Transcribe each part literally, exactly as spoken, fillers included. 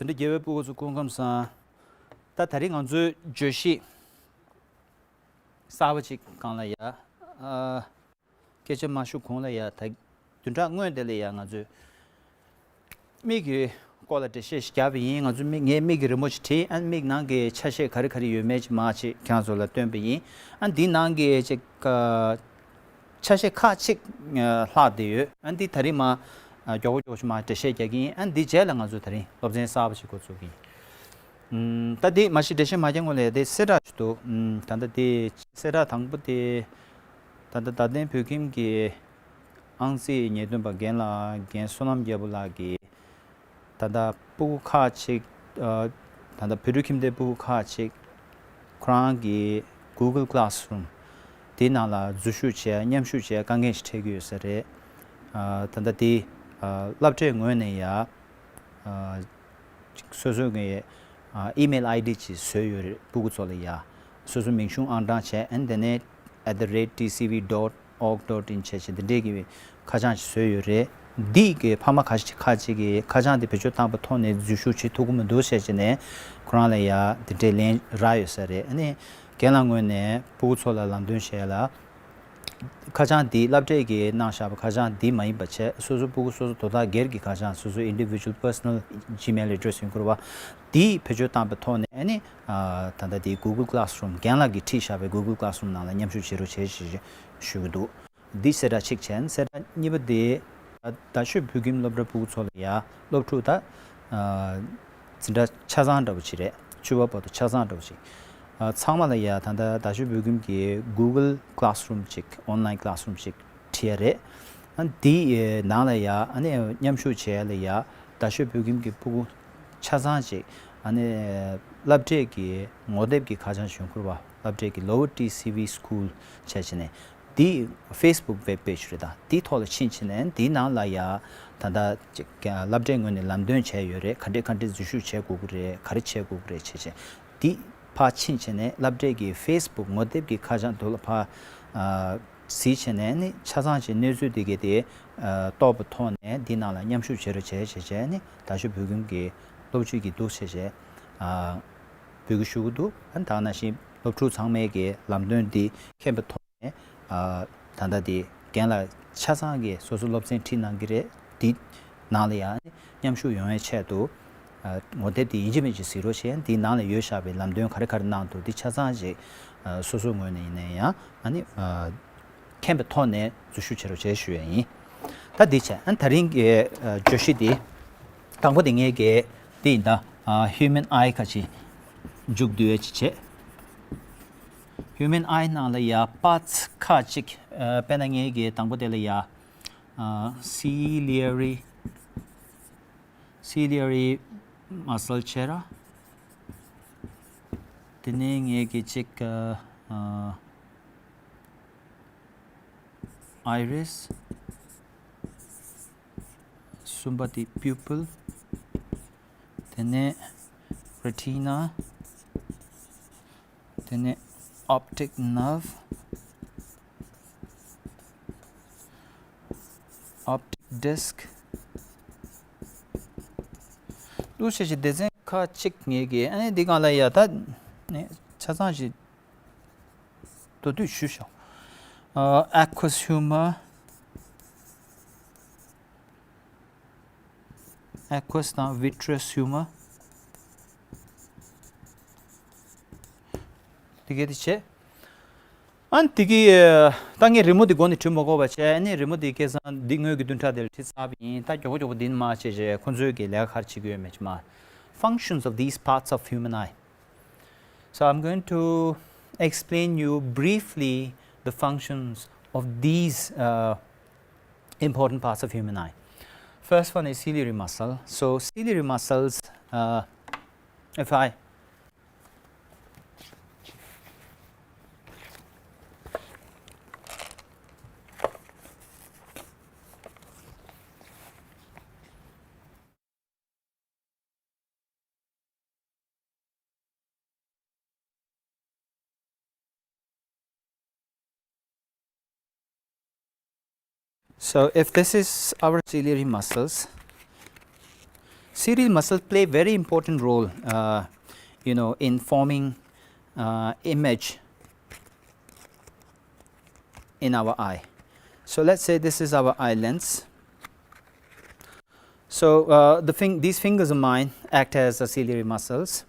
དེ་འདྲ་རྒྱལ་བའི་སྤུ་གུ་ཚོ་སྐུ་ཁམས་བཟང་། ད་ད་རིང་ང་ཚོའི་བརྗོད་གཞི་གསར་པ་ཅིག་སྒང་ལ་ཡ། ཨ། སྐད་ཆ་མ་ཞུ་གོང་ལ་ཡ། ད་བདུན་ཕྲག་སྔོན་དེ་ལ་ཡ་ང་ཚོས་མིག་གི་སྐོར་ལ་འགྲེལ་བཤད་ཞིག་བརྒྱབ་པ་ཡིན། ང་ཚོ་མིག་ངའི་མིག་གི་རི་མོ་ཅིག་བྲིས། ཨ་ནི་མིག་ནང་གི་ཆ་ཤས་ག་རེ་ག་རེ་ཡོད་མེད་ཅིག་མར་ཅིག་ཁྱེད་རང་ཚོ་ལ་སྟོན་པ་ཡིན། ཨ་ནི་འདི་ནང་གི་ཅིག་ཨ། ཆ་ཤས་ཁག་ཅིག་ཨ། ལྷག་བསྡད་ཡོད། ཨ་ནི་འདི་ད་རིང་མར་ཨ། མགྱོགས་པོ་མགྱོགས་པོ་ཞིག་མར་འགྲེལ་བཤད་རྒྱག་གི་ཡིན། ཨ་ནི་འདི་རྗེས་ལ་ང་ཚོ་ད་རིང་སློབ་ཚན་གསར་པ་ཞིག་འགོ་འཛུགས་ཀྱི་ཡིན། ཨུམ། ད་འདི་མ་གཞི་འགྲེལ་བཤད་མ་རྒྱག་སྔོན་ལ་དེ་གསལ་བསྒྲགས་ཞིག་འདུག་ཨུམ། ད་ལྟ་དེ་གསལ་བསྒྲགས་དང་པོ་དེ། ད་ལྟ་རྡ་སྟེང་བོད་ཁྱིམ་གྱི་ཨང་རྩིས་ཉེས་དོན་པ་རྒན་ལགས། རྒན་བསོད་ནམས་རྒྱལ་པོ་ལགས་ཀྱིས་ད་ལྟ་སྤུ་གུ་ཁག་ཅིག་ཨ། ད་ལྟ་བོད་ཕྲུག་ཁྱིམ་སྡེའི་སྤུ་གུ་ཁག་ཅིག་ཁོ་རང་གི་Google Classroom དེའི་ནང་ལ་འཛུལ་ཞུགས་བྱས། མཉམ་ཞུགས་བྱས་དཀའ་ངལ་ཞིག་འཕྲད་ཀྱི་ཡོད་ས་རེད། ཨ། ད་ལྟ་དེ་ཨ། སློབ་གྲྭའི་ངོས་ནས་ཡ། ཨ། སོ་སོ་གི་ཨ། email ID ཅིག་བཟོས་ཡོད་རེད། སྤུ་གུ་ཚོ་ལ་ཡ། སོ་སོ་མིང་གཞུང་ཨང་གྲངས་བྱས། ཨ་ནི་དེ་ནས་at the rate T C V dot org dot in བྱས་བྱས་འདི་འདྲས་ཀྱི་ཁ་བྱང་ཞིག་བཟོས་ཡོད་རེད། འདི་གི་ཕ་མ་ཁ་ཤས་ཁ་ཅིག་གིས་ཁ་བྱང་འདི་བེད་སྤྱོད་བཏང་པའི་ཐོག་ནས་འཛུལ་ཞུགས་བྱེད་ཐུབ་ཀྱི་མི་འདུག་བྱས་བྱས་ནས་ཁོ་རང་ལ་ཡ་འདི་འདྲས་ལན་རག་ཡོད་ས་རེད། ཨ་ནི་རྒན་ལགས་ངོས་ནས་སྤུ་གུ་ཚོ་ལ་ལམ་སྟོན་བྱས་ལ། ཁ་བྱང་འདི་སློབ་གྲྭས་ཀྱིས་གནང་བཞག་པའི་ཁ་བྱང་འདི་མ་ཡིན་པ་བྱས། སོ་སོ་སྤུ་གུ་སོ་སོ་དོ་བདག་སྒེར་གྱི་ཁ་བྱང་། སོ་སོ་individual personal Gmail address ཡིན་དགོས་པ་འདི་བེད་སྤྱོད་བཏང་པའི་ཐོག་ནས། ཨ་ནི་ཨ། ད་ལྟ་འདི་Google Classroom རྒན་ལགས་ཀྱིས་ཁྲིད་བཞག་པའི་Google Classroom ནང་ལ་མཉམ་ཞུགས་བྱེད་རོགས་བྱེད་ཞེས་ཞུ་གི་འདུག་འདི་གསལ་བསྒྲགས་གཅིག་བྱས། གསལ་བསྒྲགས་གཉིས་པ་འདི། ད་རྡ་ཤོད་བོད་ཁྱིམ་སློབ་གྲྭ་སྤུ་གུ་ཚོ་ལ་ཡ། སློབ་ཕྲུག་ད་ཨ། འཛིན་གྲྭ་ཆ་ཚང་འདྲ་པོ་ཅིག་རེད། བཅུ་པ་བར་དུ་ཆ་ཚང་འདྲ་པོ་ཅིག་ཨ། ཚང་མ་ལ་ཡ་ད་ལྟ་རྡ་ཤོད་བོད་ཁྱིམ་གྱི་Google Classroom ཅིག online classroom ཅིག་ཁྲིད་ཡ་རེད། ཨ། འདི་ནང་ལ་ཡ། ཨ་ནི་མཉམ་ཞུགས་བྱེད་ཡ་ལ་ཡ། རྡ་ཤོད་བོད་ཁྱིམ་གྱི་སྤུ་གུ་ཆ་ཚང་ཅིག་ཨ་ནི་སློབ་གྲྭས་ཀྱི་ངོ་དེབ་ཀྱི་ཁ་བྱང་ཞུ་དགོས་པ། སློབ་གྲྭས་ཀྱི་Lower T C V School བྱས་བྱས་ནས། འདི་Facebook web page རེད། ད་འདི་ཐོག་ལ་ཕྱིན་བྱས་ནས་འདི་ནང་ལ་ཡ། ད་ལྟ་ཅིག་སློབ་གྲྭའི་ངོས་ནས་ལམ་སྟོན་བྱས་ཡོད་རེད། ག་འདྲས་ག་འདྲས་འཛུལ་ཞུགས་བྱེད་དགོས་ཀྱི་རེད། ག་རེ་བྱེད་དགོས་ཀྱི་རེད་བྱས་བྱས། འདི་ཕར་ཕྱིན་བྱས་ནས་སློབ་གྲྭའི་གི་Facebook ངོ་དེབ་ཀྱི་ཁ་བྱང་དེ་ལ་ཕར་ཨ། གཟིགས་བྱས་ནས་ནི་ཆ་ཚང་ཅིག་གནས་ཚུལ་དེ་གའི་དེ་ཨ། རྟོགས་པའི་ཐོག་ནས་འདི་ནང་ལ་མཉམ་ཞུགས་བྱེད་རོགས་བྱས་བྱས་བྱས་ནས་རྡ་ཤོད་བོད་ཁྱིམ་གྱི་སློབ་སྤྱི་གིས་འདུག་བྱས་བྱས་ཨ། འབོད་སྐུལ་ཞུ་གི་འདུག་ཨ། ད་ག་ནང་བཞིན་སློབ་ཕྲུག་ཚང་མས་ཀྱི་ལམ་སྟོན་འདི་མཁྱེན་པའི་ཐོག་ནས། ཨ། ད་ལྟ་དེ་རྒན་ལགས་ཆ་ཚང་གིས་སོ་སོ་སློབ་ཚན་ཁྲིད་གནང་གི་རེད། འདི་ནང་ལ་ཡང་མཉམ་ཞུགས་ཡོང་བའི་ཆེད་དུ། ཨ། ངོ་དེབ་དེ་ཡིན་གཅིག་མིན་གཅིག་གཟིགས་རོགས་བྱས། འདི་ནང་ལ་ཡོད་བཞག་པའི་ལམ་སྟོན་ག་རེ་ག་རེ་གནང་འདུག་འདི་ཆ་ཚང་ཅིག་ཨ། སོ་སོའི་ངོས་ནས་ཡིན་ན་ཡང་། ཨ་ནི་ཨ། མཁྱེན་པའི་ཐོག་ནས་འཛུལ་ཞུགས་བྱེད་རོགས་བྱས་ཞུ་ཡ་ཡིན། ད་འདི་བྱས། ཨ། དེ་རིང་གི་ཨ། བརྗོད་གཞི་འདི། དང་པོ་དེ་ངས་ཀྱི་འདི་ཡིན་ད། ཨ། Human Eye ཁ་ཅིག་མཇུག་བསྡུ་ཡ་ཅིག་བྱས། Human Eye ནང་ལ་ཡ་parts ཁ་ཅིག་ཨ། དཔེར་ན་ངས་ཀྱི་དང་པོ་དེ་ལ་ཡ། ཨ། Ciliary Ciliary muscle བྱས་ར། དེ་ནས་ངས་ཀྱི་ཅིག་ཨ། Iris། གསུམ་པ་དེ་pupil། དེ་ནས་retina། དེ་ནས་optic nerve། optic disc། འདུག་བྱས་བྱས་སྡེ་ཚན་ཁག་ཅིག་ངས་ཀྱི། ཨ་ནི་འདི་སྒང་ལ་ཡ་ད་ནི་ཆ་ཚང་ཞིག་མདོར་བསྡུས་ཞུས་ཤོག་ཨ། aqueous humor། aqueous དང་vitreous humor། དེ་གས་དེ་བྱས། ཨ་ནི་དེ་གི་ད་ངས་རི་མོ་དེ་མགོ་ནས་བྲིས་མ་དགོས་པ་བྱས། ཨ་ནི་རི་མོ་དེ་སྐལ་བཟང་འདི་སྔོན་གྱི་བདུན་ཕྲག་དེ་ལ་བྲིས་ཚར་བ་ཡིན། ད་མགྱོགས་པོ་མགྱོགས་པོ་འདི་ནས་མར་བྱས་བྱས་ཁོང་ཚོས་ཀྱི་ལས་ཀ་ག་རེ་བྱེད་ཀྱི་ཡོད་མེད་ཅིག་མར། Functions of these parts of human eye. So I'm going to explain you briefly the functions of these uh, important parts of human eye. First one is ciliary muscle. So ciliary muscles, uh, if I So if this is our ciliary muscles, Ciliary muscle play very important role, uh, you know, in forming uh, image in our eye. So let's say this is our eye lens. So uh, the fing- these fingers of mine act as the ciliary muscles.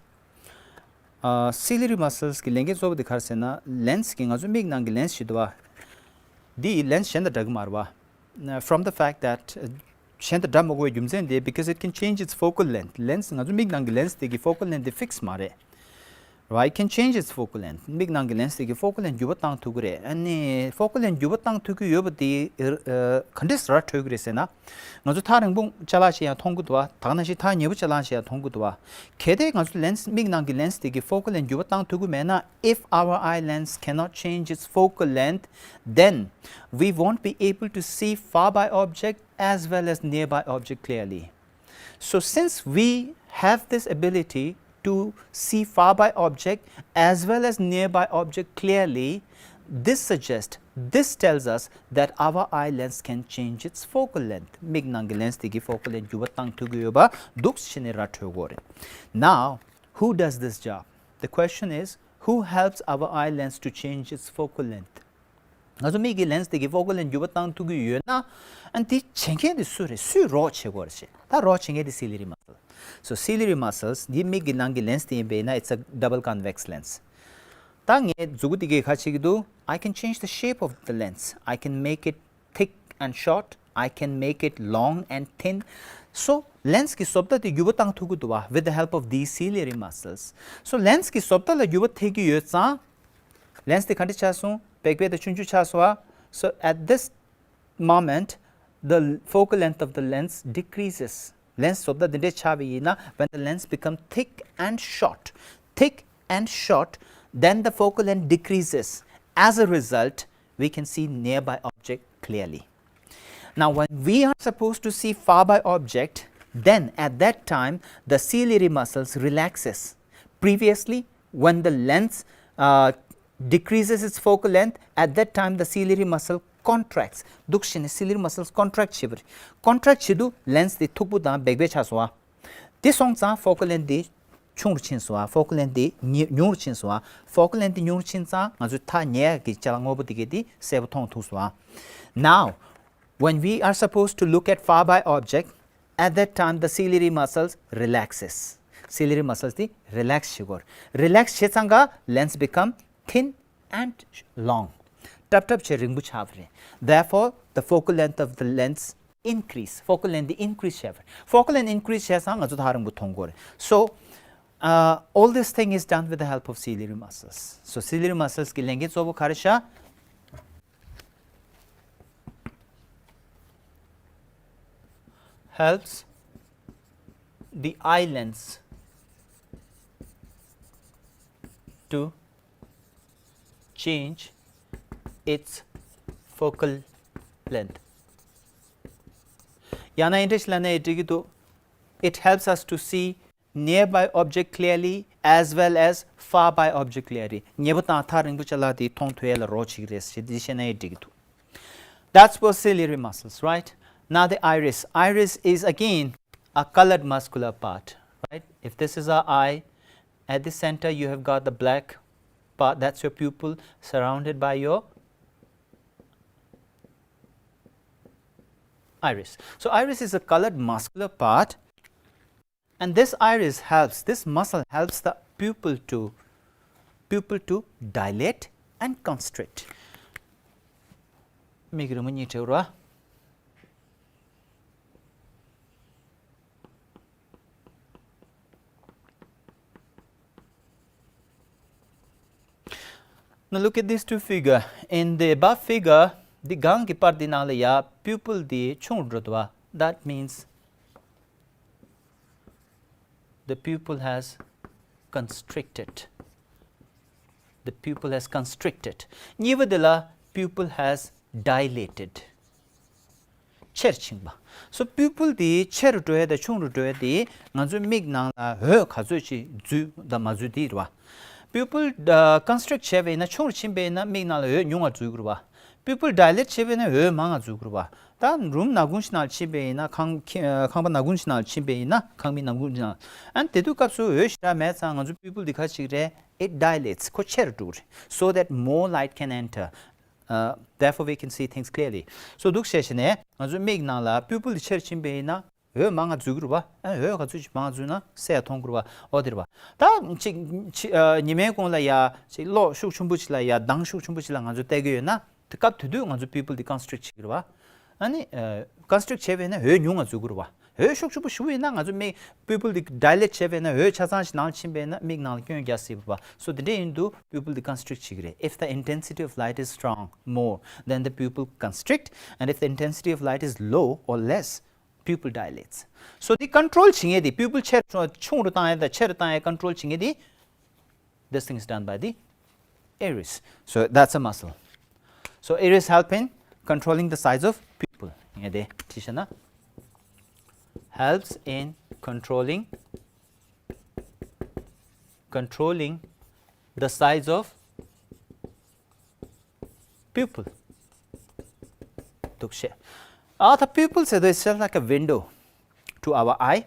Uh, ciliary muscles གི་ལས་འགན་གཙོ་བོ་དེ་ག་རེ་ཟེར་ན། lens གི་ང་ཚོའི་མིག་ནང་གི་lens ཞིག་འདུག་བ། འདི་lens གཞན་དང་འདྲ་གི་མ་རེད་བ། From the fact that uh, གཞན་དང་འདྲ་མི་དགོས་པའི་རྒྱུ་མཚན་དེ། because it can change its focal length. lens ང་ཚོ་མིག་ནང་གི་lens དེ་གི་focal length དེ་fix མ་རེད། Right, it can change its focal length. མིག་ནང་གི་lens དེ་གི་focal length འགྱུར་བ་བཏང་ཐུབ་ཀྱི་རེད། ཨ་ནི་focal length འགྱུར་བ་བཏང་ཐུབ་ཀྱི་ཡོད་པ་དེ་ག་འདྲས་ར་འཕྲོད་ཀྱི་རེད་ཟེར་ན། ང་ཚོ་ཐག་རིང་པོ་ཅ་ལག་ཞིག་ཡང་མཐོང་གི་འདུག་བ། ད་ག་ནང་བཞིན་ཐག་ཉེ་པོ་ཅ་ལག་ཞིག་ཡང་མཐོང་གི་འདུག་བ། གལ་ཏེ་ང་ཚོ་lens མིག་ནང་གི་lens དེ་གི་focal length འགྱུར་བ་བཏང་ཐུབ་ཀྱི་མེད་ན། If our eye lens cannot change its focal length, then we won't be able to see far by object as well as nearby object clearly. So since we have this ability to see far by object as well as nearby object clearly, this suggests, this tells us that our eye lens can change its focal length. མིག་ནང་གི་lens དེ་གི་focal length འགྱུར་བ་བཏང་ཐུབ་ཀྱི་ཡོད་པ་འདུག་ཕྱི་ནས་ར་འཕྲོད་ཀྱི་རེད། Now, who does this job? The question is, who helps our eye lens to change its focal length? ང་ཚོ་མིག་གི་lens དེ་གི་focal length འགྱུར་བ་བཏང་ཐུབ་ཀྱི་ཡོད་ན། ཨ་ནི་དེ་བྱེད་མཁན་དེ་སུ་རེད། སུས་རོགས་བྱེད་དགོས་རེད་ཟེར། ད་རོགས་བྱེད་མཁན་དེ་ciliary muscle. So ciliary muscles འདི་མིག་གི་ནང་གི་lens དེ་ཡིན་པས་ན། it's a double convex lens. ད་ངས་མཛུ་གུ་དེ་གས་ག་རེ་བྱེད་ཀྱི་འདུག I can change the shape of the lens. I can make it thick and short. I can make it long and thin. So lens གི་བཟོ་ལྟ་དེ་འགྱུར་བ་བཏང་ཐུབ་ཀྱི་འདུག་བ། with the help of these ciliary muscles. So lens གི་བཟོ་ལྟ་ལ་འགྱུར་བ་ཐེབས་ཀྱི་ཡོད་ཙང་། lens དེ་ག་འདྲ་ཆགས་སོང་། བེག་བེག་དང་ཆུང་ཆུང་ཆགས་སོང་བ། So at this moment, the focal length of the lens decreases. lens བཟོ་ལྟ་འདི་འདྲས་ཆགས་པ་ཡིན་ན། When the lens become thick and short, thick and short, then the focal length decreases. As a result, we can see nearby object clearly. Now, when we are supposed to see far by object, then at that time the ciliary muscles relaxes. Previously, when the lens uh, decreases its focal length, at that time the ciliary muscle contracts. འདུག་བྱས་ནས་ciliary muscles contract བྱེད་པ་རེད། contract བྱེད་དུས་lens དེ་མཐུག་པོ་དང་བེག་བེག་ཆགས་སོང་བ། དེ་སོང་ཙང་focal length དེ་ཆུང་རུ་ཕྱིན་སོང་བ། focal length དེ་ཉེ- ཉུང་རུ་ཕྱིན་སོང་བ། focal length དེ་ཉུང་རུ་ཕྱིན་ཙང་ང་ཚོའི་ཐག་ཉེ་ཡ་གི་ཅ་ལག་སྔོན་པོ་དེ་གས་དེ་གསལ་པོ་མཐོང་ཐུབ་སོང་བ། Now, when we are supposed to look at far by object, at that time the ciliary muscles relaxes. ciliary muscles དེ་relax བྱེད་དགོས། relax བྱེད་ཙང་ཀ་lens become thin and long. ཊབ་ཊབ་བྱས་རིང་པོ་ཆགས་པ་རེད། Therefore, the focal length of the lens increase. focal length དེ་increase བྱས་པ་རེད། focal length increase བྱས་ཙང་ང་ཚོ་ཐག་རིང་པོ་མཐོང་གི་རེད། So, uh, all this thing is done with the help of ciliary muscles. So ciliary muscles གི་ལས་འགན་གཙོ་བོ་ག་རེ་ཤག helps the eye lens to change its focal length. ཡང་ན་འདི་འདྲ་ཞིག་ལབ་ན་འགྲིག་གི་འདུག It helps us to see nearby object clearly as well as far by object clearly. ཉེ་པོ་དང་ཐག་རིང་པོ་ཅ་ལག་དེ་མཐོང་ཐུབ་ཡ་ལ་རོགས་བྱེད་ཀྱི་རེད་ཟེར་འདི་བཤད་ན་ཡང་འགྲིག་གི་འདུག That's for ciliary muscles, right? Now the iris. Iris is again a colored muscular part, right? If this is our eye, at the center you have got the black part, that's your pupil, surrounded by your iris. So iris is a colored muscular part, and this iris helps, this muscle helps the pupil to, pupil to dilate and constrict. མིག་རི་མོ་གཉིས་བྲིས་ར། Now look at these two figure. In the above figure, འདི་སྒང་གི་པར་འདི་ནང་ལ་ཡ་pupil འདི་ཆུང་རུ་འགྲོ་འདུག་བ། That means the pupil has constricted. The pupil has constricted. གཉིས་པ་འདི་ལ pupil has dilated. ཆེར་ཕྱིན་པ། So pupil དེ་ཆེ་རུ་འགྲོ་ཡ་དང་ཆུང་རུ་འགྲོ་ཡ་དེ་ང་ཚོའི་མིག་ནང་ལ་འོད་ག་ཚོད་ཅིག་འཛུལ་དང་མ་འཛུལ་དེ་རེད་བ། pupil uh, constrict བྱས་པ་ཡིན་ན། ཆུང་རུ་ཕྱིན་པ་ཡིན་ན་མིག་ནང་ལ་འོད་ཉུང་བ་འཛུལ་གྱི་རེད་བ། pupil dilate བྱས་པས་ན་འོད་མང་ང་འཛུལ་གྱི་རེད་པ། ད་རུམ་ནག་ཁུང་ཞིག་ནང་ཕྱིན་པ་ཡིན་ན། ཁང་ཁ་ཁང་པ་ནག་ཁུང་ཞིག་ནང་ཕྱིན་པ་ཡིན་ན། ཁང་མིག་ནག་ཁུང་ཞིག་ནང་། ཨ་ནི་དེ་དུས་སྐབས་སུ་འོད་ཞེ་དྲག་མེད་ཙང་ང་ཚོ་pupil འདི་ག་ཅིག་རེད། It dilates. ཁོ་ཆེར་འགྲོ་གི་རེད། So that more light can enter. Uh, therefore we can see things clearly. So འདུག་བྱས་བྱས་ནས་ང་ཚོའི་མིག་ནང་ལ་pupil འདི་ཆེར་ཕྱིན་པ་ཡིན་ན། འོད་མང་ང་འཛུལ་གྱི་རེད་པ། ཨ་འོད་ག་ཚོད་ཅིག་མང་འཛུལ་ན་གསལ་མཐོང་གི་རེད་པ། འོ་དེ་རེད་པ། ད་ཅིག་ཅིག་ཨ་ཉི་མའི་གུང་ལ་ཡ་ཅིག་གློག་ཤུགས་ཆེན་པོ་ཅིག་ལ་ཡ་མདངས་ཤུགས་ཆེན་པོ་ཅིག་ལ་ང་ཚོ་བལྟ་གི་ཡོད་ན། དེ་སྐབས་དེ་དུས་ང་ཚོ་pupil འདི་constrict བྱེད་ཀྱི་རེད་པ། ཨ་ནི་ཨ་constrict བྱས་པས་ན་འོད་ཉུང་ང་འཛུལ་གྱི་རེད་པ། འོད་ཤུགས་ཆེན་པོ་ཞུ་བ་ཡིན་ན་ང་ཚོ་མིག pupil འདི་dilate བྱས་པས་ན། འོད་ཆ་ཚང་ཞིག་ནང་ཕྱིན་པས་ན་མིག་ནང་ལ་སྐྱོན་རྒྱག་སྲིད་པ། So དེ་འདྲ་ཡིན་དུས་pupil འདི་constrict བྱེད་ཀྱི་རེད། If the intensity of light is strong more, then the pupil constrict, and if the intensity of light is low or less, pupil dilates. So འདི་control བྱེད་མཁན་དེ། pupil ཆེ་རུ་ཆུང་རུ་བཏང་ཡ་དང་ཆེ་རུ་བཏང་ཡ་control བྱེད་མཁན་དེ། This thing is done by the iris. So that's a muscle. So iris help in controlling the size of pupil. ངས་དེ་བྲིས་བཞག་ན། Helps in controlling, controlling the size of pupil. འདུག་བྱས། ཨ་ད་pupil ཟེར་དུས་it's just like a window to our eye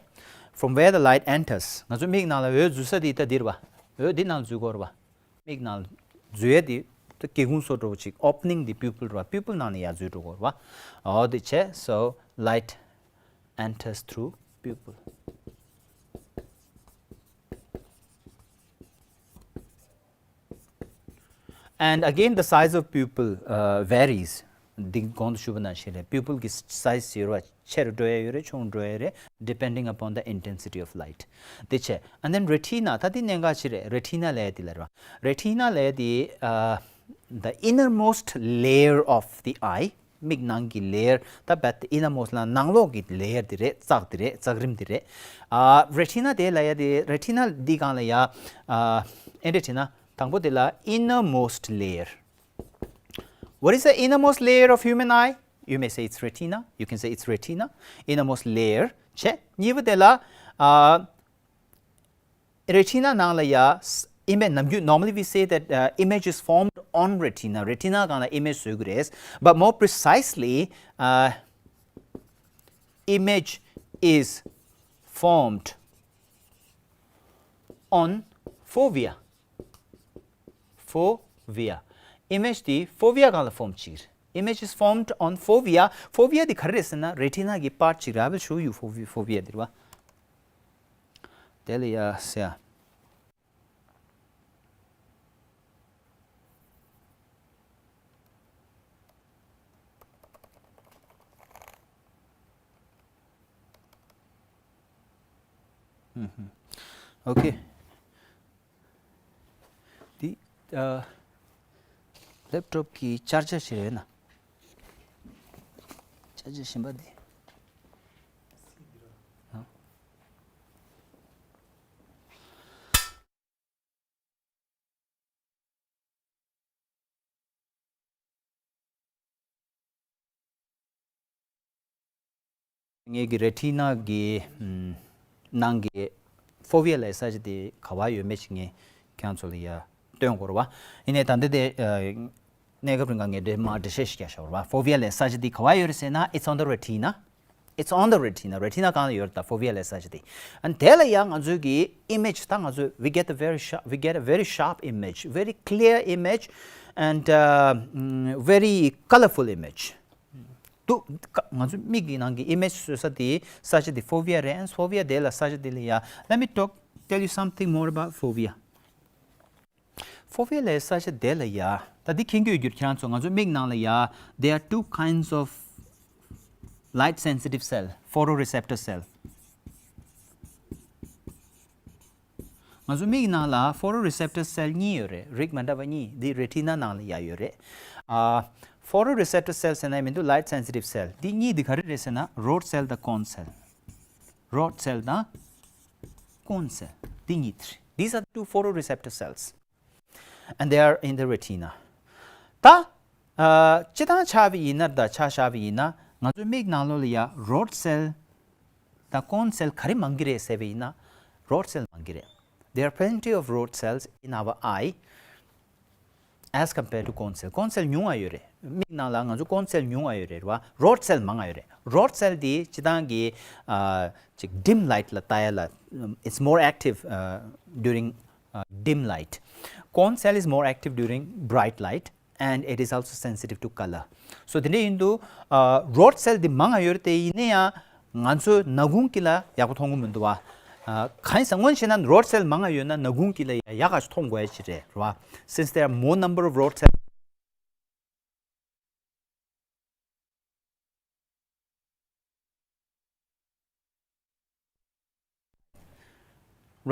from where the light enters. ང་ཚོ་མིག་ནང་ལ་འོད་འཛུལ་ས་དེ་ད་འདི་རེད་པ། འོད་འདི་ནང་འཛུལ་གྱི་ཡོད་རེད་པ། མིག་ནང་འཛུལ་ཡ་དེ་ད་སྒེའུ་ཁུང་བཟོ་འདྲ་པོ་ཅིག opening the pupil རེད་པ། pupil ནང་ནས་ཡར་འཛུལ་འགྲོ་གི་ཡོད་རེད་པ། འོ་དེ་བྱས། So light enters through pupil. And again, the size of pupil, uh, varies. འདི་གོང་དུ་ཞུས་པ་ནང་བཞིན་རེད། pupil གི་size ཡོད་རེད་པ། ཆེ་རུ་འགྲོ་ཡ་ཡོད་རེད། ཆུང་རུ་འགྲོ་ཡ་རེད། Depending upon the intensity of light. དེ་བྱས། And then retina. ད་འདི་གནད་འགག་ཅིག་རེད། retina ལབ་ཡ་དེ་ལ་རེད་པ། retina ལབ་ཡ་དེ་uh, the innermost layer of the eye. མིག་ནང་གི་layer། ད་but innermost ལ་ནང་ལོགས་ཀྱི་layer དེ་རེད། ཙག་དེ་རེད། ཙག་རིམ་དེ་རེད། ཨ་retina དེ་ལབ་ཡ་དེ། retina འདི་སྒང་ལ་ཡ་ཨ་ཨེ་འདྲ་བྱས་ན། དང་པོ་དེ་ལ་innermost layer. What is the innermost layer of human eye? You may say it's retina. You can say it's retina. Innermost layer བྱས། གཉིས་པ་དེ་ལ་ཨ་retina ནང་ལ་ཡ་ས་image ནམ་རྒྱུན། normally we say that, uh, image is formed on retina. retina སྒང་ལ་image བཟོ་གི་རེད། But more precisely, uh, image is formed on fovea. fovea. image དེ་fovea སྒང་ལ་form བྱེད་ཀྱི་རེད། Image is formed on fovea. fovea དེ་ག་རེ་རེད་ཟེར་ན་retina གི་part ཅིག་རེད། I will show you fovea. fovea དེ་རེད་པ། དེ་ལ་ཡ་ཟེར་ཡ། ཨུ་ཧུམ། ཨོ་ཁེ། འདི་ཨ་laptop གི་charger ཞིག་རེད་ན། charger གཞན་པ་འདི། ཨ། ངེད་ཀྱི་retina གི་ཨམ་ནང་གི་fovea ལབ་ས་ཆ་དེ་ག་པར་ཡོད་མེད་ཅིག་ངས་ཁྱེད་རང་ཚོ་ལ་ཡ་སྟོན་དགོས་རེད་པ། ཡིན་ནའི་ད་ལྟ་དེ་ཨ་གནས་སྐབས་རིང་ག་ངས་འདྲེ་མ་འགྲེལ་བཤད་ཞིག་རྒྱག་ཤོག་རེད་པ། fovea ལབ་ས་ཆ་དེ་ག་པར་ཡོད་རེད་ཟེར་ན། It's on the retina. It's on the retina. retina སྒང་ལ་ཡོད་རེད། ད་fovea ལབ་ས་ཆ་དེ། And དེ་ལ་ཡང་ང་ཚོའི་གི་image ད་ང་ཚོས་we get a very sharp, we get a very sharp image, very clear image, and uh, mm, very colorful image. དུ་ང་ཚོའི་མིག་གི་ནང་གི་image བཟོ་ས་དེ་ས་ཆ་དེ་fovea རེད། And fovea དེ་ལ་ས་ཆ་དེ་ལ་ཡ། Let me talk, tell you something more about fovea. fovea ལབ་ས་ཆ་དེ་ལ་ཡ། ད་འདི་མཁྱེན་གྱི་ཡོད་རྒྱུ་རེད། ཁྱེད་རང་ཚོ། ང་ཚོའི་མིག་ནང་ལ་ཡ། There are two kinds of light sensitive cell, photoreceptor cell. ང་ཚོའི་མིག་ནང་ལ་photoreceptor cell གཉིས་ཡོད་རེད། རིགས་མ་འདྲ་བ་གཉིས། འདི་retina ནང་ལ་ཡ་ཡོད་རེད། ཨ་photoreceptor cell ཟེར་ན་མི་འདུག light sensitive cell འདི་གཉིས་འདི་ག་རེ་རེད་ཟེར་ན། rod cell དང་cone cell. rod cell དང་cone cell འདི་གཉིས་དེ་རེད། These are the two photoreceptor cells. And they are in the retina. ད་ཨ་སྤྱིར་བཏང་ཆ་བཞག་པ་ཡིན་ན། ད་ཆ་བཞག་པ་ཡིན་ན་ང་ཚོའི་མིག་ནང་ལོགས་ལ་ཡ་rod cell དང་cone cell ག་རེ་མང་གི་རེད་ཟེར་བ་ཡིན་ན། rod cell མང་གི་རེད། There are plenty of rod cells in our eye. as compared to cone cell. Cone cell ཉུང་བ་ཡོད་རེད། མིག་ནང་ལ་ང་ཚོ་cone cell ཉུང་བ་ཡོད་རེད་རེད་བ། Rod cell མང་བ་ཡོད་རེད། Rod cell དེ་སྤྱིར་བཏང་གི་ཨ་ཅིག་dim light ལ་ལྟ་ཡ་ལ། um, it's more active uh, during uh, dim light. Cone cell is more active during bright light and it is also sensitive to color. So དེ་འདྲ་ཡིན་དུས་ཨ་rod cell འདི་མང་ང་ཡོད་དེ་ཡིན་ན་ཡང་ང་ཚོ་ནག་ཁུང་དཀྱིལ་ལ་ཡག་པོ་མཐོང་གི་མི་འདུག་བ། ཨ་གང་ཡིན་ཟེར་སྔོན་བྱས་ན་rod cell མང་ང་ཡོད་ན་ནག་ཁུང་དཀྱིལ་ལ་ཡག་ག་མཐོང་དགོས་ཡ་ཅིག་རེད་རེད་བ། Since there are more number of rod cells,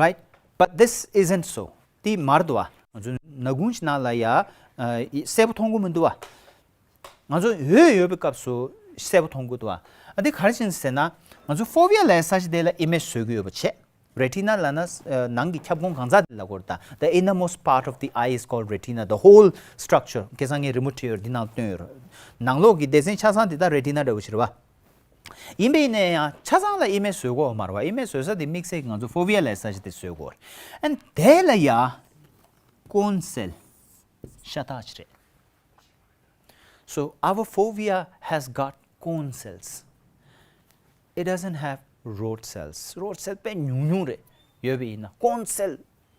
right? But this isn't so. དེ་མ་རེད་འདུག་བ། ང་ཚོ་ནག་ཁུང་ཞིག་ནང་ལ་ཡ་ཨ་གསལ་པོ་མཐོང་གི་མི་འདུག་བ། ང་ཚོ་འོད་ཡོད་པའི་སྐབས་སུ་གསལ་པོ་མཐོང་གི་འདུག་བ། ཨ་དེ་ག་རེ་བྱས་ནས་ཟེར་ན། ང་ཚོ་fovea ལབ་ས་ཆ་དེ་ལ་image བཟོ་གི་ཡོད་པ་བྱས། Retina ལབ་ན་ཨ་ནང་གི་ཁྱབ་ཁོངས་གང་ཚང་དེ་ལ་གོ་རེད་ད། The innermost part of the eye is called retina. The whole structure. ཁ་སང་ངས་རི་མོ་བྲིས་ཡོད་རེད། འདི་ནང་བཏོན་ཡོད་རེད། ནང་ལོགས་ཀྱི་སྡེ་ཚན་ཆ་ཚང་དེ་ད་retina འདྲ་བོ་ཞིག་རེད་བ། ཡིན་པས་ན་ཡང་ཆ་ཚང་ལ་image བཟོ་དགོས་མ་རེད་བ། image བཟོ་ས་དེ་དམིགས་བསལ་གྱི་ང་ཚོ་fovea ལབ་ས་ཆ་དེ་བཟོ་དགོས་རེད། and དེ་ལ་ཡ་cone cell ཤ་སྟག་ཅིག་རེད། So our fovea has got cone cells. It doesn't have rod cells. Rod cell དཔེ་ཉུང་ཉུང་རེད། ཡོད་པ་ཡིན་ན་cone cell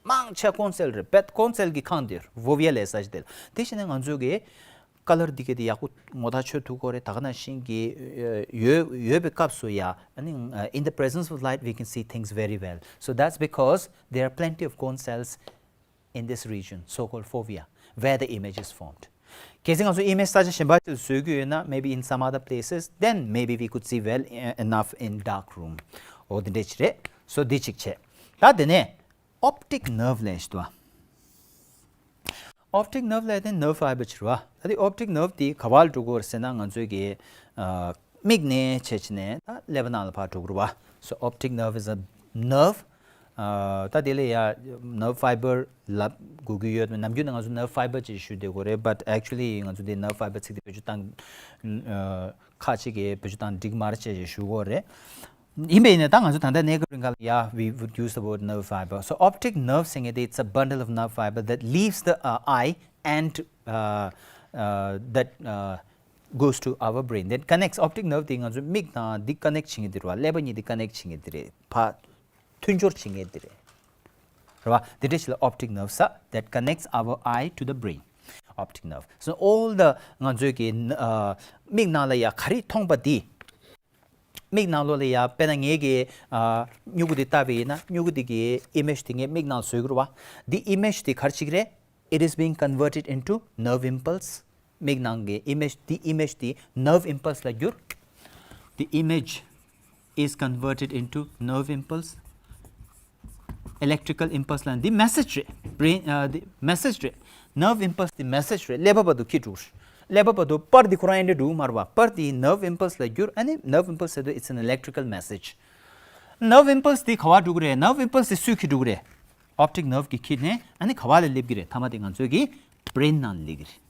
མང་ཆེ་cone cell རེད། but cone cell གྱི་ཁང་དེར་fovea ལབ་ས་ཆ་དེ་ལ། དེ་བྱས་ན་ང་ཚོས་ཀྱི་color འདི་ག་དེ་ཡག་པོ་ངོ་ཐག་ཆོད་ཐུབ་ཀྱི་རེད། ད་ག་ནང་བཞིན་གྱི་ཡོད་ཡོད་པའི་སྐབས་སུ་ཡ། ཨ་ནི་in the presence of light we can see things very well. So that's because there are plenty of cone cells in this region, so called fovea, where the image is formed. གལ་སྲིད་ང་ཚོ་image ས་ཆ་གཞན་པ་ཅིག་བཟོ་གི་ཡོད་ན། maybe in some other places, then maybe we could see well e- enough in dark room. འོ་དེ་འདྲས་ཅིག་རེད། so འདི་གཅིག་བྱས། ད་དེ་ནས་optic nerve ལབ་ཞིག་འདུག་བ། optic nerve ལབ་དེ་nerve fiber ཅིག་རེད་བ། ད་དེ་optic nerve དེ་ག་པར་འགྲོ་གི་ཡོད་རེད་ཟེར་ན། ང་ཚོའི་གི་ཨ་མིག་ནས་བྱས་བྱས་ནས་ད་ཀླད་པ་ནང་ལ་ཕར་འགྲོ་གི་རེད་བ། so optic nerve is a nerve. ཨ་ད་དེ་ལ་ཡ་nerve fiber ལབ་དགོས་ཀྱི་ཡོད། ནམ་རྒྱུན་ནས་ང་ཚོ་nerve fiber ཅེས་ཞུ་བསྡད་ཀྱི་ཡོད་རེད། but actually ང་ཚོ་དེ་nerve fiber ཚིག་དེ་བེད་སྤྱོད་བཏང་ཨ་ཁག་ཅིག་གིས་བེད་སྤྱོད་བཏང་འགྲིག་མ་རེད་ཅེས་ཞུ་གི་ཡོད་རེད། ཡིན་པས་ན་ད་ང་ཚོ་ད་ལྟ་གནས་སྐབས་རིང་ག་ལ་ཡ་we would use the word nerve fiber. So optic nerve ཟེར་མཁན་དེ it's a bundle of nerve fiber that leaves the uh, eye and uh, uh, that uh, goes to our brain, that connects. optic nerve དེ་ང་ཚོ་མིག་དང་འདི་connect བྱེད་མཁན་དེ་རེད་བ། ཀླད་པ་གཉིས་དེ་connect བྱེད་མཁན་དེ་རེད། ཕ་མཐུན་སྦྱོར་བྱེད་མཁན་དེ་རེད། རེད་བ། དེ་འདྲ་ཞིག་ལ་optic nerve ཟེར། That connects our eye to the brain. Optic nerve. So all the ང་ཚོའི་གི་ཨ་མིག་ནང་ལ་ཡ་ག་རེ་མཐོང་པ་དེ། མིག་ནང་ལོགས་ལ་ཡ་དཔེར་ན་ངའི་གི་ཨ་སྨྱུ་གུ་དེ་ལྟ་བ་ཡིན་ན། སྨྱུ་གུ་དེ་གི་image དེ་ངའི་མིག་ནང་བཟོ་གི་རེད་བ། འདི་image དེ་ག་རེ་བྱེད་ཀྱི་རེད། It is being converted into nerve impulse. མིག་ནང་གི་image དེ་image དེ་nerve impulse ལ་བསྒྱུར། The image is converted into nerve impulse, electrical impulse ལ། འདི་message རེད། brain ཨ་འདི་message རེད། nerve impulse འདི་message རེད། ཀླད་པ་བར་དུ་འཁྱེར་འགྲོ། ཀླད་པ་བར་དུ་པར་འདི་ཁོ་རང་ཡིན་འདྲ་འགྲོ་མ་རེད་བ། པར་འདི་nerve impulse ལ་བསྒྱུར། ཨ་ནི་nerve impulse ཟེར་དུས་it's an electrical message. nerve impulse འདི་ག་པར་འགྲོ་གི་རེད། nerve impulse འདི་སུས་འཁྱེར་འགྲོ་གི་རེད། optic nerve གིས་འཁྱེར་ནས་ཨ་ནི་ག་པ་ལ་སླེབས་ཀྱི་རེད། མཐའ་མ་དེ་ང་ཚོའི་གི་brain ནང་སླེབས་ཀྱི་རེད།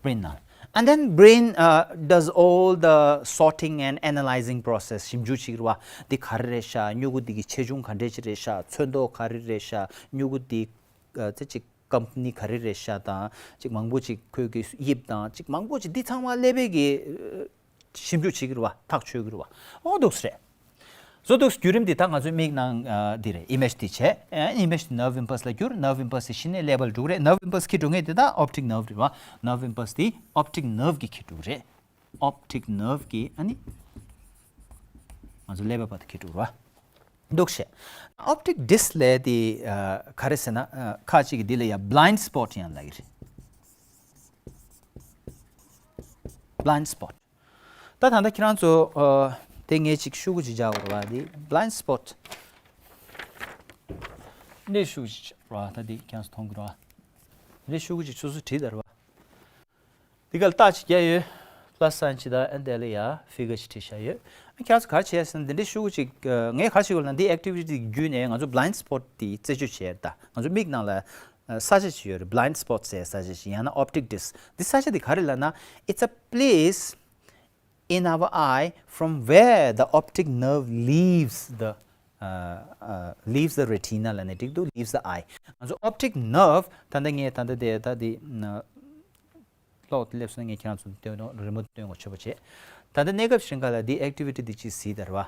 brain ནང་། And then brain uh, does all the sorting and analyzing process. ཞིབ་འཇུག་བྱེད་ཀྱི་རེད་བ། འདི་ག་རེ་རེད་ཤག་སྨྱུ་གུ་འདི་གི་ཆེ་ཆུང་ག་འདྲས་ཅིག་རེད་ཤག་ཚོན་མདོག་ག་རེ་རེད་ཤག་སྨྱུ་གུ་འདི་ཨ་ཙི་ཅིག་company ག་རེ་རེད་ཤག་དང་། ཅིག་མང་པོ་ཅིག་ཁོས་གི་དབྱིབས་དང་། ཅིག་མང་པོ་ཅིག་འདི་ཚང་མ་ཀླད་པའི་གི་ཨ་ཞིབ་འཇུག་བྱེད་ཀྱི་རེད་བ། ཐག་ཆོད་ཀྱི་རེད་བ། འོ་འདུག་སེ་རེད། བཟོ་འདུག་སེ། བརྒྱུད་རིམ་འདི་ད་ང་ཚོའི་མིག་ནང་ཨ་འདི་རེད། image འདི་བྱས། ཨ་image འདི་nerve impulse ལ་བསྒྱུར། nerve impulse འདི་གཞི་ནས་ཀླད་པ་ལ་འགྲོ་གི་རེད། nerve impulse འཁྱེར་འགྲོ་མཁན་དེ་ད་optic nerve རེད་བ། nerve impulse འདི་optic nerve གིས་འཁྱེར་འགྲོ་གི་རེད། optic nerve གིས་ཨ་ནི་ང་ཚོ་ཀླད་པ་བར་དུ་འཁྱེར་འགྲོ་གི་རེད་བ། འདུག་སེ། optic disc ལབ་དེ་ཨ་ག་རེ་ཟེར་ན། ཨ་ཁ་ཅིག་གིས་འདི་ལ་ཡ་blind spot ཡང་ལབ་ཀྱི་རེད། blind spot. ད་ད་ལྟ་ཁྱེད་རང་ཚོ་ཨ་དེ་ངས་ཅིག་ཤོག་གུ་ཅིག་སྦྱར་བ་རེད་བ། འདི་blind spot འདི་ཤོག་གུ་ཅིག་རེད་བ། ད་འདི་ཁྱེད་རང་ཚོ་མཐོང་གི་རེད་བ། འདི་ཤོག་གུ་ཅིག་སོ་སོ་བྲིས་དང་རེད་བ། འདི་ག་ལ་རྟགས་ཅིག་བརྒྱབ་ཡོད། plus sign ཅིག་དང་། ཨ་འདི་ལ་ཡ་figure ཅིག་བྲིས་བཞག་ཡོད། ཨ་ཁྱེད་རང་ཚོ་ག་རེ་བྱས་ཟེར་ན། འདི་འདྲའི་ཤོག་གུ་ཅིག་ཨ་ངས་ག་རེ་བྱེད་དགོས་ལབ་ན། འདི་activity འདི་བརྒྱུད་ནས་ང་ཚོ་blind spot འདི་རྩད་གཅོད་བྱས་ད། ང་ཚོ་མིག་ནང་ལ་ཨ་ས་ཆ་ཅིག་ཡོད་རེད། blind spot ཟེར་ས་ཆ་ཅིག་ཡང་ན་optic disc. འདི་ས་ཆ་འདི་ག་རེ་ལབ་ན། It's a place in our eye from where the optic nerve leaves the leaves the retina ལབ་ནས་འགྲིག་འདུག leaves the eye. ང་ཚོ་optic nerve ད་ལྟ་ངས་ད་ལྟ་དེ་ད་དེ་གློག་དེ་སླེབས་སོང་ན་ངས་ཁྱེད་རང་ཚོ་སྟོན་རོགས་རི་མོ་སྟོན་དགོས་ཆོག་པ་བྱེད། ད་ལྟ་གནས་སྐབས་ཤིག་ག་ལ་འདི་activity འདི་ཅིག་གཟིགས་དར་བ།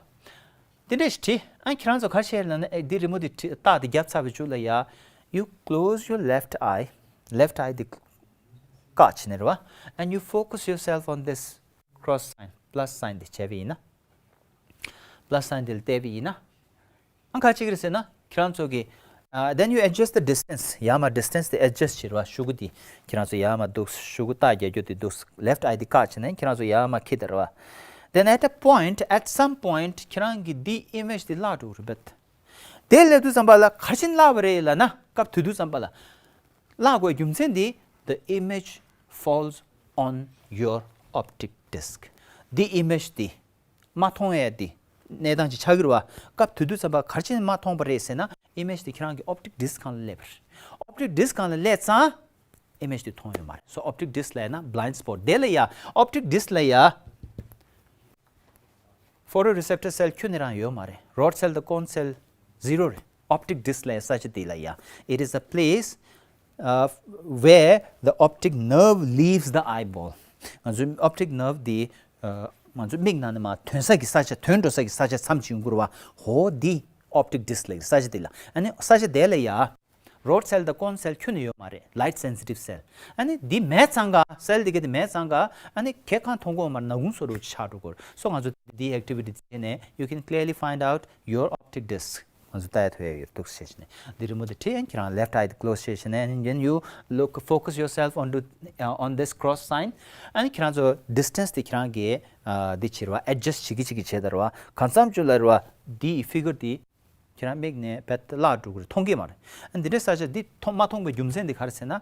དེ་འདྲས་ཤིག་བྲིས། ཨ་ཁྱེད་རང་ཚོ་ག་རེ་བྱས་ལབ་ན་ཨེ་འདི་རི་མོ་འདི་བྲིས་རྟགས་འདི་བརྒྱབ་ཚར་བའི་མཇུག་ལ་ཡ། You close your left eye. Left eye འདི་བཀག་བྱས་ནས་རེད་བ། And you focus yourself on this cross sign, plus sign འདི་བྱས་པ་ཡིན་ན། plus sign འདི་ལ་བལྟས་པ་ཡིན་ན། ཨང་ཁ་ཅིག་རེད་ཟེར་ན་ཁྱེད་རང་ཚོ་གི་ཨ། then you adjust the distance. ཡར་མར་distance དེ་adjust བྱེད་རོགས། ཤོག་གུ་དེ་ཁྱེད་རང་ཚོ་ཡར་མར་འདུག་ཤོག་གུ་རྟགས་རྒྱག་རྒྱུ་དེ་འདུག left eye དེ་བཀག་བྱས་ནས་ཁྱེད་རང་ཚོ་ཡར་མར་འཁྱེར་དར་བ། Then at a point, at some point ཁྱེད་རང་གི་འདི་image དེ་བརླག་འགྲོ་གི་རེད་པས། དེ་སླེབས་དུས་ཙམ་པ་ལ་ག་རེ་བྱས་ནས་བརླག་པ་རེད་ལབ་ན་སྐབས་དེ་དུས་ཙམ་པ་ལ་བརླག་དགོས་རྒྱུ་མཚན་དེ། The image falls on your optic disc. འདི་image དེ་མ་མཐོང་ཡས་དེ་གནས་སྟངས་ཅིག་ཆགས་ཀྱི་རེད་བ། སྐབས་དེ་དུས་ཙམ་པ་ག་རེ་བྱས་ནས་མ་མཐོང་པ་རེད་ཟེར་ན་image དེ་ཁྱེད་རང་གི་optic disc སྒང་ལ་སླེབས་པ་རེད། optic disc སྒང་ལ་སླེབས་ཙང་image དེ་མཐོང་ཡོད་མ་རེད། So optic disc ལབ་ན་blind spot དེ་ལ་ཡ། optic disc ལ་ཡ། photoreceptor cell ཁྱོན་ནས་རང་ཡོད་མ་རེད། rod cell དང་cone cell zero རེད། optic disc ལབ་ས་ཆ་དེ་ལ་ཡ། It is a place uh, where the optic nerve leaves the eyeball. ང་ཚོའི་optic nerve དེ་ང་ཚོའི་མིག་ནང་ནས་མར་ཐོན་ས་གི་ས་ཆ། ཐོན་འགྲོ་ས་གི་ས་ཆ་མཚམས་ཅིག་ཡོང་གི་རེད་བ། ཧོ་འདི་optic disc ལབ་ས་ཆ་དེ་ལ། ཨ་ནི་ས་ཆ་དེ་ལ་ཡ། rod cell དང་cone cell ཁྱོན་ནས་ཡོད་མ་རེད། light sensitive cell. ཨ་ནི་འདི་མེད་ཙང་ག cell དེ་ག་དེ་མེད་ཙང་ག་ཨ་ནི་ག་གང་མཐོང་གི་ཡོད་མ་རེད། ནག་ཁུང་བཟོ་འདྲ་ཆགས་འགྲོ་གི་རེད། So ང་ཚོ་འདི་activity བྱས་ནས་you can clearly find out your optic disc. ང་ཚོ་ལྟ་ཡ་ཐུབ་ཡ་ཡོད་འདུག་ཟེར་བྱས་ནས་འདི་རི་མོ་དེ་བྲིས། ཨ་ནི་ཁྱེད་རང་left eye དེ་close བྱས་བྱས་ནས། And then you look, focus yourself on to uh, on this cross sign. ཨ་ནི་ཁྱེད་རང་ཚོ་distance དེ་ཁྱེད་རང་གིས་འདི་བྱེད་རེད་བ། adjust བྱེད་ཀྱི་བྱེད་ཀྱི་བྱེད་དར་བ། གང་འཚམ་ཅིག་ལ་རེད་བ། འདི་figure དེ་ཁྱེད་རང་མིག་ནས་བེད་བརླག་འགྲོ་གི་རེད། མཐོང་གི་མ་རེད། འདི་འདྲའི་ས་ཆ་འདི་མཐོང་མ་མཐོང་པའི་རྒྱུ་མཚན་འདི་ག་རེ་ཟེར་ན།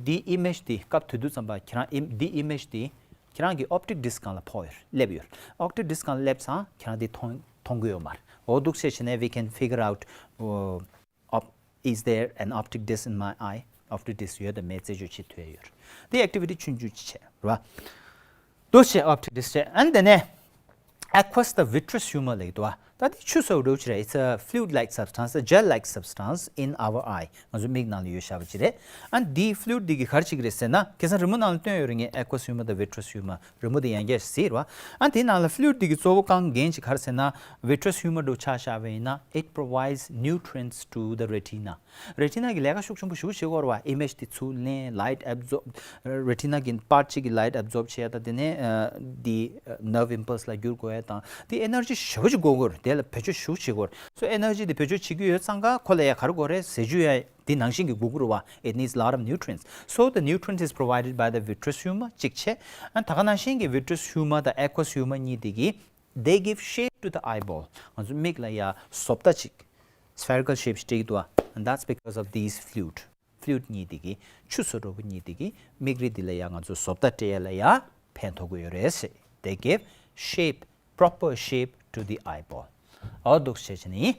འདི་image འདི་སྐབས་དེ་དུས་ཙམ་པ་ཁྱེད་རང་འདི་image འདི་ཁྱེད་རང་གི་optic disc སྒང་ལ་ཕོག་ཡོད། སླེབས་ཡོད། optic disc སྒང་ལ་སླེབས་ཙང་ཁྱེད་རང་འདི་མཐོང་མཐོང་གི་ཡོད་མ་རེད། འོ་འདུག་སེ་བྱས་ནས་we can figure out uh, op- is there an optic disc in my eye? optic disc ཡོད་དམ་མེད་རྩད་གཅོད་བྱེད་ཐུབ་ཡ་ཡོད་རེད། འདི་activity ཆུང་ཆུང་ཅིག་བྱས་རེད་བ། འདུག་སེ་optic disc བྱས། ཨ་ནི་དེ་ནས་aqueous དང་vitreous humor ལབ་ཀྱི་འདུག་བ། ད་དེ་ཆུ་སོགས་འདྲ་བོ་ཅིག་རེད། It's a fluid like substance, a gel like substance in our eye. ང་ཚོ་མིག་ནང་ལ་ཡོད་བཞག་པ་ཅིག་རེད། ཨ་ནི་དེའི་fluid དེ་གི་ག་རེ་བྱེད་ཀྱི་རེད་ཟེར་ན། ཁ་སང་རི་མོ་ནང་ལ་སྟོན་ཡོད་རེད། ངས་aqueous humor དང་vitreous humor རི་མོ་དེ་ཡང་བསྐྱར་གཟིགས་རེད་བ། ཨ་ནི་དེའི་ནང་ལ་fluid དེ་གི་གཙོ་བོ་རྐང་འགན་ཅིག་ག་རེ་ཟེར་ན། vitreous humor འདྲ་བོ་ཆ་བཞག་པ་ཡིན་ན། It provides nutrients to the retina. retina གི་ལས་ཀ་ཤུགས་ཆེན་པོ་ཞེ་པོ་བྱེད་ཀྱི་ཡོད་རེད་བ། image དེ་ཚུར་ལེན། light absorb retina གི་part གཅིག་གི་light absorb བྱེད་ཡ་དང་། དེ་ནས་ཨ་དེ་ཨ་nerve impulse ལ་བསྒྱུར་དགོས་ཡ་དང་། དེ་energy ཞེ་པོ་ཅིག་དགོས་ཀྱི་ཡོད་རེད། དེ་ལ་བེད་སྤྱོད་ཞེ་པོ་བྱེད་ཀྱི་ཡོད་རེད། So energy དེ་བེད་སྤྱོད་བྱེད་ཀྱི་ཡོད་ཙང་ཀ་ཁོ་ལ་ཡ་ག་རེ་དགོས་རེད། ཟས་བཅུད་ཡ་དེ་ནང་བཞིན་གྱི་དགོས་ཀྱི་རེད་བ། It needs lot of nutrients. So the nutrient is provided by the vitreous humor གཅིག་བྱས། ཨ་ད་ག་ནང་བཞིན་གྱི་vitreous humor དང་aqueous humor གཉིས་དེ་གིས they give shape to the eyeball. ང་ཚོ་མིག་ལ་ཡ་བཟོ་ལྟ་ཅིག spherical shape ཞིག་སྤྲད་ཀྱི་འདུག་བ། And that's because of these fluid. fluid གཉིས་དེ་གིས། ཆུ་སོགས་འདྲ་བོ་གཉིས་དེ་གིས་མིག་རིལ་འདི་ལ་ཡ་ང་ཚོ་བཟོ་ལྟ་སྤྲད་ཡ་ལ་ཡ་ཕན་ཐོགས་ཀྱི་ཡོད་རེད་ཟེར། They give shape, proper shape to the eyeball. འོ་འདུག་སེ་བྱས་ནས་ཡིན།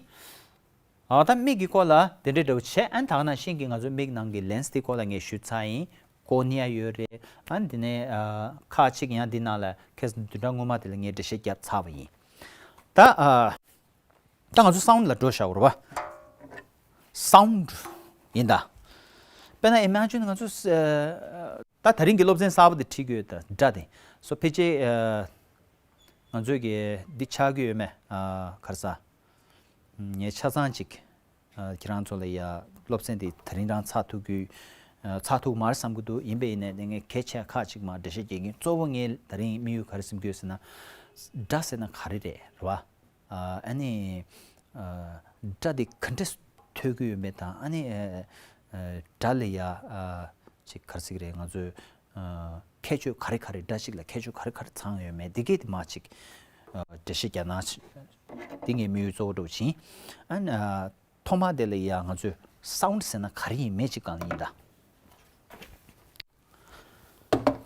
ཨ་ད་མིག་གི་སྐོར་ལ་དེ་འདྲ་འདྲ་བོ་བྱས། ཨ་ནི་ད་ག་ནང་བཞིན་གྱི་ང་ཚོ་མིག་ནང་གི་lens དེ་སྐོར་ལ་ངས་ཞུས་ཚར་ཡིན། cornea ཡོད་རེད། ཨ་ནི་དེ་ནས་ཨ་ཁག་ཅིག་ཡང་འདི་ནང་ལ་ཁ་སང་བདུན་ཕྲག་སྔོན་མ་དེ་ལ་ངས་འགྲེལ་བཤད་བརྒྱབ་ཚར་བ་ཡིན། ད་ཨ། ད་ང་ཚོ་sound ལ་འགྲོ་བཞག་རེད་བ། sound ཡིན་ད། དཔེར་ན་imagine ང་ཚོ་ད་ད་རིང་གི་སློབ་ཚན་གསར་པ་དེ་ཁྲིད་ཀྱི་ཡོད། ད་སྒྲ་དེ། So ཕལ་ཆེར་ང་ཚོས་ཀྱི་འདི་ཆགས་ཀྱི་ཡོད་མེད་ག་རེ་ཟ། ངས་ཆ་ཚང་ཅིག་ཁྱེད་རང་ཚོ་ལ་ཡ་སློབ་ཚན་དེ་ད་རིང་རང་ཚར་ཐུབ་ཀྱི་ཚར་ཐུབ་མ་རེད་བསམ་གྱི་འདུག་ཡིན་པས་ཡིན་ནའི་ངས་གལ་ཆེ་ཁག་ཅིག་མར་འགྲེལ་བཤད་རྒྱག་གིན། གཙོ་བོ་ངས་ད་རིང་དམིགས་ཡུལ་ག་རེ་སེམས་ཀྱི་ཡོད་ཟེར་ན། སྒྲ་ཟེར་ན་ག་རེ་རེད་རེད་བ། ཨ་ནི་སྒྲ་དེ་ག་འདྲས་ཐོས་ཀྱི་ཡོད་མེད་དང་། ཨ་ནི་སྒྲ་ལ་ཡ་ཅིག་ག་རེ་ཟེར་གྱི་རེད། ང་ཚོས་ཁྱད་ཆོས་ག་རེ་ག་རེ། སྒྲ་ཞིག་ལ་ཁྱད་ཆོས་ག་རེ་ག་རེ་ཚང་ཡོད་མེད་དེ་གས་དེ་མར་ཅིག་འགྲེལ་བཤད་རྒྱག་ན། དེ་ངའི་དམིགས་ཡུལ་གཙོ་བོ་འདྲ་བོ་ཅིག་ཡིན། ཨ་ནི་ཐོག་མ་དེ་ལ་ཡ་ང་ཚོས་sound ཟེར་ན་ག་རེ་ཡིན་མེད་ཅིག་གང་ཡིན་ད།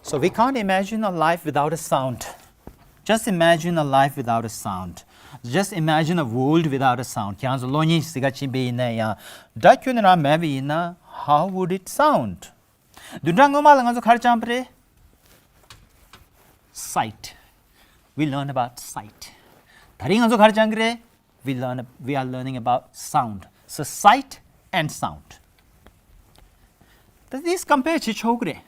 So we can't imagine a life without a sound. Just imagine a life without a sound. Just imagine a world without a sound. ཁྱེད་རང་ཚོ་གློག་བརྙན་ཞིག་གཟིགས་ག་ཕྱིན་པ་ཡིན་ན་ཡང་སྒྲ་ཁྱོན་ནས་རང་མེད་པ་ཡིན་ན། how would it sound? བདུན་ཕྲག་སྔོན་མ་ལ་ང་ཚོ་ག་རེ་སྦྱངས་པ་རེད། sight. We learn about sight. ད་རིང་ང་ཚོ་ག་རེ་སྦྱང་གི་རེད། we learn, we are learning about sound. So sight and sound. ད་དེ་ཀམ་པེར་བྱེད་ཆོག་གི་རེད།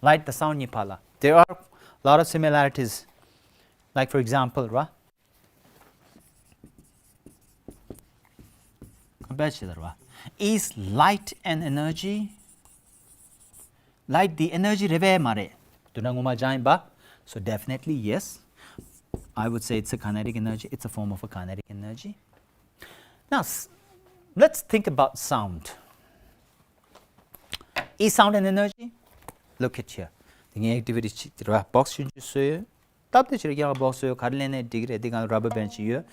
Light དང་sound གཉིས་བར་ལ། There are lot of similarities. Like, for example, ར། ཀམ་པེར་བྱེད་ད་ར། Is light an energy? Light འདི་energy རེད་པས་མ་རེད། དུ་ན་ངོ་མ་སྦྱང་ཡིན་པ། So definitely yes. I would say it's a kinetic energy. It's a form of a kinetic energy. Now, s- let's think about sound. Is sound an energy? Look at here. དེ་ངའི་activity ཅིག་དེ་ར་box ཞིག་བཟོས་ཡོད། སྟབས་བདེ་ཆེར་ཀྱང་box བཟོས་ཡོད། ག་རེ་ལེན་ནས་འགྲིག་གི་རེད། དེ་གང་rubber band ཞིག་ཡོད།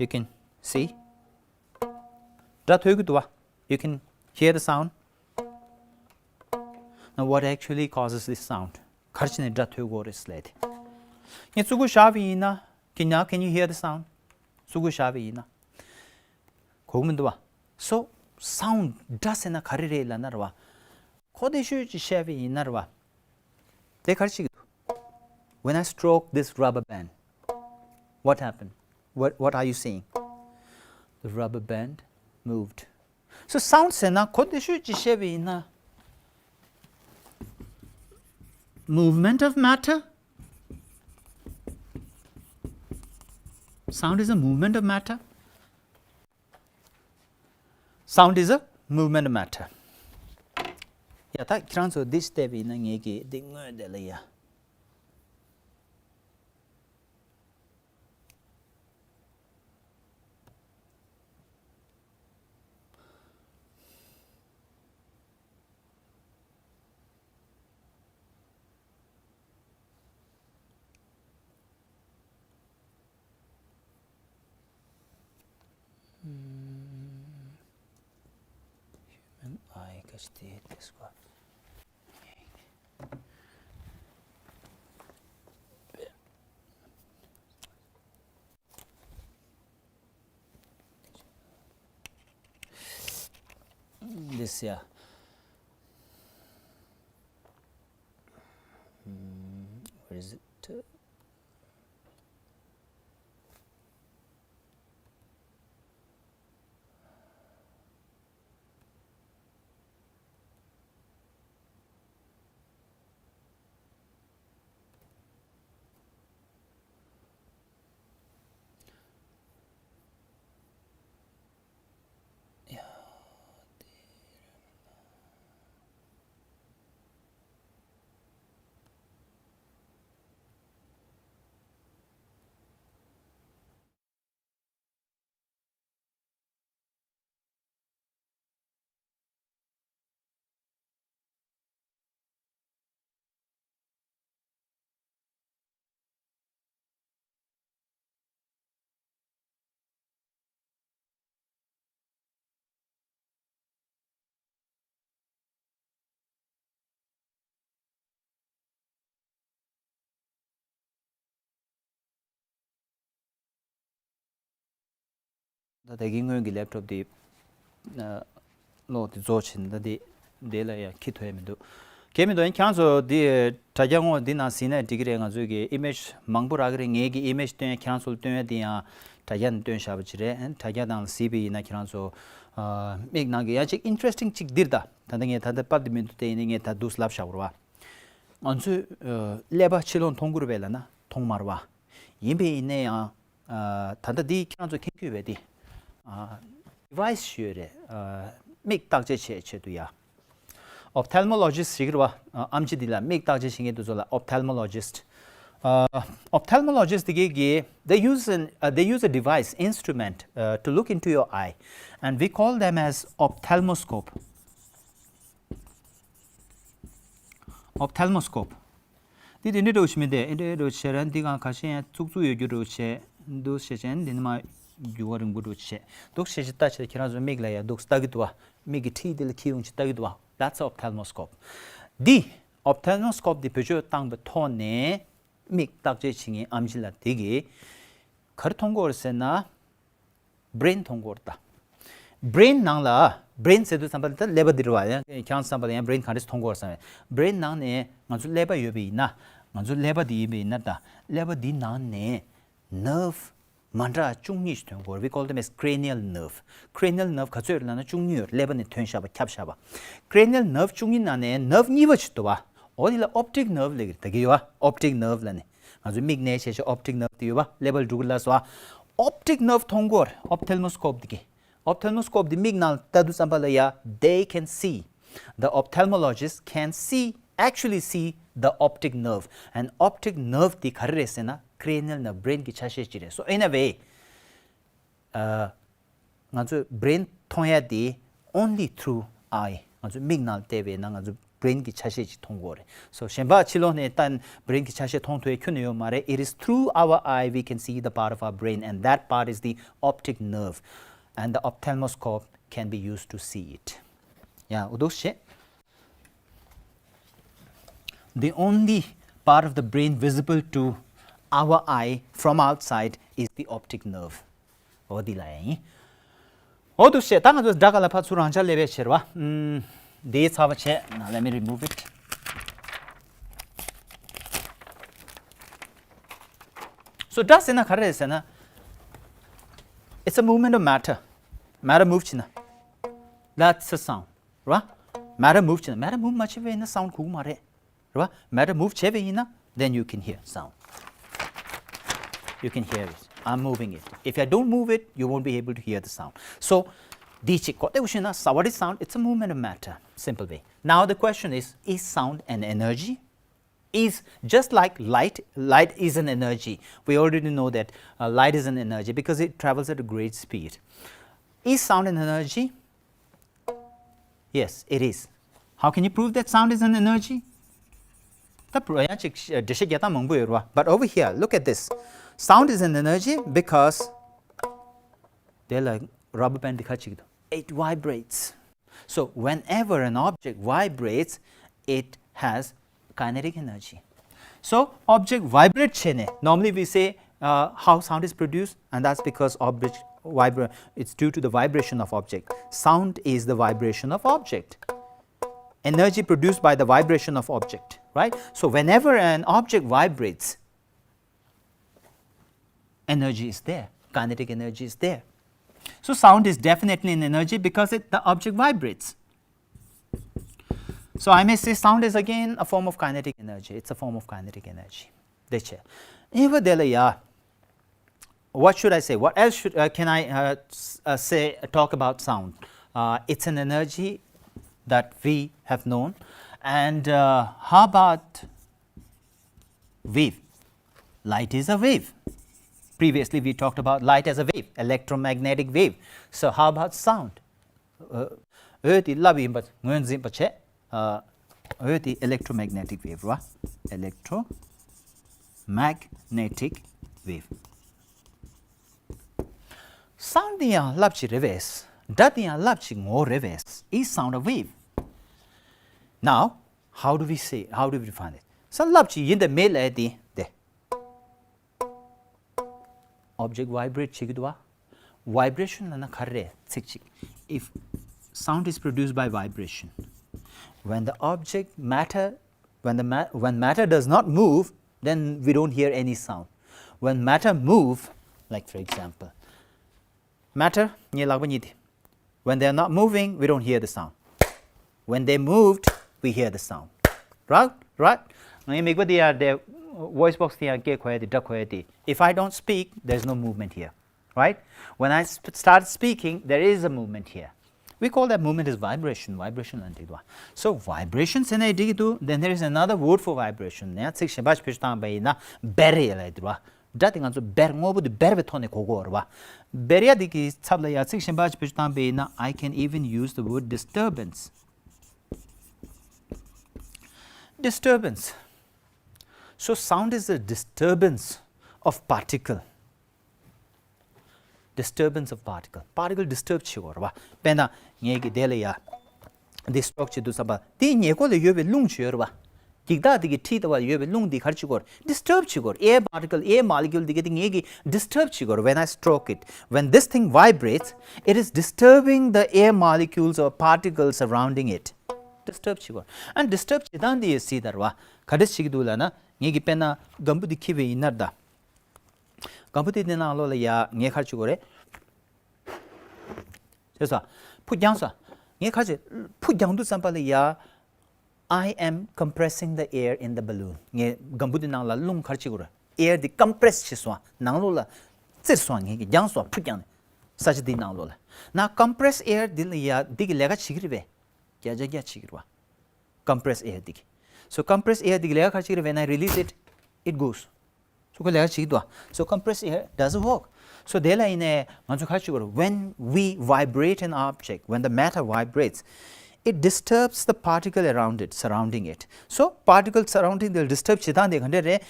You can see. སྒྲ་ཐོས་ཀྱི་འདུག་བ། You can hear the sound. Now, what actually causes this sound? ག་རེ་བྱས་ནས་སྒྲ་ཐོས་དགོས་རེད་ཟེར་ལབ་དེ། ངས་ཙུ་གུ་བཞག་པ་ཡིན་ན། Can you, can you hear the sound? ཙུ་གུ་བཞག་པ་ཡིན་ན། གོ་གི་མི་འདུག་བ། So, sound སྒྲ་ཟེར་ན་ག་རེ་རེད་ལབ་ན་ར་བ། གོ་བདེ་ཤོས་ཅིག་བཤད་པ་ཡིན་ན་ར་བ། དེ་ག་རེ་བྱེད་ཀྱི་འདུག When I stroke this rubber band, what happened? What, what are you seeing? The rubber band moved. So, sound ཟེར་ན་གོ་བདེ་ཤོས་ཅིག་བཤད་པ་ཡིན་ན། Movement of matter. Sound is a movement of matter. Sound is a movement of matter. ཡ་ད་ཁྱེད་རང་ཚོ་འདི་བལྟས་པ་ཡིན་ན་ངེད་ཀྱིས་འདི་སྔོན་དེ་ལ་ཡ། Human eye ག་ཅི་དེ་དེ་སྐོར། This, yeah. Hmm, where is it? ད་ད་གིན་སྔོན་གྱི་ལེབ་ཊོབ་དེ་ཨ་གློག་དེ་རྫོགས་ཕྱིན། ད་དེ་དེ་ལ་ཡང་འཁྱེར་ཐུབ་ཡ་མི་འདུག་གལ་མི་འདུག་ཡང་ཁྱེད་རང་ཚོ་དེ་དྲ་རྒྱ་ངོ་འདི་ནང་གཟིགས་ན་འགྲིག་གི་རེད། ང་ཚོའི་གི་ཨི་མེཇ་མང་པོ་རག་གི་རེད། ངའི་གི་ཨི་མེཇ་སྟོན་ཡ་ཁྱེད་རང་ཚོ་ལ་སྟོན་ཡ་དེ་ཡང་དྲ་རྒྱ་ནང་བཏོན་བཞག་པ་ཅིག་རེད། དྲ་རྒྱ་ནང་ལ་གཟིགས་པ་ཡིན་ན་ཁྱེད་རང་ཚོ་ཨ་མིག་ནང་གི་ཡང་ཅིག་ཨིན་ཊ་རེ་སི་ཊིང་ཅིག་འདིར། ད་ད་ལྟ་ངས་ད་ལྟ་པར་དེ་མི་འདུག་དེ་ཡིན་ནའི་ངས་ད་འདུག་ལབ་བཞག་པ་རེད་བ། ང་ཚོས་ཨ་ཀླད་པ་ཕྱི་ལོགས་མཐོང་གི་རེད་པས་ལབ་ན་མཐོང་མ་རེད་བ། ཡིན་པས་ཡིན་ནའི་ཡང་ཨ་ད་ལྟ་འདི་ཁྱེད་རང་ཚོ་མཁྱེན་གྱི་ཡོད་པས། འདི་ཨ་ཌི་ཝའི་སི་ཞིག་ཡོད་རེད། ཨ་མིག་བརྟག་དཔྱད་བྱེད་ཆེད་དུ་ཡ། ཨོབ་ཐལ་མོ་ལོ་ཇི་སི་ཊི་ཞིག་རེད་བ། ཨ་ཨེམ་ཆི་འདི་ལ་མིག་བརྟག་དཔྱད་བྱེད་མཁན་དེ་ཚོ་ལ་ཨོབ་ཐལ་མོ་ལོ་ཇི་སི་ཊི། ཨ་ཨོབ་ཐལ་མོ་ལོ་ཇི་སི་ཊི་དེ་གས་ཀྱིས། They use an, uh, they use a device, instrument, uh, to look into your eye, and we call them as ophthalmoscope. Ophthalmoscope. འདི་དེ་འདྲའི་འདྲ་བོ་ཞིག་མི་འདུག་འདི་འདྲའི་འདྲ་བོ་བྱས་ར། འདི་གང་ཁ་ཤས་ཡང་བཙུགས་བཙུགས་ཡོད་རྒྱུ་འདྲ་བོ་བྱས། འདུག་བྱས་བྱས་འདི་ནི་མ་རྒྱུ་བ་རིང་པོ་འདྲ་བོ་བྱས། འདུག་བྱས་བྱས་ལྟ་བྱས་ཁྱེད་རང་ཚོ་མིག་ལ་ཡ་འདུག་ལྟ་གི་འདུག་བ། མིག་གི་འཁྲིས་འདི་ལ་འཁྱེར་ཡོང་བྱས་ལྟ་གི་འདུག་བ། That's ophthalmoscope. འདི་ophthalmoscope འདི་བེད་སྤྱོད་བཏང་པའི་ཐོག་ནས་མིག་བརྟག་དཔྱད་བྱེད་མཁན་ཨེམ་ཆི་ལགས་དེ་གིས་ག་རེ་མཐོང་གི་ཡོད་རེད་ཟེར་ན། བྷི་རེན་མཐོང་གི་ཡོད་རེད་ད། བྷི་རེན་ནང་ལ། བྷི་རེན་ཟེར་དུས་ཙམ་པ་ལ་ད་ཀླད་པ་འདི་རེད་བ། ཡང་ཁྱེད་རང་ཙམ་པ་ལ་ཡང་བྷི་རེན་ག་འདྲས་མཐོང་གི་ཡོད་རེད་བསམ་པས། བྷི་རེན་ནང་ནས་ང་ཚོ་ཀླད་པ་ཡོད་པ་ཡིན་ན། ང་ཚོ་ཀླད་པ་འདི་ཡིན་པ་ཡིན་ན། ད་ཀླད་པ་འདི་ནང་ནས་ནརབ་མ་འདྲ་བཅུ་གཉིས་ཤིག་ཐོན་གྱི་ཡོད་རེད། We call them as cranial nerve. Cranial nerve ག་ཚོད་ཡོད་ལབ་ན་བཅུ་གཉིས་ཡོད་རེད། ཀླད་པ་ནས་ཐོན་བཞག་པ་ཁྱབ་བཞག་པ། Cranial nerve བཅུ་གཉིས་ནང་ནས་ནརབ་གཉིས་པ་ཞིག་འདུག་བ། འོ་དེ་ལ་optic nerve ལབ་ཀྱི་རེད། ད་གི་ཡོད་བ། Optic nerve ལབ་ནས། ང་ཚོ་མིག་ནས་བྱས་བྱས་optic nerve དེ་ཡོད་བ། ཀླད་པ་ལ་འགྲོ་གི་ལབ་སོང་བ། Optic nerve མཐོང་གི་ཡོད་རེད། Ophthalmoscope དེ་གིས། Ophthalmoscope དེ་མིག་ནང་ལྟ་དུས་ཙམ་པ་ལ་ཡ། They can see. The ophthalmologist can see, actually see the optic nerve. And optic nerve དེ་ག་རེ་རེད་ཟེར་ན་cranial nerve, brain གི་ཆ་ཤས་ཅིག་རེད། So in a way, ཨ། ང་ཚོས་brain མཐོང་ཡ་དེ་only through eye. ང་ཚོས་མིག་ནང་བལྟས་པས་ན་ང་ཚོ་brain གི་ཆ་ཤས་ཅིག་མཐོང་གི་ཡོད་རེད། So གཞན་པ་ཕྱི་ལོགས་ནས་ལྟ་brain གི་ཆ་ཤས་མཐོང་ཐུབ་ཡ་ཁྱོན་ནས་ཡོད་མ་རེད། It is through our eye we can see the part of our brain, and that part is the optic nerve. And the ophthalmoscope can be used to see it. ཡ། འོ་འདུག་བྱས། The only part of the brain visible to our eye from outside is the optic nerve. འོ་འདི་ལ་ཡིན། འོ་འདུག་བྱས། ད་ང་ཚོ་སྒྲ་ག་ལ་ཕར་ཚུར་རང་འཇགས་ལས་པའི་ཕྱིར་བ། ཨུམ། འདི་ཚར་བ་བྱས། Now let me remove it. So སྒྲ་ཟེར་ན་ག་རེ་རེད་ཟེར་ན། It's a movement of matter. Matter move བྱས་ན། That's a sound. རེད་བ། Matter move བྱས་ན། Matter move མ་བྱས་པ་ཡིན་ན་sound གོ་གི་མ་རེད། རེད་བ། Matter move བྱས་པ་ཡིན་ན། Then you can hear sound. You can hear it. I'm moving it. If I don't move it, you won't be able to hear the sound. So འདི་གཅིག་གོ་བདེ་པོ་ཤེས་ན། So what is sound? It's a movement of matter. Simple way. Now the question is, is sound an energy? Is just like light. Light is an energy. We already know that, uh, light is an energy because it travels at a great speed. Is sound an energy? Yes, it is. How can you prove that sound is an energy? ད་པུ་རུ་ཡང་ཅིག་འགྲེལ་བཤད་རྒྱག་སྟངས་མང་པོ་ཡོད་རེད་བ། But over here, look at this. Sound is an energy because དེ་ལ་rubber band འདི་ཁ་ཅིག་འདུག It vibrates. So whenever an object vibrates, it has kinetic energy. So object vibrate བྱས་ནས། Normally we say, uh, how sound is produced, and that's because object vibra- it's due to the vibration of object. Sound is the vibration of object. Energy produced by the vibration of object, right? So whenever an object vibrates, energy is there, kinetic energy is there. So sound is definitely an energy because it, the object vibrates. So I may say sound is again a form of kinetic energy. It's a form of kinetic energy. དེ་བྱས། ཨིན་བ་དེ་ལ་ཡ། What should I say? What else should, uh, can I, uh, s- uh, say, talk about sound? Uh, it's an energy that we have known. And, uh, how about wave? Light is a wave. Previously, we talked about light as a wave, electromagnetic wave. So, how about sound? Uh, འོད་དེ་རླབས་ཡིན་པ་ངོས་འཛིན་པ་བྱས། ཨ། འོད་དེ་electromagnetic wave རེད་བ། Electromagnetic wave. Sound དེ་ཡང་རླབས་ཅིག་རེད་པས། སྒྲ་དེ་ཡང་རླབས་ཅིག་ངོ་རེད་པས། Is sound a wave? Now, how do we say, how do we define it? Sound རླབས་ཅིག་ཡིན་དང་མིན་ལབ་དེ་དེ། Object vibrate བྱེད་ཀྱི་འདུག་བ། Vibration ལབ་ན་ག་རེ་རེད། ཚིག་གཅིག If sound is produced by vibration, when the object matter, when the ma- when matter does not move, then we don't hear any sound. When matter move, like for example, matter ངའི་ལག་པ་གཉིས་དེ། When they are not moving, we don't hear the sound. When they moved, we hear the sound. Right? Right? ངའི་མིག་པ་དེ་ཡར་དེ། Voice box དེ་ཡར་སྐད་གོ་ཡ་དེ། སྒྲ་གོ་ཡ་དེ། If I don't speak, there's no movement here. Right? When I sp- start speaking, there is a movement here. We call that movement is vibration. Vibration ལབ་འགྲིག་འདུག་བ། So vibration ཟེར་ནའི་འགྲིག་གི་འདུག Then there is another word for vibration. ཡང་ཚིག་གཞན་པ་ཞིག་བེད་སྤྱོད་བཏང་བ་ཡིན་ན་འབར་ཡ་ལབ་འདུག་བ། སྒྲ་དེ་ང་ཚོ་འབར། དངོས་པོ་དེ་འབར་བའི་ཐོག་ནས་གོ་གོ་རེད་བ། འབར་ཡ་དེ་གི་ཚབ་ལ་ཡ་ཚིག་གཞན་པ་ཞིག་བེད་སྤྱོད་བཏང་བ་ཡིན་ན། I can even use the word disturbance. Disturbance. So sound is a disturbance of particle. Disturbance of particle. Particle disturb བྱེད་དགོས་རེད་བ། དཔེར་ན་ངས་ཀྱི་དེ་ལ་ཡ། འདི་སི་ཊོག་བྱེད་དུས་ཙམ་པ་དེའི་ཉེ་འཁོར་ལ་ཡོད་པའི་རླུང་ཅིག་ཡོད་རེད་བ། འགྱིག་བདག་དེ་གི་འཁྲིས་ལྟ་བུ་ལ་ཡོད་པའི་རླུང་འདི་ག་རེ་བྱེད་དགོས་རེད། Disturb བྱེད་དགོས་རེད། Air particle, air molecule འདི་ག་དེ་ངས་ཀྱི་disturb བྱེད་དགོས་རེད། When I stroke it, when this thing vibrates, it is disturbing the air molecules or particles surrounding it. disturb བྱེད་དགོས། ཨ་disturb བྱེད་སྟངས་དེ་ཡི་སྲིད་དར་བ་ག་འདྲ་བྱེད་ཀྱི་འདུག་ལབ་ན། ངེད་ཀྱི་དཔེར་ན་སྒམ་བུ་དེ་འཁྱེར་བའི་ཡིན་ན་ད། སྒམ་བུ་དེ་དེ་ནང་ལོགས་ལ་ཡ་ངས་ག་རེ་བྱེད་དགོས་རེད། ཤེས་སོང་། ཕུ་རྒྱང་སོང་། ངས་ག་རེ་བྱེད། ཕུ་རྒྱང་དུས་ཙམ་པ་ལ་ཡ། I am compressing the air in the balloon. ངས་སྒམ་བུ་དེ་ནང་ལ་རླུང་ག་རེ་བྱེད་དགོས་རེད། air དེ་compress བྱས་སོང་། ནང་ལོགས་ལ་བཙིར་སོང་། ངས་ཀྱི་རྒྱང་སོང་། ཕུ་རྒྱང་ནས་ས་ཆ་དེའི་ནང་ལོགས་ལ། ན་compress air དེ་ལ་ཡ་འདི་གི་ལས་ཀ་བྱེད་ཀྱི་རེད་པས། བརྒྱ་ཆ་བརྒྱ་བྱེད་ཀྱི་རེད་བ། compress air དེ་གི། So compress air དེ་གི་ལས་ཀ་ག་རེ་བྱེད་ཀྱི་རེད། When I release it, it goes. So ཁོ་ལས་ཀ་བྱེད་ཀྱི་འདུག So compress air doesn't work. So དེ་ལ་ཡིན་ནའི་ང་ཚོ་ག་རེ་བྱེད་དགོས་རེད། When we vibrate an object, when the matter vibrates, it disturbs the particle around it, surrounding it. So particle surrounding དེ་disturb བྱེད་སྟངས་དེ་ག་འདྲ་རེད།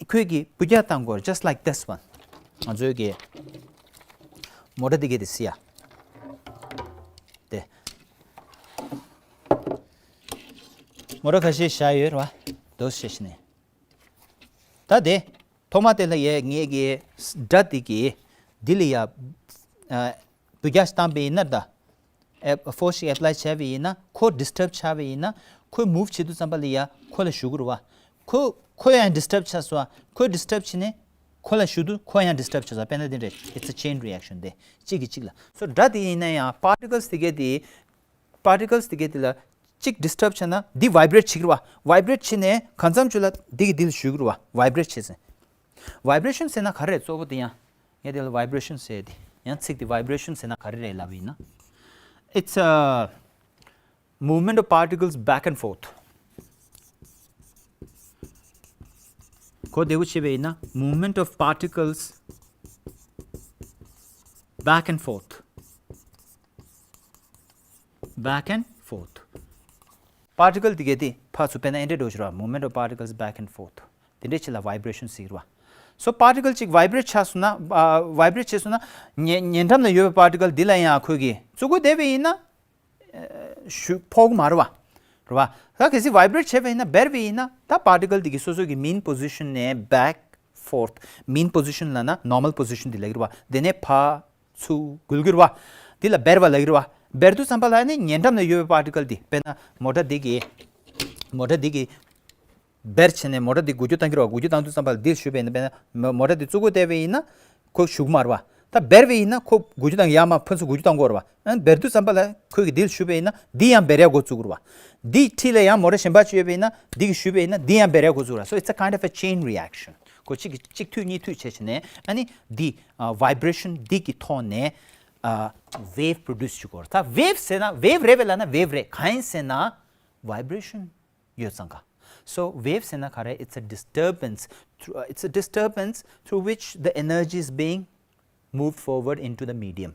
ཁོས་ཀྱི་འབུད་རྒྱག་བཏང་དགོས་རེད། Just like this one. ང་ཚོའི་གི་མོ་ཊ་འདི་གི་དེ་སི་ཡ། དེ། མོ་ཊ་ཁ་ཤས་བཞག་ཡོད་རེད་བ། དོ་ཤེས་ནས། ད་དེ། ཐོག་མ་དེ་ལ་ཡ་ངེད་ཀྱི་སྒྲ་དེ་གི་འདི་ལ་ཡ། ཨ། འབུད་རྒྱག་བཏང་པ་ཡིན་ན་ད། ཨེ། force ཞིག་apply བྱས་པ་ཡིན་ན། ཁོ་disturb ཆགས་པ་ཡིན་ན། ཁོ་move བྱེད་དུས་ཙམ་པ་ལ་ཡ་ཁོ་ལ་ཞུགས་ཀྱི་རེད་བ། ཁོ་ཁོ་ཡང་disturb ཆགས་སོང་། ཁོ་disturb བྱས་ནས་ཁོ་ལ་ཞུགས་དུས་ཁོ་ཡང་disturb ཆགས་སོང་། དཔེར་ན་དེ་འདྲ། It's a chain reaction དེ་གཅིག་གིས་གཅིག་ལ། So སྒྲ་དེ་ཡིན་ན་ཡང་particles དེ་གའི་དེ། particles དེ་གའི་དེ་ལ་གཅིག་disturb བྱས་ན་འདི་vibrate བྱེད་ཀྱི་རེད་བ། vibrate བྱས་ནས་གང་འཚམ་ཅིག་ལ་འདི་གི་འདི་ལ་ཞུགས་ཀྱི་རེད་བ། vibrate བྱས་ཟིན། vibration ཟེར་ན་ག་རེ་རེད། གཙོ་བོ་དེ་ཡང་། ངས་དེ་ལ་vibration ཟེར་དེ། ཡང་ཚིག་དེ་vibration ཟེར་ན་ག་རེ་རེད་ལབ་ཡིན་ན། It's a movement of particles back and forth. གོ་བདེ་པོ་བྱས་པ་ཡིན་ན། movement of particles back and forth. Back and forth. particle དེ་གའི་དེ་ཕར་ཚུར་དཔེར་ན་ཨེ་འདྲ་འགྲོ་ཤི་ར། movement of particles back and forth. དེ་འདྲའི་ཆེད་ལ་vibration ཟེར་བ། So particle གཅིག་vibrate ཆགས་སོང་ན། ཨ། vibrate བྱས་སོང་ན། ཉེ་ཉེ་འགྲམ་ན་ཡོད་པའི་particle འདི་ལ་ཡང་ཁོས་ཀྱིས་བཙུགས་དགོས་བསྡད་པ་ཡིན་ན། ཨ། ཞུ་ཕོག་གི་མ་རེད་བ། རེད་བ། ད་གལ་སྲིད་vibrate བྱས་པ་ཡིན་ན། འབར་བ་ཡིན་ན། ད་particle འདི་གི་སོ་སོ་གི་mean position ནས་back forth. mean position ལབ་ན་normal position འདི་ལབ་ཀྱི་རེད་བ། དེ་ནས་ཕར་ཚུར་འགུལ་གྱི་རེད་བ། འདི་ལ་འབར་བ་ལབ་ཀྱི་རེད་བ། འབར་དུས་ཙམ་པ་ལ་ནི་ཉེ་འགྲམ་ན་ཡོད་པའི་particle འདི། དཔེར་ན་མོ་ཊ་འདི་གི། མོ་ཊ་འདི་གི་འབར་བྱས་ནས་མོ་ཊ་འདི་འགུལ་སྐྱོད་བཏང་གི་རེད་བ། འགུལ་སྐྱོད་བཏང་དུས་ཙམ་པ་ལ་འདིར་ཞུགས་པ་ཡིན་ན། དཔེར་ན་མོ་ཊ་འདི་བཙུགས་དགོས་བསྡད་པ་ཡིན་ན། ཁོ་ཞུགས་མ་རེད་བ། ད་འབར་བ་ཡིན་ན་ཁོ་འགུལ་སྐྱོད་བཏང་གི། ཡར་མར་ཕར་ཚུར་འགུལ་སྐྱོད་བཏང་དགོས་རེད་བ། ཨ། འབར་དུས་ཙམ་པ་ལ་ཁོས་ཀྱིས་འདིར་ཞུགས་པ་ཡིན་ན་འདི་ཡང་འབར་ཡག་འགོ་བཙུགས་དགོས་རེད་བ། འདི་འཁྲིས་ལ་ཡང་མོ་ཊ་གཞན་པ་ཅིག་ཡོད་པ་ཡིན་ན། འདི་གིས་ཞུགས་པ་ཡིན་ན་འདི་ཡང་འབར་ཡག་འགོ་བཙུགས་རེད། So it's a kind of a chain reaction. ཁོ་གཅིག་གིས་གཅིག་མཐུད་གཉིས་མཐུད་བྱས་བྱས་ནས། ཨ་ནི་འདི། ཨ། vibration འདི་གི་ཐོག་ནས། ཨ། wave produce བྱེད་དགོས་རེད། ད་wave ཟེར་ན་wave རེད་པས་ལབ་ན་wave རེད། གང་ཡིན་ཟེར་ན་vibration ཡོད་ཙང་ཀ། So wave ཟེར་ན་ག་རེ། it's a disturbance through, uh, it's a disturbance through which the energy is being moved forward into the medium.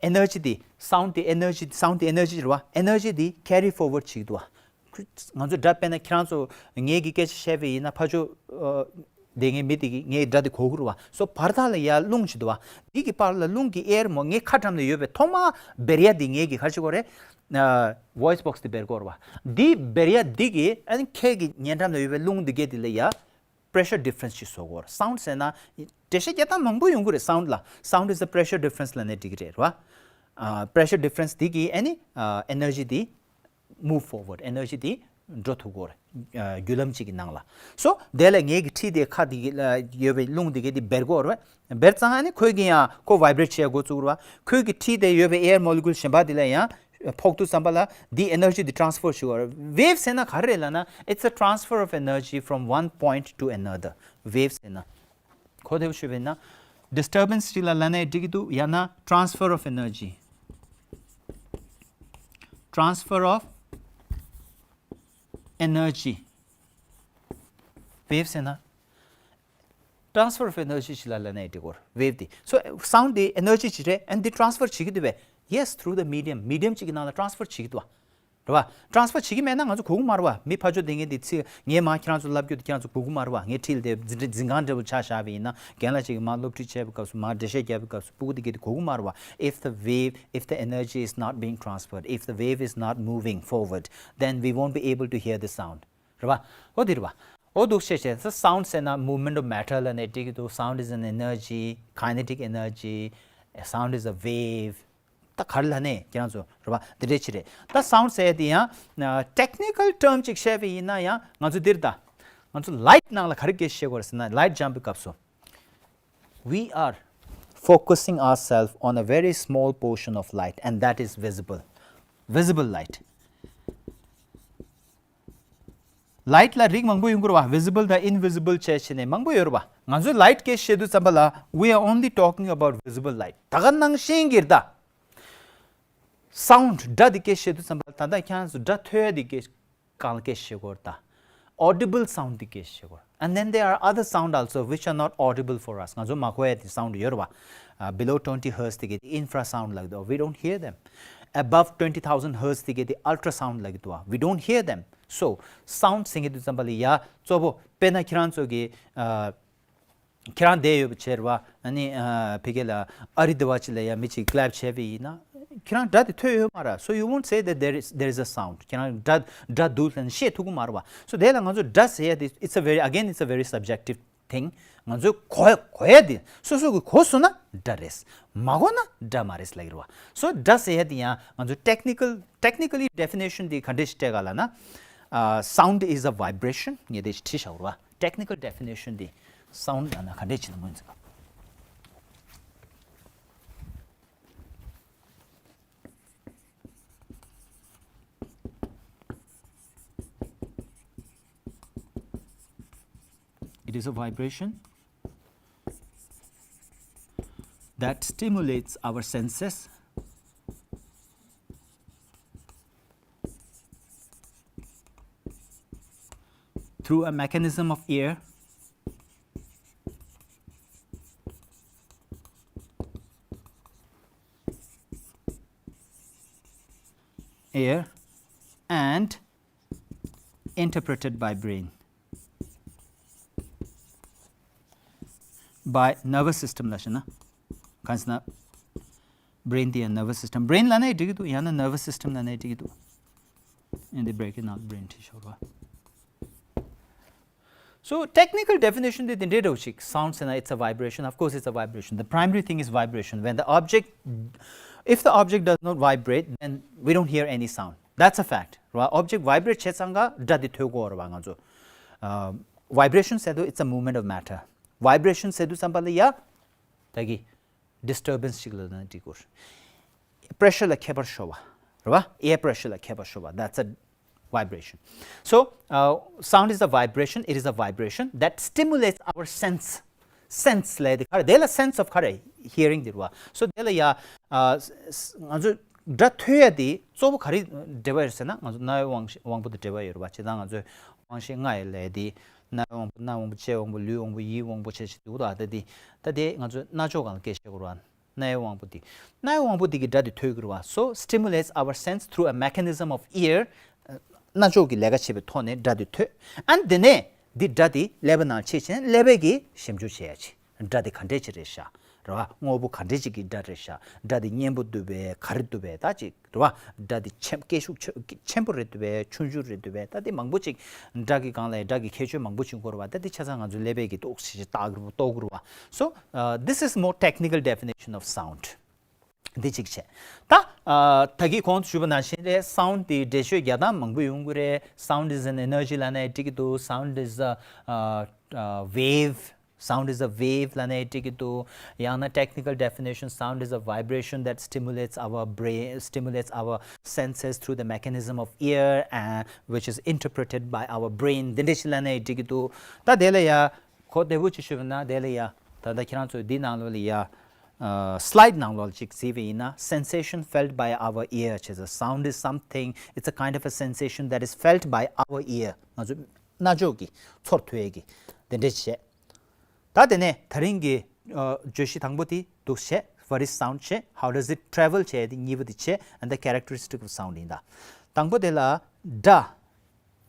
energy དེ། sound དེ་energy, sound དེ་energy རེད་བ། energy དེ་carry forward བྱེད་ཀྱི་འདུག་བ། ང་ཚོ་སྒྲ་དཔེར་ན་ཁྱེད་རང་ཚོ་ངེད་ཀྱི་སྐད་ཆ་བཤད་པ་ཡིན་ན་ཕར་ཕྱོགས། ཨ། དེ་ངའི་མི་དེ་གིས་ངའི་སྒྲ་དེ་གོ་གི་རེད་བ། So བར་ཐག་ལ་ཡ་རླུང་ཞིག་འདུག་བ། འདི་གི་བར་ལ་རླུང་གི་air མོ་ངའི་ཁ་འགྲམ་ལ་ཡོད་པའི་ཐོག་མ་འབར་ཡ་དེ་ངེད་ཀྱི་ག་རེ་བྱེད་དགོས་རེད། ཨ། voice box དེ་འབར་དགོས་རེད་བ། འདི་འབར་ཡ་འདི་གིས་ཨ་ནི་ཁྱེད་ཀྱི་ཉེ་འགྲམ་ལ་ཡོད་པའི་རླུང་འདི་གའི་དེ་ལ་ཡ་pressure difference ཞིག་བཟོ་དགོས་རེད། sound ཟེར་ན་འགྲེལ་བཤད་རྒྱག་སྟངས་མང་པོ་ཡོང་གི་རེད། sound ལ། sound is the pressure difference ལབ་ནས་འགྲིག་གི་རེད་བ། ཨ། pressure difference འདི་གིས་ཨ་ནི། ཨ། energy འདི་move forward, energy དེ་འགྲོ་ཐུབ་ཀྱི་ཡོད་རེད། ཨ། བརྒྱུད་ལམ་གཅིག་གི་ནང་ལ། So དེ་ལ་ངེད་ཀྱི་འཁྲིས་དེ་ཁ་དེ་གི་ལ་ཡོད་པའི་རླུང་དེ་གའི་དེ་འབར་དགོས་རེད། འབར་ཙང་ཨ་ནི་ཁོས་ཀྱིས་ཡང་ཁོ་vibrate བྱེད་འགོ་བཙུགས་རེད་བ། ཁོས་ཀྱི་འཁྲིས་དེ་ཡོད་པའི་air molecule གཞན་པ་དེ་ལ་ཡང་ཕོག་དུས་ཙམ་པ་ལ་འདི་energy དེ་transfer བྱེད་དགོས་རེད། wave ཟེར་ན་ག་རེ་རེད་ལབ་ན། it's a transfer of energy from one point to another. wave ཟེར་ན། གོ་བདེ་པོ་ཞུས་པ་ཡིན་ན། disturbance ཅིག་ལ་ལབ་ནའི་འགྲིག་གི་འདུག་ཡང་ན་transfer of energy. transfer of energy. wave ཟེར་ན། transfer of energy ཅིག་ལ་ལབ་ནའི་འགྲིག་གི་རེད། wave དེ། So sound དེ་energy ཅིག་རེད། and དེ་transfer བྱེད་ཀྱི་འདུག་པས། yes, through the medium. medium ཅིག་གི་ནང་ལ་transfer བྱེད་ཀྱི་འདུག་བ། རེད་བ། transfer བྱེད་ཀྱི་མེད་ན་ང་ཚོ་གོ་གི་མ་རེད་བ། མི་ཕར་ཕྱོགས་དེ་ངས་དེ་ཚིག་ངས་མར་ཁྱེད་རང་ཚོ་ལབ་རྒྱུ་དེ་ཁྱེད་རང་ཚོ་གོ་གི་མ་རེད་བ། ངའི་འཁྲིས་ལ་དེ་འཛིན་འཛིན་ཁང་འདྲ་པོ་ཆ་བཞག་པ་ཡིན་ན། རྒན་ལགས་ཅིག་གིས་མར་སློབ་ཁྲིད་བྱས་པའི་སྐབས་སུ། མར་འགྲེལ་བཤད་རྒྱབ་པའི་སྐབས་སུ། སྤུ་གུ་དེ་གས་དེ་གོ་གི་མ་རེད་བ། If the wave, if the energy is not being transferred, if the wave is not moving forward, then we won't be able to hear the sound. རེད་བ། འོ་དེ་རེད་བ། འོ་འདུག་བྱས་བྱས། sound ཟེར་ན་movement of matter ལབ་ནའི་འགྲིག་གི་འདུག sound is an energy, kinetic energy. sound is a wave. ད་ག་རེ་ལབ་ནས་ཁྱེད་རང་ཚོ་རེད་པ། འདི་འདྲས་ཅིག་རེད། ད་sound་ཟེར་ཡ་དེ་ཡང་technical term་ཅིག་བཤད་པ་ཡིན་ན་ཡང་ང་ཚོ་འདིར་ད་ང་ཚོ་light་ནང་ལ་ག་རེ་སྐད་བཤད་དགོས་རེད་ཟེར་ན། Light jump་གི་སྐབས་སུ། We are focusing ourselves on a very small portion of light, and that is visible. Visible light. Light་ལ་རིགས་མང་པོ་ཡོང་གི་རེད་པ། visible་དང་invisible་བྱས་བྱས་ནས་མང་པོ་ཡོད་རེད་པ། ང་ཚོས་light་སྐད་བཤད་དུས་ཙམ་པ་ལ། We are only talking about visible light. ད་ག་ནང་བཞིན་གྱི་ད་sound་སྒྲ་འདི་སྐད་བཤད་དུས་ཙམ་པ་ལ། ད་ལྟ་ཁྱེད་རང་ཚོ་སྒྲ་ཐོས་ཡ་འདི་སྐད་གང་ལ་སྐད་བཤད་དགོས་རེད་ད། Audible sound་འདི་སྐད་བཤད་དགོས་རེད། And then there are other sound also which are not audible for us. ང་ཚོ་མ་གོ་ཡ་དེ་sound་ཡོད་རེད་པ། Uh, below twenty hertz་དེ་གའི་དེ་infrasound་ལབ་ཀྱི་འདུག We don't hear them. Above twenty thousand hertz་དེ་གའི་དེ་ultrasound་ལབ་ཀྱི་འདུག We don't hear them. So sound་ཟེར་གྱི་དུས་ཙམ་པ་ལ་ཡ་གཙོ་བོ་དཔེར་ན་ཁྱེད་རང་ཚོ་གི་ཨ། ཁྱེད་རང་བསྡད་ཡོད་པ་བྱས་རེད་པ། ཨ་ནི་ཨ། ཕ་གི་ལ་ཨ་རི་འདི་པ་ཅིག་ལ་ཡ་མི་གཅིག་clap་བྱས་པ་ཡིན་ན་ཁྱེད་རང་སྒྲ་དེ་ཐོས་ཡོད་མ་རེད། So you won't say that there is, there is a sound. ཁྱེད་རང་སྒྲ་སྒྲ་འདུག་ལབ་ནས་བཤད་ཐུབ་ཀྱི་མ་རེད་པ། So་དེ་ལ་ང་ཚོ་སྒྲ་ཟེར་ཡ་དེ། It's a very, again, it's a very subjective thing. ང་ཚོས་གོ་གོ་ཡ་དེ། སོ་སོ་གི་གོ་སོང་ན་སྒྲ་རེད། མ་གོ་ན་སྒྲ་མ་རེད་ལབ་ཀྱི་རེད་པ། So་སྒྲ་ཟེར་ཡ་དེ་ཡང་ང་ཚོ་technical, technically definition་དེ་ག་འདྲས་ཤིག་སྤྲད་ག་ལབ་ན། ཨ། Sound is a vibration. ངས་དེ་བྲིས་བཞག་རེད་པ། Technical definition་དེ་sound་ལབ་ན་ག་འདྲས་ཅིག་ལ་ངོས་འཛིན་ག It is a vibration that stimulates our senses through a mechanism of ear, ear and interpreted by brain. By nervous system་ལ་བྱས་ན། གང་ཟེར་ན། brain་དེ་ཡང་nervous system། brain་ལབ་ནའི་འགྲིག་གི་འདུག་ཡང་ན་nervous system་ལབ་ནའི་འགྲིག་གི་འདུག In the bracket་ནང་ལ་brain་བྲིས་ཤོག་ར། So technical definition་དེ་དེ་འདྲའི་འདྲ་བོ་ཞིག Sound་ཟེར་ན། It's a vibration. Of course it's a vibration. The primary thing is vibration. When the object, if the object does not vibrate, then we don't hear any sound. That's a fact. ར། object vibrate་བྱས་ཙང་ཀ་སྒྲ་དེ་ཐོས་དགོས་རེད་པ་ང་ཚོ། ཨ། vibration་ཟེར་དུས་it's a movement of matter. vibration་ཟེར་དུས་ཙམ་པ་ལ་ཡ་ད་གི་disturbance་ཞིག་ལབ་ན་འགྲིག་གི་རེད། pressure་ལ་ཁྱད་པར་ཤོར་བ་རེད་པ། air pressure་ལ་ཁྱད་པར་ཤོར་བ། That's a vibration. So, uh, sound is a vibration. It is a vibration that stimulates our sense. Sense་ལབ་དེ་ག་རེ། དེ་ལ་sense of་ག་རེ། hearing་དེ་རེད་པ། So་དེ་ལ་ཡ། ཨ། ང་ཚོ་སྒྲ་ཐོས་ཡ་དེ་གཙོ་བོ་ག་རེ་འབྲེལ་བ་ཡོད་ཟེར་ན། ང་ཚོ་རྣ་བའི་དབང་དབང་པོ་དང་འབྲེལ་བ་ཡོད་རེད་པ། བྱས་ཙང་ང་ཚོའི་དབང་ཤེས་ལྔ་ཡོད་ལབ་དེ། རྣ་བའི་དབང་པོ། སྣ་དབང་པོ། ལྕེ་དབང་པོ། ལུས་དབང་པོ། ཡིད་དབང་པོ་བྱས་བྱས་འདུག་ད་ལྟ་དེ། ད་དེ་ང་ཚོ་རྣ་ཅོག་སྒང་ལ་སྐད་བཤད་དགོས་རེད་པ། རྣ་བའི་དབང་པོ་དེ། རྣ་བའི་དབང་པོ་དེ་གིས་སྒྲ་དེ་ཐོས་ཀྱི་རེད་པ། So stimulates our sense through a mechanism of ear. རྣ་ཅོག་གི་ལས་ཀ་བྱེད་པའི་ཐོག་ནས་སྒྲ་དེ་ཐོས། And དེ་ནས་འདི་སྒྲ་དེ་ཀླད་པའི་ནང་ཕྱིན་བྱས་ཀླད་པས་ཀྱིས་ཞིབ་འཇུག་བྱེད་ཡ་ཅིག་སྒྲ་དེ་ག་འདྲས་ཅིག་རེད་ཤག་རེད་པ། དངོས་པོ་ག་འདྲས་ཅིག་གི་སྒྲ་རེད་ཤག་སྒྲ་དེ་སྙན་པོ་འདུག་པས། ག་རེ་འདུག་པས། ད་ཅིག་རེད་པ། སྒྲ་དེ་ཆེན། སྐད་ཤུགས་ཆེ་ཆེན་པོ་རེད་འདུག་པས། ཆུང་ཆུང་རེད་འདུག་པས། ད་དེ་མང་པོ་ཅིག་སྒྲ་གི་སྒང་ལ་སྒྲ་གི་ཁྱད་ཆོས་མང་པོ་ཅིག་ཡོད་རེད་པ། ད་དེ་ཆ་ཚང་ང་ཚོའི་ཀླད་པས་ཀྱིས་ཏོག་ཙམ་ཞིག་བལྟ་གི་རེད་པ། རྟོགས་ཀྱི་རེད་པ། So, uh, this is more technical definition of sound. འདི་གཅིག་བྱས། ད། ཨ། ད་གིན་གོང་དུ་ཞུས་པ་ནང་བཞིན་རེད། sound་དེ་འགྲེལ་བརྗོད་རྒྱག་སྟངས་མང་པོ་ཡོང་གི་རེད། Sound is an energy་ལབ་ནའི་འགྲིག་གི་འདུག Sound is a, uh, uh, wave. Sound is a wave་ལབ་ནའི་འགྲིག་གི་འདུག་ཡང་ན་technical definition, sound is a vibration that stimulates our brain, stimulates our senses through the mechanism of ear, and which is interpreted by our brain. འདི་འདྲ་ཞིག་ལབ་ནའི་འགྲིག་གི་འདུག་ད་དེ་ལ་ཡ། གོ་བདེ་པོ་ཅིག་ཞུས་པ་ན། དེ་ལ་ཡ། ད་ལྟ་ཁྱེད་རང་ཚོས་འདི་ནང་ལོགས་ལ་ཡ། ཨ། slide་ནང་ལོགས་ལ་ཅིག་གཟིགས་པ་ཡིན་ན། sensation felt by our ear་བྱས་ཙང་། sound is something, it's a kind of a sensation that is felt by our ear. ང་ཚོ་རྣ་ཅོག་གིས་ཚོར་ཐུབ་ཡས་ཀྱི་དེ་འདྲ་བྱས། ད་དེ་ནས་ད་རིང་གི། ཨ། བརྗོད་གཞི་དང་པོ་དེ་འདུག་བྱས། What is sound་བྱས། How does it travel་བྱས། དེ་གཉིས་པ་དེ་བྱས། And the characteristic of sound་ཡིན་ད། དང་པོ་དེ་ལ་སྒྲ་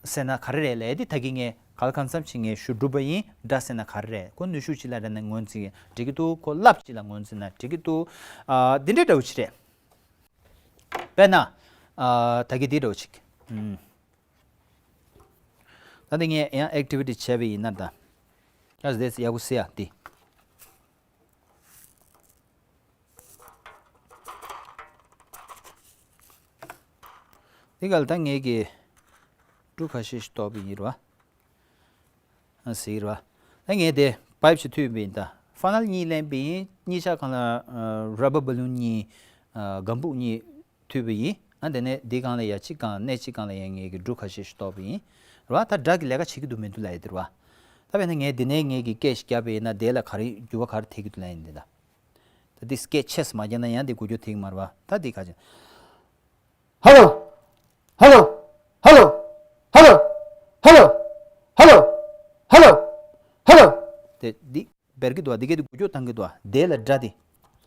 ཟེར་ན་ག་རེ་རེད་ལབ་དེ་ད་གིན་ངས་གང་ལ་གང་འཚམ་ཞིག་ངས་ཞུ་གྲུབ་པ་ཡིན། སྒྲ་ཟེར་ན་ག་རེ་རེད། ཁོ་ནུས་ཤུགས་ཅིག་ལ་རེ་ནས་ངོས་འཛིན་འགྲིག་གི་འདུག་ཁོ་རླབས་ཅིག་ལ་ངོས་འཛིན་ན་འགྲིག་གི་འདུག་ཨ། འདི་འདྲའི་འདྲ་བོ་ཅིག་རེད། དཔེར་ན། ཨ། ད་གིན་འདི་འདྲ་བོ་ཅིག་ཨུམ། ད་འདི་ངས་ཡང་activity་བྱས་པ་ཡིན་ན་ད། Just this ཡག་པོ་གཟིགས་ཡ་འདི། འདི་ག་ལ་ད་ངས་ཀྱི་འབྲུ་ཁ་ཤས་ཤིག་གཏོར་བ་ཡིན་རེད་བ། ཨ་ཟེར་རེད་བ། ད་ངས་དེ་པའིབ་ཞིག་མཐུད་པ་ཡིན་ད། ཧྥ་ནལ་གཉིས་ལེན་པ་ཡིན། གཉིས་ཆ་གང་ལ་ར་བར་བ་ལུན་གཉིས། ཨ་སྒམ་པོ་གཉིས་མཐུད་པ་ཡིན། ཨ་དེ་ནས་འདི་གང་ལ་ཡ་གཅིག་གང་སྣེ་གཅིག་གང་ལ་ཡ་ངས་ཀྱི་འབྲུ་ཁ་ཤས་ཤིག་གཏོར་བ་ཡིན་རེད་བ། ད་སྒྲ་གི་ལས་ཀ་བྱེད་ཀྱི་འདུག་མི་འདུག་ལབ་ཡ་དེ་རེད་བ། ད་དཔེར་ན་ངས་འདི་ནས་ངས་ཀྱི་སྐད་ཞིག་བརྒྱབ་པ་ཡིན་ན་དེ་ལ་ག་རེ་འགྱུར་བ་ག་རེ་ཐེབས་ཀྱི་འདུག་ལབ་ཡ་ཡིན་འདི་ད། ད་འདི་སྐད་ཆེ་ཙམ་མ་བརྒྱབ་ན་ཡང་འདི་འགུལ་སྐྱོད་ཐེབས་ཀྱི་མ་རེད་བ། ད་འདི་ག་ཅིག་ཧ་ལོ། ཧ་ལོ། ཧ་ལོ། ཧ་ལོ། ཧ་ལོ། ཧ་ལོ། ཧ་ལོ། ཧ་ལོ། དེ་འདི་འབར་གྱི་འདུག་བ། འདི་གས་འདི་འགུལ་སྐྱོད་བཏང་གི་འདུག་བ། དེ་ལ་སྒྲ་དེ་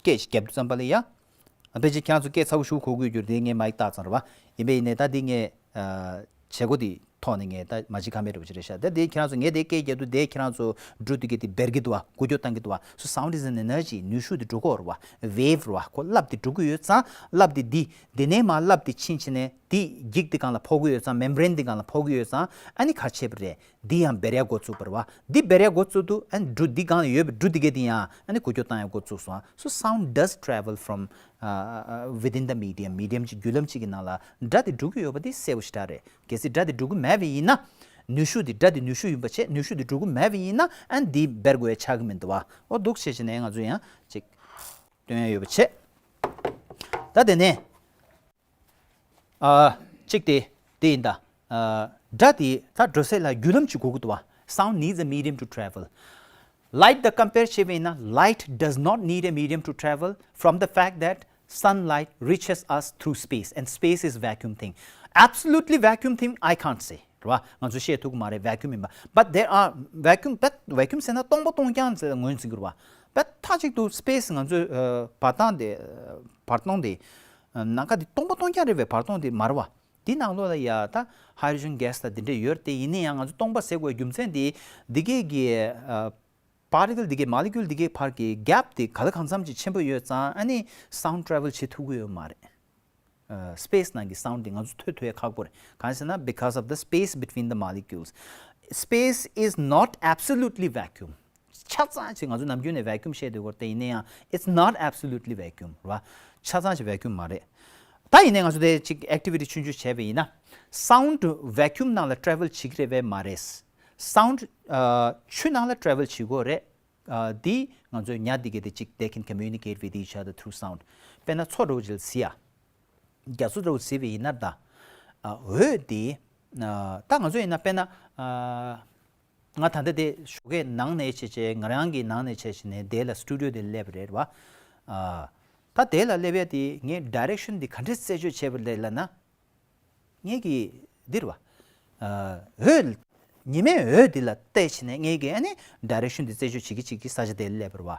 སྐད་ཅིག་བརྒྱབ་དུས་ཙམ་པ་ལ་ཡ། ཨ་ཕལ་ཆེར་ཁྱེད་རང་ཚོ་སྐད་ཚ་བོ་ཞུ་གོ་དགོས་རྒྱུ་དེ་ངས་མ་ཡིག་བཏགས་ཙམ་རེད་བ། ཡིན་པས་ཡིན་ནའི་ད་འདི་ངས་ཨ་བྱེད་སྒོ་དེ་ཐོག་ནས་ངས་ད་མ་བྱེད་ཀ་མེད་འདྲ་བོ་ཅིག་རེད་ཤག་ད་དེ་ཁྱེད་རང་ཚོ་ངས་དེ་སྐད་རྒྱབ་དུས་དེ་ཁྱེད་རང་ཚོ་འབྲུ་དེ་གས་དེ་འབར་གྱི་འདུག་བ། འགུལ་སྐྱོད་བཏང་གི་འདུག་བ། So sound is an energy. ནུས་ཤུགས་དེ་འགྲོ་གི་ཡོད་རེད་བ། Wave རེད་བ། ཁོ་རླབས་དེ་འགྲོ་གི་ཡོད་ཙང་རླབས་དེ་འདི་འདི་ནས་མར་རླབས་དེ་ཕྱིན་ཕྱིན་ནས་དེ་འགྱིག་དེ་སྒང་ལ་ཕོག་གི་ཡོད་ཙང་མེམ་བྷ་རེན་དེ་སྒང་ལ་ཕོག་གི་ཡོད་ཙང་ཨ་ནི་ག་རེ་བྱས་པ་རེད། འདི་ཡང་འབར་ཡ་འགོ་བཙུགས་པ་རེད་བ། འདི་འབར་ཡ་འགོ་བཙུགས་དུས་ཨ་ནི་འབྲུ་འདི་སྒང་ལ་ཡོད་པའི་འབྲུ་འདི་གས་དེ་ཡང་ཨ་ནི་འགུལ་སྐྱོད་བཏང་ཡ་འགོ་བཙུགས་སོང་། So sound does travel from uh, within the medium. Medium གཅིག་བརྒྱུད་ལམ་གཅིག་གི་ནང་ལ་སྒྲ་དེ་འགྲོ་གི་ཡོད་པ་དེ་གསལ་པོ་ཞེ་དྲག་རེད། གལ་སྲིད་སྒྲ་དེ་འགྲོ་གི་མེད་པ་ཡིན་ན། ནུས་ཤུགས་དེ་སྒྲ་དེ་ནུས་ཤུགས་ཡིན་པ་བྱས། ནུས་ཤུགས་དེ་འགྲོ་གི་མེད་པ་ཡིན་ན་ཨ་ནི་འདི་འབར་དགོས་ཡ་ཆགས་ཀྱི་མི་འདུག་བ། འོ་འདུག་བྱས་བྱས་ནས་ང་ཚོ་ཡང་ཅིག་སྟོན་ཡ་ཡོད་པ་བྱས། ད་དེ་ནས། ཨ་གཅིག་དེ་དེ་ཡིན་ད། ཨ་སྒྲ་དེ་ད་འགྲོ་ས་ལ་བརྒྱུད་ལམ་གཅིག་དགོས་ཀྱི་འདུག་བ། Sound needs a medium to travel. Light དང་compare བྱས་པ་ཡིན་ན། Light does not need a medium to travel from the fact that sunlight reaches us through space and space is vacuum thing. Absolutely vacuum thing I can't say. རེད་བ། ང་ཚོ་བཤད་ཐུབ་ཀྱི་མ་རེད་vacuum ཡིན་པ། But there are vacuum, but vacuum ཟེར་ན་སྟོང་པ་སྟོང་རྐྱང་ཟེར་ངོས་འཛིན་གྱི་རེད་བ། But མཐའ་གཅིག་ཏུ་space ང་ཚོའི་ཨ་བར་སྟོང་དེ་བར་སྟོང་དེ་ནམ་མཁའ་དེ་སྟོང་པ་སྟོང་རྐྱང་རེད་བས། བར་སྟོང་དེ་མ་རེད་བ། དེ་ནང་ལོགས་ལ་ཡ་ད་hydrogen gas དང་དེ་འདྲ་ཡོད་རེད་དེ། ཡིན་ན་ཡང་ང་ཚོ་སྟོང་པ་ཟེར་དགོས་རྒྱུ་མཚན་དེ་འདི་གས་ཀྱི་ཨ་particle འདི་གས་molecule འདི་གས་བར་གྱི་gap དེ་ག་ལ་གང་འཚམ་ཅིག་ཆེན་པོ་ཡོད་ཙང་ཨ་ནི་sound travel བྱེད་ཐུབ་ཀྱི་ཡོད་མ་རེད། ཨ་space ནང་གི་sound དེ་ང་ཚོ་ཐོས་ཐུབ་ཡ་ཁག་པོ་རེད། གང་ཟེར་ན་because of the space between the molecules. Space is not absolutely vacuum. ཆ་ཚང་ཅིག་ང་ཚོ་ནམ་རྒྱུན་ནས་vacuum བཤད་སྡོད་ཀྱི་ཡོད་རེད་དེ། ཡིན་ན་ཡང་it's not absolutely vacuum རེད་བ། ཆ་ཚང་ཅིག་vacuum མ་རེད། ད་ཡིན་ནའི་ང་ཚོ་དེ་ཅིག་activity ཆུང་ཆུང་བྱས་པ་ཡིན་ན། Sound vacuum ནང་ལ་travel བྱེད་ཀྱི་རེད་བས་མ་རེད། Sound ཨ་ཆུ་ནང་ལ་travel བྱེད་ཀྱི་ཡོད་རེད། ཨ་འདི་ང་ཚོའི་ཉ་འདི་གས་དེ་ཅིག they can communicate with each other through sound. དཔེར་ན་མཚོ་འདྲ་བོ་ཅིག་ལ་གཟིགས་ཡ། རྒྱ་མཚོ་འདྲ་བོ་གཟིགས་པ་ཡིན་ན་ད། ཨ་འོད་དེ་ཨ་ད་ང་ཚོ་ཡིན་ན་དཔེར་ན་ཨ་ང་ད་ལྟ་དེ་ཞོགས་ཀས་ནང་ནས་བྱས་བྱས་ང་རང་གི་ནང་ནས་བྱས་བྱས་ནས་དེ་ལ་སི་ཊུ་ཌི་ཡོ་དེ་སླེབས་པ་རེད་བ། ཨ་ད་དེ་ལ་སླེབས་ཡ་དེ་ངས་direction དེ་ག་འདྲས་རྩད་གཅོད་བྱས་པ་རེད་ལབ་ན། ངས་ཀྱི་འདིར་བ། ཨ་འོད། ཉི་མའི་འོད་འདི་ལ་བལྟས་བྱས་ནས་ངས་ཀྱི་ཨ་ནི་direction འདི་རྩད་གཅོད་བྱེད་ཀྱི་བྱེད་ཀྱི་ས་ཆ་དེ་ལ་སླེབས་པ་རེད་བ།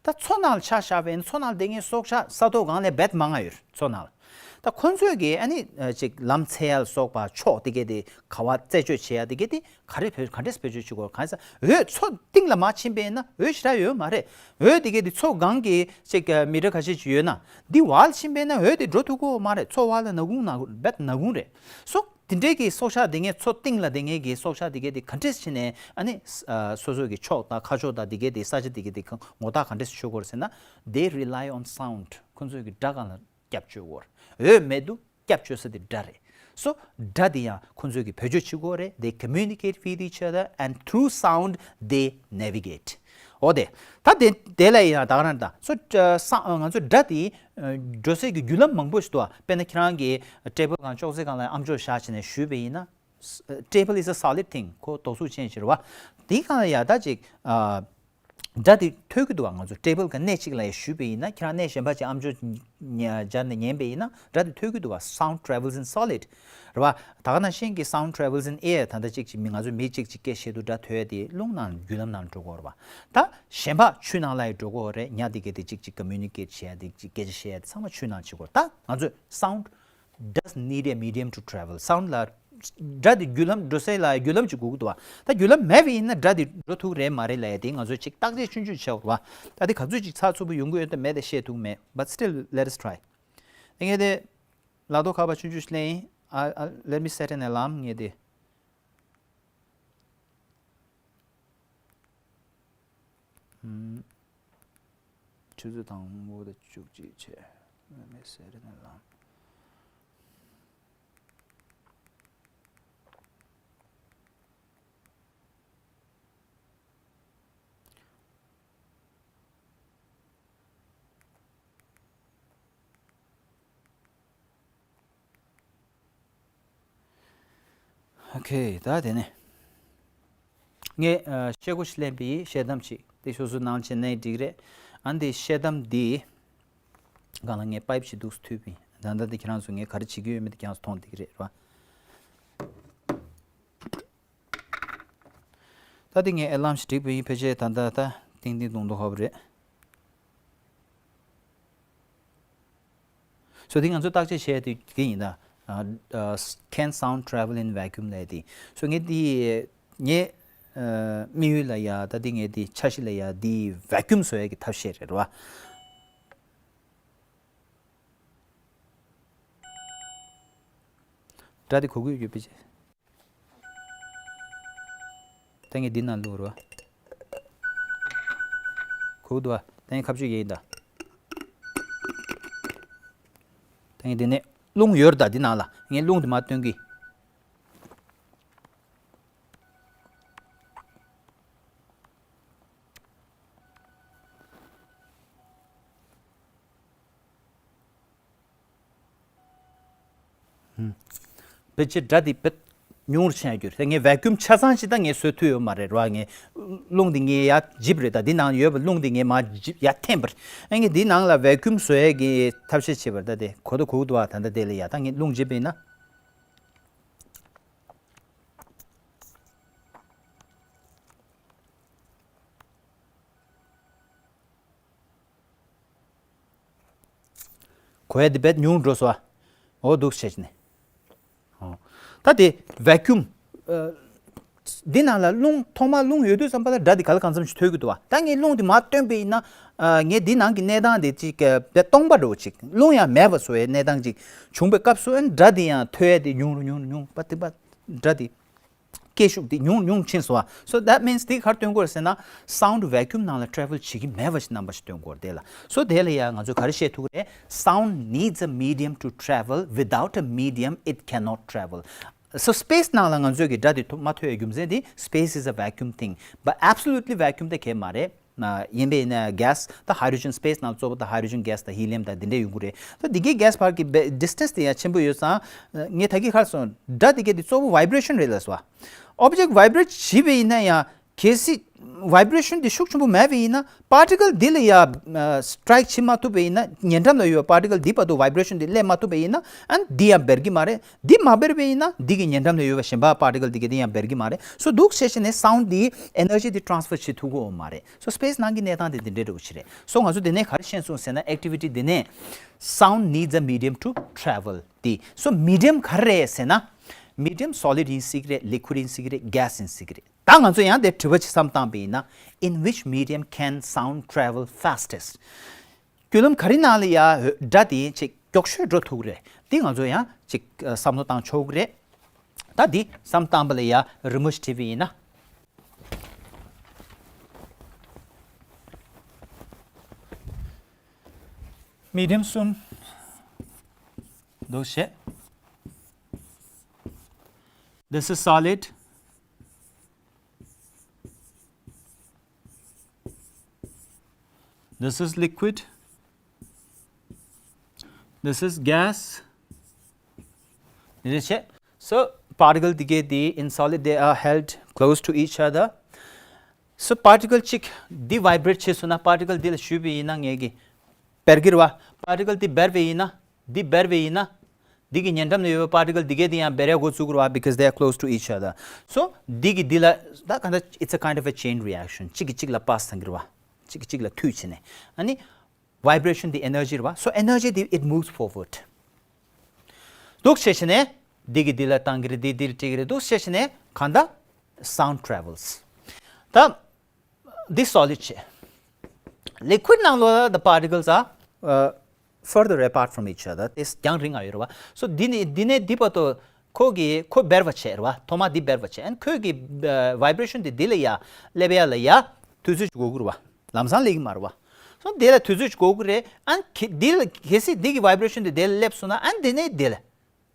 ད་མཚོ་ནང་ལ་ཆ་བཞག་པ་ཡིན་ན་མཚོ་ནང་ལ་བསྡད་མཁན་སྲོག་ཆགས་ས་ཐོག་སྒང་ལས་རྦད་མང་ང་ཡོད་རེད་མཚོ་ནང་ལ། ད་ཁོ་ཚོས་ཀྱི་ཨ་ནི་ཨ་ཅིག་ལམ་འཚོལ་ཡ་ལ་སོགས་པ་ཕྱོགས་དེ་གས་དེ་ག་བ་རྩད་གཅོད་བྱེད་ཡ་དེ་གས་དེ་ག་རེ་བེད་ག་འདྲས་བེད་སྤྱོད་བྱེད་དགོས་གང་ཟེར་འོད་མཚོ་གཏིང་ལ་མར་ཕྱིན་པ་ཡིན་ན་འོད་ཞེ་དྲག་ཡོད་མ་རེད། འོད་དེ་གས་དེ་མཚོ་སྒང་གི་ཅིག་མི་ཊར་ཁ་ཤས་ཅིག་ཡོད་ན། འདི་བར་ལ་ཕྱིན་པས་ན་འོད་དེ་འགྲོ་ཐུབ་ཀྱི་ཡོད་མ་རེད། མཚོ་བར་ལ་ནག་ཁུང་ནག་རྦད་ནག་ཁུང་རེད། སོ་དེ་འདྲའི་གི་སྲོག་ཆགས་དེ་ངས་མཚོ་གཏིང་ལ་དེ་ངས་གི་སྲོག་ཆགས་དེ་གས་དེ་ག་འདྲས་བྱས་ནས་ཨ་ནི་ཨ་སོ་སོ་གི་ཕྱོགས་དང་ཁ་ཕྱོགས་དང་དེ་གས་དེ་ས་ཆ་དེ་གས་དེ་ངོ་རྟགས་ག་འདྲས་ཆོད་དགོས་རེད་ཟེར་ན། They rely on sound. ཁོ་ཚོས་གི་སྒྲ་སྒང་ལ་སྐྱབས་བཅོལ་དགོས་རེད། འོད་མེད་དུས་སྐྱབས་བཅོལ་ས་དེ་སྒྲ་རེད། སོ་སྒྲ་དེ་ཡང་ཁོ་ཚོས་ཀྱི་བེད་སྤྱོད་བྱེད་དགོས་རེད། They communicate with each other and through sound they navigate. འོ་དེ། ད་དེ་དེ་ལ་ཡང་ད་ག་རང་ད། སོ་ས་ང་ཚོ་སྒྲ་དེ་འགྲོ་སའི་གི་བརྒྱུད་ལམ་མང་པོ་ཞིག་འདུག་བ། དཔེར་ན་ཁྱེད་རང་གི་ཊེ་བལ་སྒང་ཅོག་ཙེ་སྒང་ལ་ཨམ་ཅོག་བཞག་བྱས་ནས་ཞུས་པ་ཡིན་ན། Table is a solid thing. ཁོ་རྡོག་གཟུགས་ཅན་ཞིག་རེད་བ། དེའི་སྒང་ལ་ཡ་ད་ཅིག་སྒྲ་དེ་ཐོས་ཀྱི་འདུག་བ། ང་ཚོ་ཊེ་བལ་གི་སྣེ་གཅིག་ལ་ཡ་ཞུས་པ་ཡིན་ན། ཁྱེད་རང་སྣེ་གཞན་པ་ཅིག་ཨམ་ཅོག་སྦྱར་ནས་ཉན་པ་ཡིན་ན་སྒྲ་དེ་ཐོས་ཀྱི་འདུག་བ། Sound travels in solid རེད་བ། ད་ག་ནང་བཞིན་གྱི་sound travels in air. ད་ལྟ་ཅིག་ཅིག་མི་ང་ཚོ་མི་གཅིག་ཅིག་སྐད་བཤད་དུས་སྒྲ་ཐོས་ཡ་དེ་རླུང་ནང་བརྒྱུད་ལམ་ནང་འགྲོ་གི་ཡོད་རེད་བ། ད་གཞན་པ་ཆུ་ནང་ལ་ཡ་འགྲོ་གི་ཡོད་རེད། ཉ་དེ་གས་དེ་ཅིག་ཅིག་communicate བྱེད་ཡ་དེ་ཅིག་སྐད་ཆ་བཤད་ཡ་དེ་ཚང་མ་ཆུ་ནང་བྱེད་གི་ཡོད་རེད། ད་ང་ཚོས་sound does need a medium to travel. Sound ལ་སྒྲ་དེ་བརྒྱུད་ལམ་འགྲོ་སའི་ལ་བརྒྱུད་ལམ་ཅིག་དགོས་ཀྱི་འདུག་བ། ད་བརྒྱུད་ལམ་མེད་པ་ཡིན་ན་སྒྲ་དེ་འགྲོ་ཐུབ་རེད་མ་རེད་ལབ་ཡ་དེ་ང་ཚོས་ཅིག་བརྟག་དཔྱད་ཆུང་ཆུང་བྱེད་དགོས་རེད་བ། ད་དེ་ག་ཚོད་ཅིག་ཚགས་ཚུད་པོ་ཡོང་གི་ཡོད་དམ་མེད་དེ་བཤད་ཐུབ་མེད། But still, let us try. ངས་དེ་ལག་ཐོག་ཁ་པར་ཆུང་ཆུང་ཞིག་ལེན་ཡིན། I- I- let me set an alarm. ངས་དེ། ཨུམ། ཆུ་ཚོད་དང་པོ་དང་བཅུ་གཅིག་བྱས། Let me set an alarm. ཨོ་ཁེ། ད་དེ་ནས་ངས་ཨ་ཤེལ་སྒོ་ཞིག་ལེན་པའི་ཤེལ་དམ་ཞིག་དེ་ཤོག་བཟོ་ནང་བྱས་ནས་འགྲིག་རེད། ཨ་འདི་ཤེལ་དམ་འདི་སྒང་ལ་ངས་པའིབ་ཞིག་འདུག་སེ་མཐུད་པ་ཡིན། ད་ལྟ་འདི་ཁྱེད་རང་ཚོ་ངས་ག་རེ་བྱེད་ཀྱི་ཡོད་མེད་དེ་ཁྱེད་རང་ཚོ་མཐོང་བསྡད་ཀྱི་རེད་ར། ད་འདི་ངས་ཨེ་ལམ་ཞིག་བསྒྲིགས་པ་ཡིན། ཕལ་ཆེར་ད་ལྟ་ད་ཏིང་ཏིང་ཏོང་ཏོ་ཧ་པ་རེད། སོ་དེ་ང་ཚོ་བརྟག་དཔྱད་བྱས་དེ་གི་ཡིན་ད། ཨ་ཨ་Can sound travel in vacuum ལབ་དེ། སོ་ངས་དེ་ངས་ཨ་དམིགས་ཡུལ་ལ་ཡ་ད་དེ་ངས་དེ་འཆར་གཞི་ལ་ཡ་དེ་བེ་ཀུམ་བཟོ་ཡ་གི་ཐབས་ཤེས་རེད་ར། སྒྲ་དེ་གོ་གི་ཡོད་པས། ད་ངས་འདི་ནང་བླུགས་རོགས། གོ་གི་འདུག་བ། ད་ངས་ཁ་གཅོད་ཡས་ཡིན་ད། ད་ངས་འདི་ནས་རླུང་ཡོད་རེད་ད་འདི་ནང་ལ། ངས་རླུང་དེ་མར་བཏོན་གི། ཕལ་ཆེར་སྒྲ་འདི་དཔེ་ཉུང་རུ་ཕྱིན་ཡ་གྱུར། ངས་བེ་ཀུམ་ཆ་ཚང་ཞིག་ད་ངས་བཟོ་ཐུབ་ཡོད་མ་རེད་ར། ངས་རླུང་འདི་ངས་ཡར་འཇིབ་རེད་ད། འདི་ནང་ཡོད་པ་རླུང་འདི་ངས་མར་འཇིབ་ཡར་འཐེན་པ་རེད། ཨ་ངས་འདི་ནང་ལ་བེ་ཀུམ་བཟོ་ཡ་གི་ཐབས་ཤེས་བྱས་པ་རེད་ད། དེ་གོ་ད་གོ་གི་འདུག་བ། ད་ལྟ་དེ་ལ་ཡ་ད་ངས་རླུང་འཇིབ་པ་ཡིན་ན། གོ་ཡ་དེ་དཔེ་ཉུང་འགྲོ་སོང་ཨ། འོ་འདུག་བྱས་ནས། ཨོ། ད་དེ་བེ་ཀུམ། ཨ་འདི་ནང་ལ་རླུང་ཐོག་མར་རླུང་ཡོད་དུས་ཙམ་པ་ལ་སྒྲ་འདི་ག་ལ་གང་འཚམ་ཞིག་ཐོས་ཀྱི་འདུག་བ། ད་ངས་རླུང་དེ་མར་བཏོན་པ་ཡིན་ན། ཨ་ངས་འདི་ནང་གི་གནས་སྟངས་དེ་ཅིག་ཨ་དཔེ་སྟོང་པ་འདྲ་བོ་ཅིག་རླུང་ཡང་མེད་པ་བཟོ་ཡའི་གནས་སྟངས་ཅིག་བྱུང་བའི་སྐབས་སུ་ཨ་ནི་སྒྲ་འདི་ཡང་ཐོས་ཡ་དེ་ཉུང་རུ་ཉུང་རུ་ཉུང་བ་དེ་བ། སྒྲ་དེ། སྐད་ཤུགས་དེ་ཉུང་ཉུང་ཕྱིན་སོང་བ། So that means དེ་ག་རེ་སྟོན་གྱི་ཡོད་རེད་ཟེར་ན། sound vacuum ནང་ལ་travel བྱེད་ཀྱི་མེད་པ་ཞིག་རྣམ་པ་ཞིག་སྟོན་གྱི་ཡོད་རེད་དེ་ལ། So དེ་ལ་ཡང་ང་ཚོས་ག་རེ་བཤད་ཐུབ་ཀྱི་རེད། Sound needs a medium to travel. Without a medium, it cannot travel. So space ནང་ལ་ང་ཚོས་ཀྱི་སྒྲ་དེ་ཐོ་མ་ཐོས་ཡའི་རྒྱུ་མཚན་དེ། Space is a vacuum thing, but absolutely vacuum དེ་གས་མ་རེད། ཡིན་པས་ན་gas ད་hydrogen space ནང་གཙོ་བོ་ད་hydrogen gas ད་helium ད་འདི་འདྲས་ཡོང་གི་རེད། ད་འདི་གའི་gas བར་གྱི་བེ་distance དེ་ཡང་ཆེན་པོ་ཡོད་ཙང་། ངས་ད་གིན་ཁར་སོང་སྒྲ་འདི་གའི་དེ་གཙོ་བོ་vibration རེད་ལ་སོ། Object vibrate བྱས་པ་ཡིན་ན་ཡང་གལ་སྲིད་vibration དེ་ཤུགས་ཆེན་པོ་མེད་པ་ཡིན་ན་particle འདི་ལ་ཡང་strike བྱེད་མ་ཐུབ་པ་ཡིན་ན། ཉེ་འགྲམ་ལ་ཡོད་པ་particle འདི་བར་དུ་vibration འདི་སླེབས་མ་ཐུབ་པ་ཡིན་ན་ཨ་ནི་འདི་ཡང་འབར་གྱི་མ་རེད། འདི་མ་འབར་བ་ཡིན་ན་འདི་གི་ཉེ་འགྲམ་ལ་ཡོད་པ་གཞན་པ་particle འདི་གའི་འདི་ཡང་འབར་གྱི་མ་རེད། So འདུག་བྱས་བྱས་ནས་sound འདི་energy འདི་transfer བྱེད་ཐུབ་ཀྱི་ཡོད་མ་རེད། So space ནང་གི་གནས་སྟངས་དེ་འདི་འདྲའི་འདྲ་བོ་ཞིག་རེད། So ང་ཚོ་དེ་ནས་ག་རེ་ཤེས་སོང་ཟེར་ན། Activity འདི་ནས་sound needs a medium to travel དེ། So medium ག་རེ་རེད་ཟེར་ན། Medium solid ཡིན་སྲིད་ཀྱི་རེད། Liquid ཡིན་སྲིད་ཀྱི་རེད། Gas ཡིན་སྲིད་ཀྱི་རེད། ད་ང་ཚོ་ཡང་དེ་དྲི་བ་ཅིག་བསམ་བཏང་པ་ཡིན་ན། In which medium can sound travel fastest? བརྒྱུད་ལམ་ག་རེ་ནང་ལ་ཡ་སྒྲ་དེ་ཅིག་མགྱོགས་ཤོས་འགྲོ་ཐུབ་ཀྱི་རེད། འདི་ང་ཚོ་ཡང་ཅིག་བསམ་བློ་བཏང་ཆོག་གི་རེད། ད་འདི་བསམ་བཏང་པ་ལ་ཡ་རི་མོ་ཞིག་བྲིས་པ་ཡིན་ན། Medium གསུམ་འདུག་བྱས། This is solid. This is liquid. This is gas. རེད་བྱས། So particle དེ་གའི་དེ་in solid they are held close to each other. So particle གཅིག་འདི་vibrate བྱས་སོང་ན། particle འདི་ལ་གཞུས་པ་ཡིན་ན་ངས་ཀྱི་འབར་གྱི་རེད་བ། particle འདི་འབར་བ་ཡིན་ན། འདི་འབར་བ་ཡིན་ན། འདི་གི་ཉེ་འགྲམ་ན་ཡོད་པའི་particle འདི་གའི་འདི་ཡང་འབར་ཡ་འགོ་བཙུགས་རེད་བ། Because they are close to each other. So འདི་གི་འདི་ལ་ད་ག་འདྲ། It's a kind of a chain reaction. གཅིག་གིས་གཅིག་ལ་pass བཏང་གི་རེད་བ། གཅིག་གིས་གཅིག་ལ་མཐུད་བྱས་ནས། ཨ་ནི་vibration འདི་energy རེད་བ། So energy འདི་it moves forward. འདུག་བྱས་བྱས་ནས་འདི་གི་འདི་ལ་བཏང་གི་རེད། འདི་འདི་ལ་སྤྲད་ཀྱི་རེད། འདུག་བྱས་བྱས་ནས་གང་ལྟར་sound travels. ད་འདི་solid བྱས། Liquid ནང་ལོགས་ལ་the particles are uh, further apart from each other. དེ་རྒྱང་རིང་ང་ཡོད་རེད་བ། So འདི་ནས་འདི་ནས་འདི་བར་དུ་ཁོ་གི་ཁོ་འབར་བ་བྱས་རེད་བ། ཐོག་མ་འདི་འབར་བ་བྱས། ཨན་ཁོས་གི་vibration འདི་འདི་ལ་ཡ་སླེབས་ཡ་ལ་ཡ་དུས་ཚོད་ཅིག་འགོར་གི་རེད་བ། ལམ་སང་སླེབས་གི་མ་རེད་བ། So འདི་ལ་དུས་ཚོད་ཅིག་འགོར་གི་རེད། ཨན་ཁེ་འདི་ལ་གལ་སྲིད་འདི་གི་vibration འདི་འདི་ལ་སླེབས་སོང་ན། ཨན་འདི་ནས་འདི་ལ།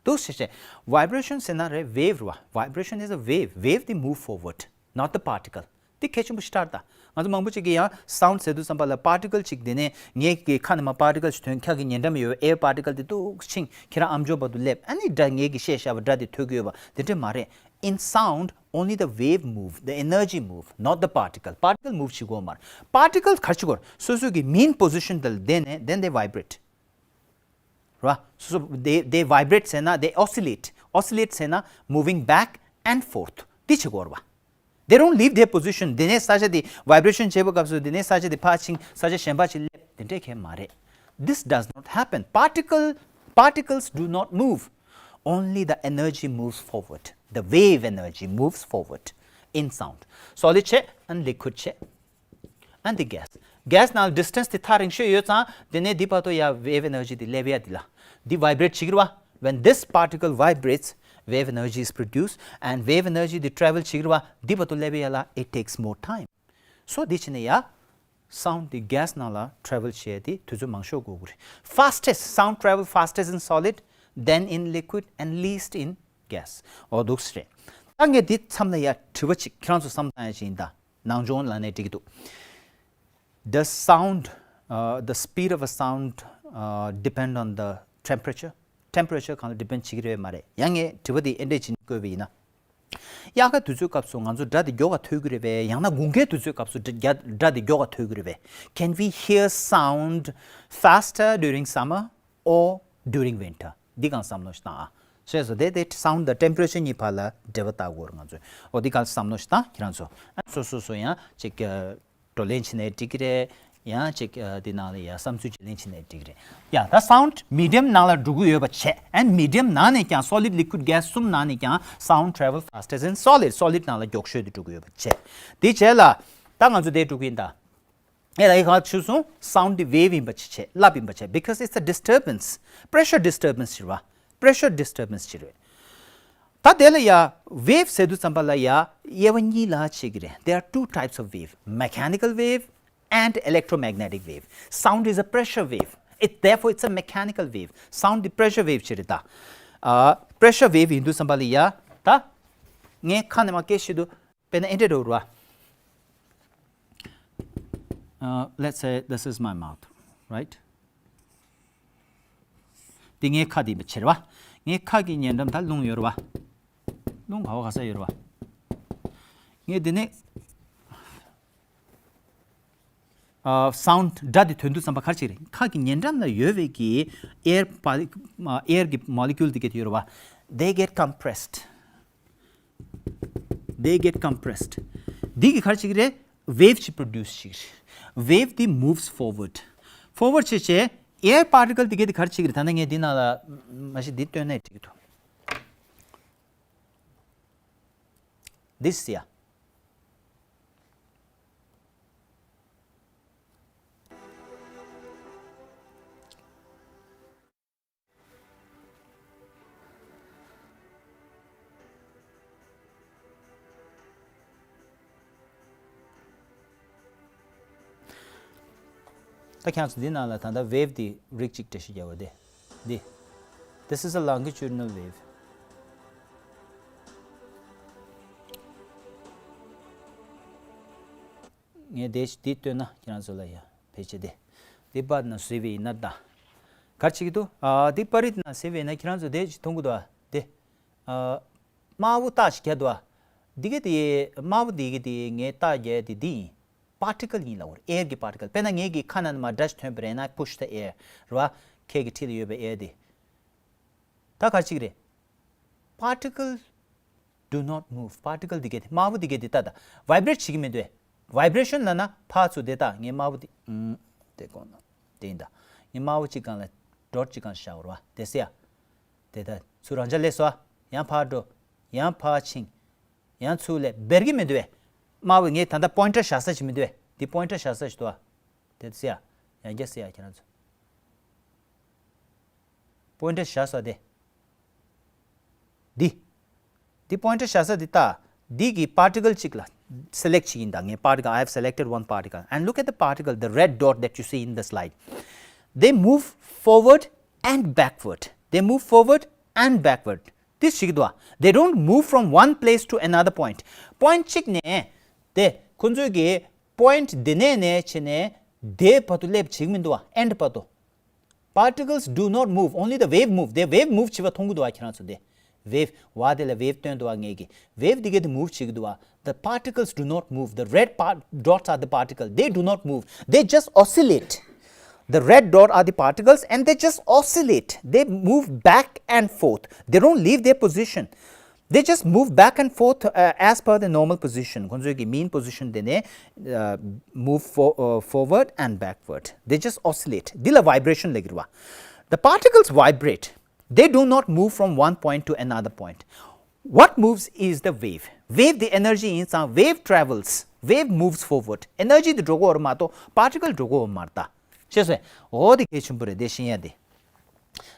འདུག་ཟེར་བྱས། Vibration ཟེར་ན་རེད། Wave རེད་བ། Vibration is a wave. Wave འདི་move forward, not the particle. འདི་གལ་ཆེན་པོ་ཞིག་ལྟར་ད། ང་ཚོ་མང་པོ་ཅིག་གིས་ཡང་sound ཟེར་དུས་ཙམ་པ་ལ་particle ཅིག་འདི་ནས་ངའི་གི་ཁ་ནས་མར་particle ཞིག་ཐོན། ཁྱེད་ཀྱི་ཉེ་འགྲམ་ཡོད་air particle འདི་འདུག་ཕྱིན། ཁྱེད་རང་ཨམ་ཅོག་བར་དུ་སླེབས། ཨ་ནི་སྒྲ་ངའི་གི་བཤད་བཞག་པ་སྒྲ་འདི་ཐོས་ཀྱི་ཡོད་པ་འདི་འདྲ་མ་རེད། In sound, only the wave move, the energy move, not the particle. Particle move བྱེད་ཀྱི་ཡོད་མ་རེད། Particle ག་རེ་བྱེད་ཀྱི་ཡོད་རེད། སོ་སོ་གི་mean position དེ་ལ་བསྡད་ནས་then they vibrate. རེད་བ། སོ་སོ་they they vibrate ཟེར་ན་they oscillate. Oscillate ཟེར་ན་moving back and forth དེ་བྱེད་ཀྱི་ཡོད་རེད་བ། They don't leave their position. དེ་ནས་ས་ཆ་དེ་vibration བྱེད་པའི་སྐབས་སུ་དེ་ནས་ས་ཆ་དེ་ཕར་ཕྱིན། ས་ཆ་གཞན་པ་ཅིག་སླེབས། དེ་འདྲས་གང་ཡང་མ་རེད། This does not happen. Particle, particles do not move. Only the energy moves forward. The wave energy moves forward in sound. Solid བྱས། and liquid བྱས། and the gas. Gas ནང་distance དེ་ཐག་རིང་ཤོས་ཡོད་ཙང་དེ་ནས་འདི་བར་དུ་ཡ་wave energy དེ་སླེབས་ཡ་དེ་ལ་འདི་vibrate བྱེད་ཀྱི་རེད་བ། When this particle vibrates, wave energy is produced, and wave energy དེ་travel བྱེད་ཀྱི་རེད་བ། འདི་བར་དུ་སླེབས་ཡ་ལ་it takes more time. So འདི་བྱས་ནས་ཡ་sound དེ་gas ནང་ལ་travel བྱེད་ཡ་དེ་དུས་ཚོད་མང་ཤོས་འགོར་གྱི་རེད། Fastest, sound travel fastest in solid, then in liquid, and least in gas. འོ་འདུག་སེ་རེད། ད་ངས་འདི་མཚམས་ལ་ཡ་དྲི་བ་ཅིག་ཁྱེད་རང་ཚོ་བསམ་བློ་བཏང་ཡ་ཅིག་ཡིན་ད། ནང་སྦྱོང་ལ་ནས་འགྲིག་གི་འདུག Does sound, uh, the speed of a sound, uh, depend on the temperature? Temperature གང་ལ་depend བྱེད་ཀྱི་རེད་མ་རེད། ཡང་ངས་དྲི་བ་འདི་ཨེ་འདྲས་བྱས་ནས་བཀོད་པ་ཡིན་ན། དབྱར་ཁ་དུས་ཚོད་སྐབས་སུ་ང་ཚོ་སྒྲ་འདི་མགྱོགས་པ་ཐོས་ཀྱི་རེད་པས། ཡང་ན་དགུན་ཁའི་དུས་ཚོད་སྐབས་སུ་སྒྲ་སྒྲ་འདི་མགྱོགས་པ་ཐོས་ཀྱི་རེད་པས། Can we hear sound faster during summer or during winter? འདི་གང་བསམ་བློ་ཞིག་བཏང་ཨ། ཞེས་སོ། དེ་དེ་sound དང་temperature གཉིས་བར་ལ་འབྲེལ་བ་བཏགས་དགོས་རེད་ང་ཚོས། འོ་འདི་གང་བསམ་བློ་ཞིག་བཏང་ཁྱེད་རང་ཚོ། ཨ་སོ་སོ་སོ་ཡང་ཅིག་བགྲོ་གླེང་བྱས་ནས་འགྲིག་གི་རེད། ཡང་ཅིག་འདི་ནང་ལ་ཡང་བསམ་ཚུལ་བརྗེ་ལེན་བྱས་ནས་འགྲིག་གི་རེད། ཡ་ད་sound medium ནང་ལ་འགྲོ་གི་ཡོད་པ་བྱས། and medium ནང་ནས་ཀྱང་solid, liquid, gas གསུམ་ནང་ནས་ཀྱང་sound travel fastest in solid. Solid ནང་ལ་མགྱོགས་ཤོས་དེ་འགྲོ་གི་ཡོད་པ་བྱས། དེ་བྱས་ལ་ད་ང་ཚོ་དེ་འགྲོ་གི་ཡིན་ད། ཨེ་ལ་ཡི་ག་ཆུ་སོང་sound དེ་wave ཡིན་པ་ཅིག་བྱས། རླབས་ཡིན་པ་བྱས། Because it's a disturbance. Pressure disturbance ཞེས་པ། Pressure disturbance ཞེས་རེད། ད་དེ་ལ་ཡ་wave ཟེར་དུས་ཙམ་པ་ལ་ཡ་དབྱེ་བ་གཉིས་ལ་ཕྱེ་གི་རེད། There are two types of wave, mechanical wave and electromagnetic wave. Sound is a pressure wave. It, therefore, it's a mechanical wave. Sound དེ་pressure wave ཅིག་རེད་ད། ཨ་pressure wave ཡིན་དུས་ཙམ་པ་ལ་ཡ་ད་ངས་ཁ་ནས་མར་སྐད་བཤད་དུས། དཔེར་ན་ཨེ་འདྲ་འགྲོ་ར། Uh, let's say this is my mouth, right? འདི་ངའི་ཁ་འདི་བྱེད་ར་བ། ངའི་ཁ་གི་ཉེ་འགྲམ་ད་རླུང་ཡོད་ར་བ། རླུང་ག་བ་ག་ས་ཡོད་ར་བ། ངས་འདི་ནས་ཨ་sound སྒྲ་འདི་ཐོན་དུས་ཙམ་པ་ག་རེ་བྱེད་རེད། ཁ་གི་ཉེ་འགྲམ་ལ་ཡོད་པའི་གི་air par- ཨ་air གི་molecule འདི་ག་དེ་ཡོད་ར་བ། They get compressed. They get compressed. འདི་གི་ག་རེ་བྱེད་ཀྱི་རེད། Wave ཅིག་produce བྱེད་ཀྱི་རེད། Wave འདི་moves forward. Forward བྱེད་བྱས་air particle འདི་ག་དེ་ག་རེ་བྱེད་ཀྱི་རེད། ད་ནི་ངས་འདི་ནང་ལ་མ་གཞི་འདི་བཏོན་ནས་འགྲིག་གི་འདུག This ཡ། ད་ཁྱེད་ཚོ་འདི་ནང་ལ་ད་ལྟ་wave འདི་རིགས་གཅིག་འགྲེལ་བཤད་རྒྱག་པ་དེ། འདི། This is a longitudinal wave. ངས་དེ་འདི་བཏོན་ན་ཁྱེད་རང་ཚོ་ལ་ཡ་ཕལ་ཆེར་དེ། འདི་པར་ན་གཟིགས་པ་ཡིན་ན་ད། ག་རེ་བྱེད་ཀྱི་འདུག་ཨ་འདི་པར་རིས་ན་གཟིགས་པ་ཡིན་ན་ཁྱེད་རང་ཚོ་དེ་ཅིག་མཐོང་གི་འདུག་ཨ། དེ། ཨ། དམར་པོ་རྟགས་ཤིག་རྒྱག་འདུག་ཨ། འདི་ག་དེ་དམར་པོ་འདི་ག་དེ་ངས་རྟགས་རྒྱག་དེ་འདི་ཡིན། Particle ཡིན་ལབ་པ་རེད། air གི་particle། དཔེར་ན་ངེད་ཀྱི་ཁ་ནང་ནས་མར་སྒྲ་ཞིག་ཐོན་པ་རེད་ན་push the air རེད་བ། ཁྱེད་ཀྱི་འཁྲིས་ལ་ཡོད་པའི་air དེ། ད་ག་རེ་བྱེད་ཀྱི་རེད། Particle do not move. Particle འདི་ག་དེ་དམར་པོ་འདི་ག་དེ་ལྟ་ད། Vibrate བྱེད་ཀྱི་མི་འདུག་ཨེ། Vibration ལབ་ན་ཕར་ཚུར་དེ་ལྟ། ངས་དམར་པོ་འདི་ཨུམ། དེ་གོང་ན་དེ་ཡིན་ད། ངས་དམར་པོ་གཅིག་སྒང་ལ་dot གཅིག་སྒང་བཞག་པ་རེད་བ། དེ་སེ་ཡ། དེ་ལྟ་ཚུར་རང་འཇགས་སླེབས་སོང་ཨ། ཡང་ཕར་འགྲོ། ཡང་ཕར་ཕྱིན། ཡང་ཚུར་སླེབས། འབར་གྱི་མི་འདུག་ཨེ། དམར་པོ་ངས་ད་ལྟ་pointer བཞག་ས་ཅིག་མི་འདུག་ཨེ། འདི་pointer བཞག་ས་ཅིག་འདུག་ཨ། དེ་སེ་ཡ། ཡང་བསྐྱར་སེ་ཡ་ཁྱེད་རང་ཚོ། Pointer བཞག་ས་དེ། འདི། འདི་pointer བཞག་ས་འདི་ལྟ། འདི་གི་particle གཅིག་ལ་select བྱེད་ཀྱི་ཡིན་ད། ངས་particle, I have selected one particle. And look at the particle, the red dot that you see in the slide. They move forward and backward. They move forward and backward. འདི་ཞིག་འདུག་ཨ། They don't move from one place to another point. Point གཅིག་ནས་དེ་ཁོ་ཚོའི་གི་point འདི་ནས་ནས་བྱས་ནས་དེ་བར་དུ་སླེབས་བྱེད་ཀྱི་མི་འདུག་ཨ། end བར་དུ། Particles do not move, only the wave move. དེ་wave move བྱེད་པ་མཐོང་གི་འདུག་བ། ཁྱེད་རང་ཚོ་དེ། wave། wave དེ་ལ་wave སྟོན་འདུག་བ། ངེད་ཀྱི་wave དེ་ག་དེ་move བྱེད་ཀྱི་འདུག་བ། The particles do not move. The red part, dots are the particle. They do not move. They just oscillate. The red dot are the particles and they just oscillate. They move back and forth. They don't leave their position. They just move back and forth, uh, as per the normal position. ཁོང་ཚོའི་གི་mean position དེ་ནས, uh, move for, uh, forward and backward. They just oscillate. འདི་ལ་vibration ལབ་ཀྱི་རེད་བ། The particles vibrate. They do not move from one point to another point. What moves is the wave. Wave དེ་energy ཡིན་ཙང་wave travels. Wave moves forward. Energy དེ་འགྲོ་གི་ཡོད་རེད་མ་གཏོགས་particle འགྲོ་གི་ཡོད་མ་རེད་ད། ཤེས་སོང་། འོ་དེ་གལ་ཆེན་པོ་རེད་དེ་ཤེས་ཡ་དེ།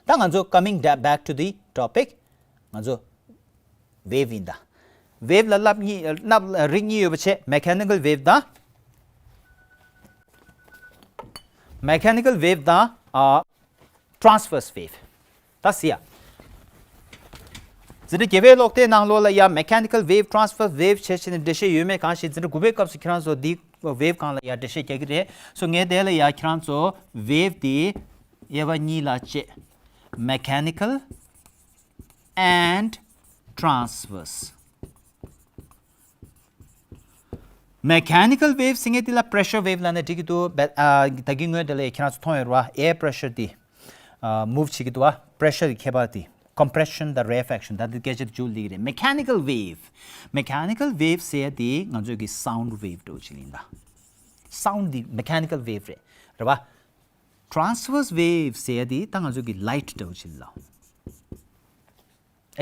ད་ང་ཚོ་coming da- back to the topic. ང་ཚོ་wave ཡིན་ད། wave ལ་རླབས་གཉིས་རླབས་རིགས་གཉིས་ཡོད་པ་བྱས། mechanical wave དང་mechanical wave དང་ཨ་transverse wave། ད་སི་ཡ། འཛིན་གྲྭ་བརྒྱད་པའི་ཀློག་དེབ་ནང་ལོགས་ལ་ཡ་mechanical wave, transverse wave བྱས་བྱས་ནས་འགྲེལ་བཤད་ཡོད་མེད་གང་ཤེས། འཛིན་གྲྭ་དགུ་པའི་སྐབས་སུ་ཁྱེད་རང་ཚོ་འདི་wave སྒང་ལ་ཡ་འགྲེལ་བཤད་རྒྱག་གི་རེད། སོ་ངས་དེ་ལ་ཡ་ཁྱེད་རང་ཚོ་wave དེ་དབྱེ་བ་གཉིས་ལ་བཅད། mechanical and transverse. Mechanical wave ཟེར་མཁན་དེ་ལ་pressure wave ལབ་ན་འགྲིག་གི་འདུག་བས། ཨ་ད་གིན་སྔོན་དེ་ལ་ཁྱེད་རང་ཚོ་མཐོང་ཡོད་རེད་བ། air pressure དེ་ཨ་move བྱེད་ཀྱི་འདུག་བ། pressure གི་ཁྱད་པར་དེ། compression དང་rarefaction ད་དེ་སྐད་ཆ་དེ་མཇུག་སླེབས་ཀྱི་རེད། mechanical wave. Mechanical wave ཟེར་ཡ་དེ་ང་ཚོའི་གི་sound wave འདྲ་བོ་ཅིག་ཡིན་ད། sound དེ་mechanical wave རེད། རེད་བ། transverse wave ཟེར་ཡ་དེ་ད་ང་ཚོའི་གི་light འདྲ་བོ་ཅིག་ལ།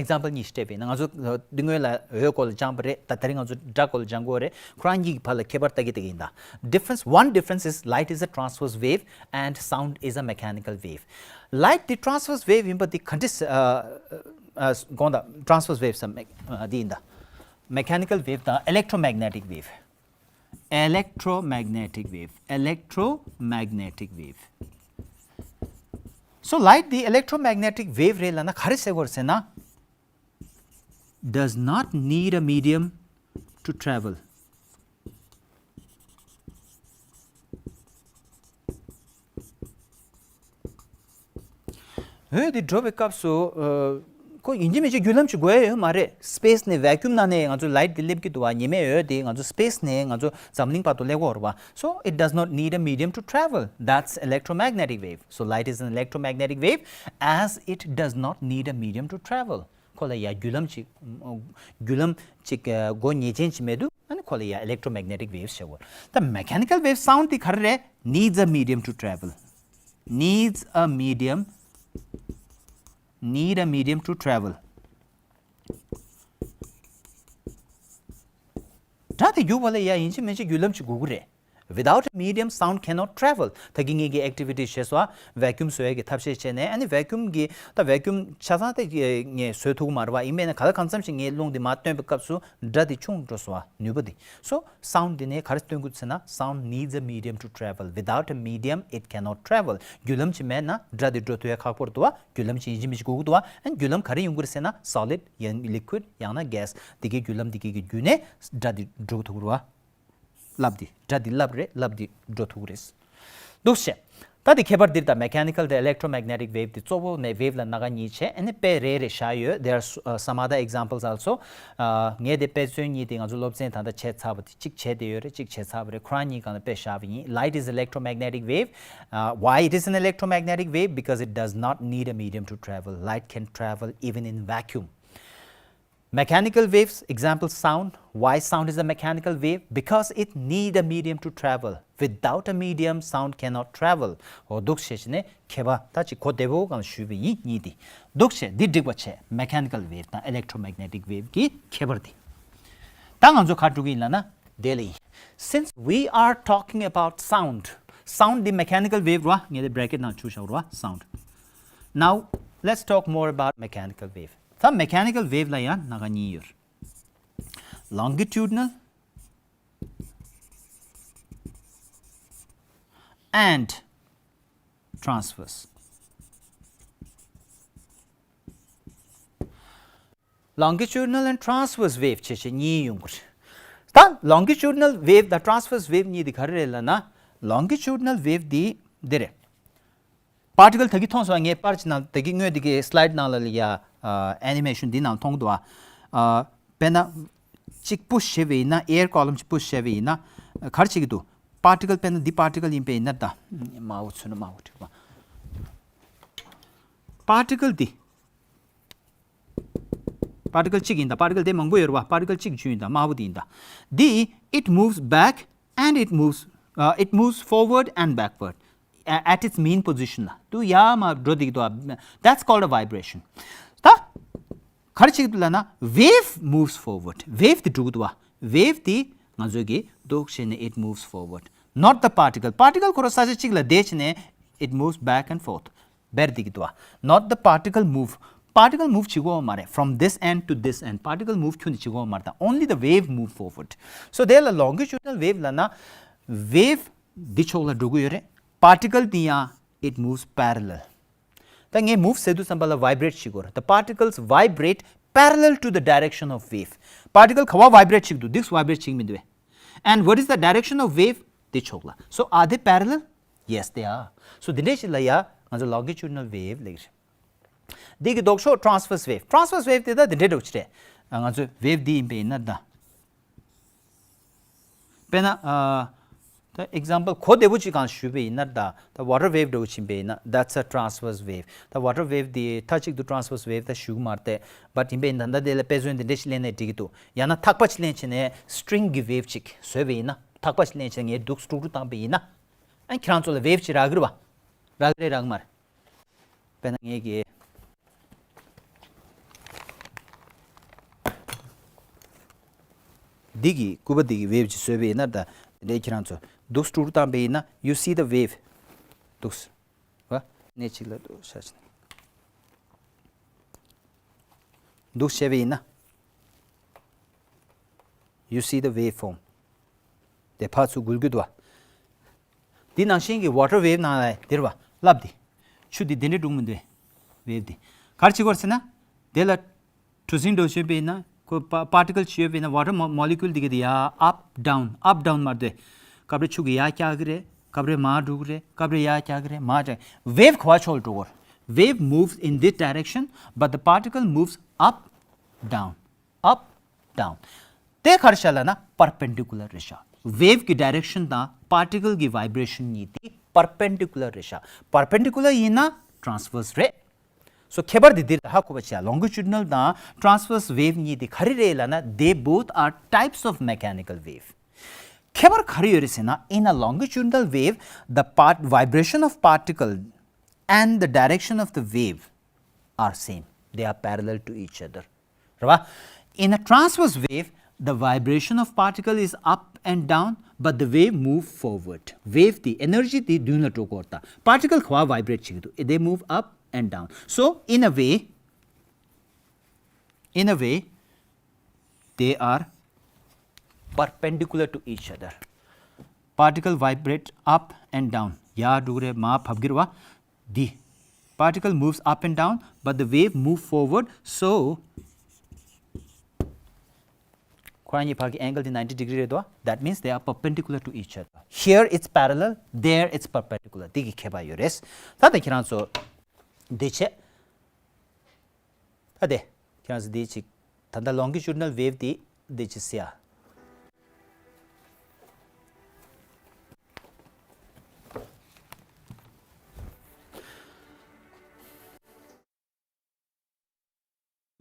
example གཉིས་ཤིག་སྤྲད་པ་ཡིན་ན། ང་ཚོ་འདི་སྔོན་ལ་འོད་སྐོར་ལ་སྦྱངས་པ་རེད། ད་དེ་རིང་ང་ཚོ་སྒྲ་སྐོར་ལ་སྦྱང་གི་ཡོད་རེད། ཁོ་རང་གཉིས་ཀྱི་བར་ལ་ཁྱད་པར་ལྟ་གི་ལྟ་གི་ཡིན་ད། difference, one difference is light is a transverse wave and sound is a mechanical wave. light དེ་transverse wave ཡིན་པ་དེ་ག་འདྲས་ཨ་ཨ་དགོངས་དག transverse wave ཟེར་མེད་ཨ་འདི་ཡིན་ད། mechanical wave དང་electromagnetic wave. electromagnetic wave, electromagnetic wave. So light དེ་electromagnetic wave རེད་ལབ་ན་ག་རེ་ཟེར་དགོས་རེད་ཟེར་ན། does not need a medium to travel. འོད་དེ་འགྲོ་བའི་སྐབས་སུ་ཨ་ཁོ་ཡིན་གཅིག་མིན་གཅིག་རྒྱུ་ལམ་ཅིག་དགོས་ཡ་ཡོད་མ་རེད། space ནས་vacuum ནང་ནས་ང་ཚོ་light དེ་སླེབས་ཀྱི་འདུག་བ། ཉི་མའི་འོད་དེ་ང་ཚོ་space ནས་ང་ཚོ་འཛམ་གླིང་བར་དུ་སླེབས་ཀྱི་ཡོད་རེད་བ། So it does not need a medium to travel. That's electromagnetic wave. So light is an electromagnetic wave as it does not need a medium to travel. ཁོ་ལ་ཡ་རྒྱུ་ལམ་ཅིག་རྒྱུ་ལམ་ཅིག་སྒོ་ངེས་ཅན་ཅིག་མེད་དུས་ཨ་ནི་ཁོ་ལ་ཡ་electromagnetic waves ཟེར་བ། ད་mechanical wave sound དེ་ག་རེ་རེད། needs a medium to travel. needs a medium, need a medium to travel. སྒྲ་དེ་རྒྱུག་པ་ལ་ཡ་ཡིན་གཅིག་མིན་གཅིག་རྒྱུ་ལམ་ཅིག་དགོས་ཀྱི་རེད། Without a medium, sound cannot travel. ད་གིན་ངེད་ཀྱི་activity བྱས་སོ། vacuum བཟོ་ཡས་ཀྱི་ཐབས་ཤེས་བྱས་ནས་ཨ་ནི་vacuum གི་ད་vacuum ཆ་ཚང་དེ་ངས་བཟོ་ཐུབ་ཀྱི་མ་རེད་བ། ཡིན་པས་ན་ག་ལ་གང་འཚམ་ཞིག་ངས་རླུང་དེ་མར་བཏོན་པའི་སྐབས་སུ་སྒྲ་དེ་ཆུང་འགྲོ་སོང་བ། ནུས་པ་དེ། So sound དེ་ནས་ག་རེ་སྟོན་དགོས་ཟེར་ན། sound needs a medium to travel. Without a medium, it cannot travel. རྒྱུ་ལམ་ཅིག་མེད་ན་སྒྲ་དེ་འགྲོ་ཐུབ་ཡ་ཁག་པོ་རེད་འདུག་བ། རྒྱུ་ལམ་ཅིག་ཡིན་གཅིག་མིན་གཅིག་དགོས་ཀྱི་འདུག་བ། ཨ་ནི་རྒྱུ་ལམ་ག་རེ་ཡོང་གི་རེད་ཟེར་ན་solid ཡང་liquid ཡང་ན་gas དེ་གའི་རྒྱུ་ལམ་དེ་གའི་གི་བརྒྱུད་ནས་སྒྲ་དེ་འགྲོ་ཐུབ་ཀྱི་རེད་བ། རླབས་དེ་སྒྲ་དེ་རླབས་རེད། རླབས་དེ་འགྲོ་ཐུབ་ཀྱི་རེད། འདུག་བྱས། ད་དེ་ཁྱད་པར་འདིར་ད་mechanical དང་electromagnetic wave དེ་གཙོ་བོ་ནས་wave ལ་སྣ་ཁ་གཉིས་བྱས། ཨ་ནི་དཔེ་རེ་རེ་བཞག་ཡོད། There are s- uh, some other examples also. ཨ་ངས་དེ་དཔེ་མཚོན་གཉིས་དེ་ང་ཚོ་སློབ་ཚན་ད་ལྟ་བྱས་ཚར་བ་དེ་གཅིག་བྱས་བསྡད་ཡོད་རེད། གཅིག་བྱས་ཚར་བ་རེད། ཁོ་རང་གཉིས་སྒང་ལ་དཔེ་བཞག་པ་ཡིན། Light is electromagnetic wave. Uh, why it is an electromagnetic wave? Because it does not need a medium to travel. Light can travel even in vacuum. Mechanical waves, example sound. Why sound is a mechanical wave? Because it need a medium to travel. Without a medium, sound cannot travel. འོ་འདུག་བྱས་བྱས་ནས་ཁྱད་པར་ད་ཅིག་གོ་བདེ་པོ་གང་ཞུས་པ་ཡིན་གཉིས་དེ། འདུག་བྱས་འདི་འགྲིག་པ་བྱས། mechanical wave དང་electromagnetic wave གི་ཁྱད་པར་དེ། ད་ང་ཚོ་ག་འགྲོ་གི་ཡིན་ལབ་ན་དེ་ལ་ཡིན། Since we are talking about sound, sound འདི་mechanical wave རེད་བ། ངས་དེ་bracket ནང་བཅུག་བཞག་རེད་བ། sound. Now let's talk more about mechanical wave. ད་mechanical wave ལ་ཡང་སྣ་ཁ་གཉིས་ཡོད། longitudinal and transverse. Longitudinal and transverse wave བྱས་བྱས་གཉིས་ཡོང་གི་རེད། ད་longitudinal wave དང་transverse wave གཉིས་དེ་ག་རེ་རེད་ལབ་ན། longitudinal wave འདི་འདི་རེད། particle ད་གིན་མཐོང་སོང་། ངས་པར་ཅིག་ནང་ད་གིན་སྔོན་དེ་གའི་slide ནང་ལ་ཡ་ ཨ་ཨེ་ནི་མེ་ཤོན་འདི་ནང་མཐོང་གི་འདུག་ཨ། ཨ་དཔེར་ན་གཅིག་push་བྱས་པ་ཡིན་ན། air column་གཅིག་push་བྱས་པ་ཡིན་ན་ག་རེ་བྱེད་ཀྱི་འདུག particle། དཔེར་ན་འདི་particle་ཡིན་པ་ཡིན་ན། ད་དམར་པོ་ཚོན་དམར་པོ་བྲིས་པ། particle་འདི། particle་གཅིག་ཡིན་ད། particle་དེ་མང་པོ་ཡོད་རེད་བ། particle་གཅིག་བརྗོད་ཡིན་ད། དམར་པོ་དེ་ཡིན་ད། འདི་it moves back and it moves, uh, it moves forward and backward, a- at its mean position. ལ་དུ་ཡར་མར་འགྲོ་བསྡད་ཀྱི་འདུག that's called a vibration. ད་ག་རེ་བྱེད་ཀྱི་འདུག་ལབ་ན། wave moves forward. wave་དེ་འགྲོ་གི་འདུག་བ། wave་དེ་ང་ཚོས་ཀྱི་འདུག་བྱས་ནས་it moves forward, not the particle. particle་ཁོ་རང་ས་ཆ་གཅིག་ལ་བསྡད་བྱས་ནས་it moves back and forth. འབར་བསྡད་ཀྱི་འདུག་བ། not the particle move. particle move་བྱེད་ཀྱི་ཡོད་མ་རེད། from this end to this end particle move་ཁྱོན་ནས་བྱེད་ཀྱི་ཡོད་མ་རེད། ད་only the wave move forward. so དེ་ལ་longitudinal wave་ལབ་ན། wave་འདི་ཕྱོགས་ལ་འགྲོ་གི་ཡོད་རེད། particle་འདི་ཡང་it moves parallel. ད་ངས་move་ཟེར་དུས་ཙམ་པ་ལ་vibrate་བྱེད་ཀྱི་ཡོད་རེད། the particles vibrate parallel to the direction of wave. particle་ག་པར་vibrate་བྱེད་ཀྱི་འདུག་འདིར་vibrate་བྱེད་ཀྱི་མི་འདུག་བས། and what is the direction of wave? དེ་ཕྱོགས་ལ། so are they parallel? yes, they are. so འདི་འདྲས་ཞིག་ལ་ཡ་ང་ཚོ་longitudinal wave་ལབ་ཀྱི་རེད། འདི་གི་ལྡོག་ཕྱོགས་transverse wave. transverse wave་དེ་ད་འདི་འདྲས་འདྲ་བོ་ཅིག་རེད། ང་ཚོས་wave་འདི་ཡིན་པ་ཡིན་ན་ད། དཔེར་ན་ཨ། ད་example་གོ་བདེ་པོ་ཅིག་གང་ཞུས་པ་ཡིན་ན་ད། ད་water wave་འདྲ་བོ་ཅིག་ཡིན་པ་ཡིན་ན། that's a transverse wave. ད་water wave་འདི་མཐའ་གཅིག་ཏུ་transverse wave་ད་ཞུ་གི་མ་རེད་དེ། but་ཡིན་པ་ཡིན་ན་ད་ལྟ་དེ་ལ་དཔེ་མཚོན་འདི་འདྲས་ཞིག་ལེན་ནས་འགྲིག་གི་འདུག་ཡང་ན་ཐག་པ་ཅིག་ལེན་བྱས་ནས་string་གི་wave་ཅིག་བཟོས་པ་ཡིན་ན། ཐག་པ་ཅིག་ལེན་བྱས་ངས་འདུག་སྤྲུག་སྤྲུག་བཏང་པ་ཡིན་ན། ཨ་ཁྱེད་རང་ཚོ་ལ་wave་ཅིག་རག་གི་རེད་བ། རག་གི་རེད་རག་གི་མ་རེད། དཔེར་ན་ངས་ཀྱི་འདི་གི་སྐུད་པ་འདི་གི་wave་ཅིག་བཟོས་པ་ཡིན་ན། ད་འདི་འདྲའི་ཁྱེད་རང་ཚོ་འདུག་སྤྲུག་སྤྲུག་བཏང་པ་ཡིན་ན། you see the wave. འདུག་སེ་བ། གནས་གཅིག་ལ་འདུག་ཤ་ཆེ་ན། འདུག་བྱས་པ་ཡིན་ན། you see the wave form. དེ་ཕར་ཚུར་འགུལ་གྱི་འདུག་བ། འདི་ནང་བཞིན་གྱི་water wave་ནང་ལ་འདིར་བ་རླབས་འདི། ཆུ་འདི་འདི་འདྲ་འགྲོ་གི་མི་འདུག wave་འདི། ག་རེ་བྱེད་ཀྱི་ཡོད་རེད་ཟེར་ན། དེ་ལ་གྲུ་གཟིངས་འདྲ་བོ་བྱས་པ་ཡིན་ན། ཁོ་པ་particle་ཅིག་ཡོད་པ་ཡིན་ན། water mo- molecule་འདི་ག་འདི་ཡ་up down up down་མར་འདུག་སྐབས་རེ་ཆུ་གི་ཡར་བཀྱག་གི་རེད། སྐབས་རེ་མར་འགྲོ་གི་རེད། སྐབས་རེ་ཡར་བཀྱག་གི་རེད། མར་བཀྱག wave་ག་བ་ཕྱོགས་ལ་འགྲོ་གི་ཡོད་རེད། wave moves in this direction, but the particle moves up down. up down. དེ་ག་རེ་བྱས་ལབ་ན་perpendicular་རེད་ཤག wave་གི་direction་དང་particle་གི་vibration་གཉིས་དེ་perpendicular་རེད་ཤག perpendicular་ཡིན་ན་transverse་རེད། so ཁྱད་པར་དེ་འདིར་ཧ་གོ་བ་བྱས། longitudinal་དང་transverse wave་གཉིས་དེ་ག་རེ་རེད་ལབ་ན། they both are types of mechanical wave. ཁྱད་པར་ག་རེ་ཡོད་རེད་ཟེར་ན། in a longitudinal wave, the part vibration of particle and the direction of the wave are same. They are parallel to each other. རེད་བ། In a transverse wave, the vibration of particle is up and down, but the wave move forward. wave་དེ་energy་དེ་མདུན་ལ་འགྲོ་གི་ཡོད་རེད། ད་particle་ག་བ་vibrate་བྱེད་ཀྱི་འདུག they move up and down. so in a way, in a way, they are perpendicular to each other. particle vibrate up and down. ཡར་འགྲོ་གི་རེད། མར་བབས་ཀྱི་རེད་བ། འདི། particle moves up and down, but the wave move forward. so ཁོ་རང་གཉིས་བར་གྱི་angle་དེ་ninety degree་རེད་དོ། that means they are perpendicular to each other. here it's parallel, there it's perpendicular. འདི་གི་ཁྱད་པར་ཡོད་རེད། ད་ལྟ་ཁྱེད་རང་ཚོ་འདི་བྱས། ད་དེ། ཁྱེད་རང་ཚོ་འདི་ཅིག་ད་ལྟ་longitudinal wave་འདི་འདི་ཅིག་ཟེར་ཡ།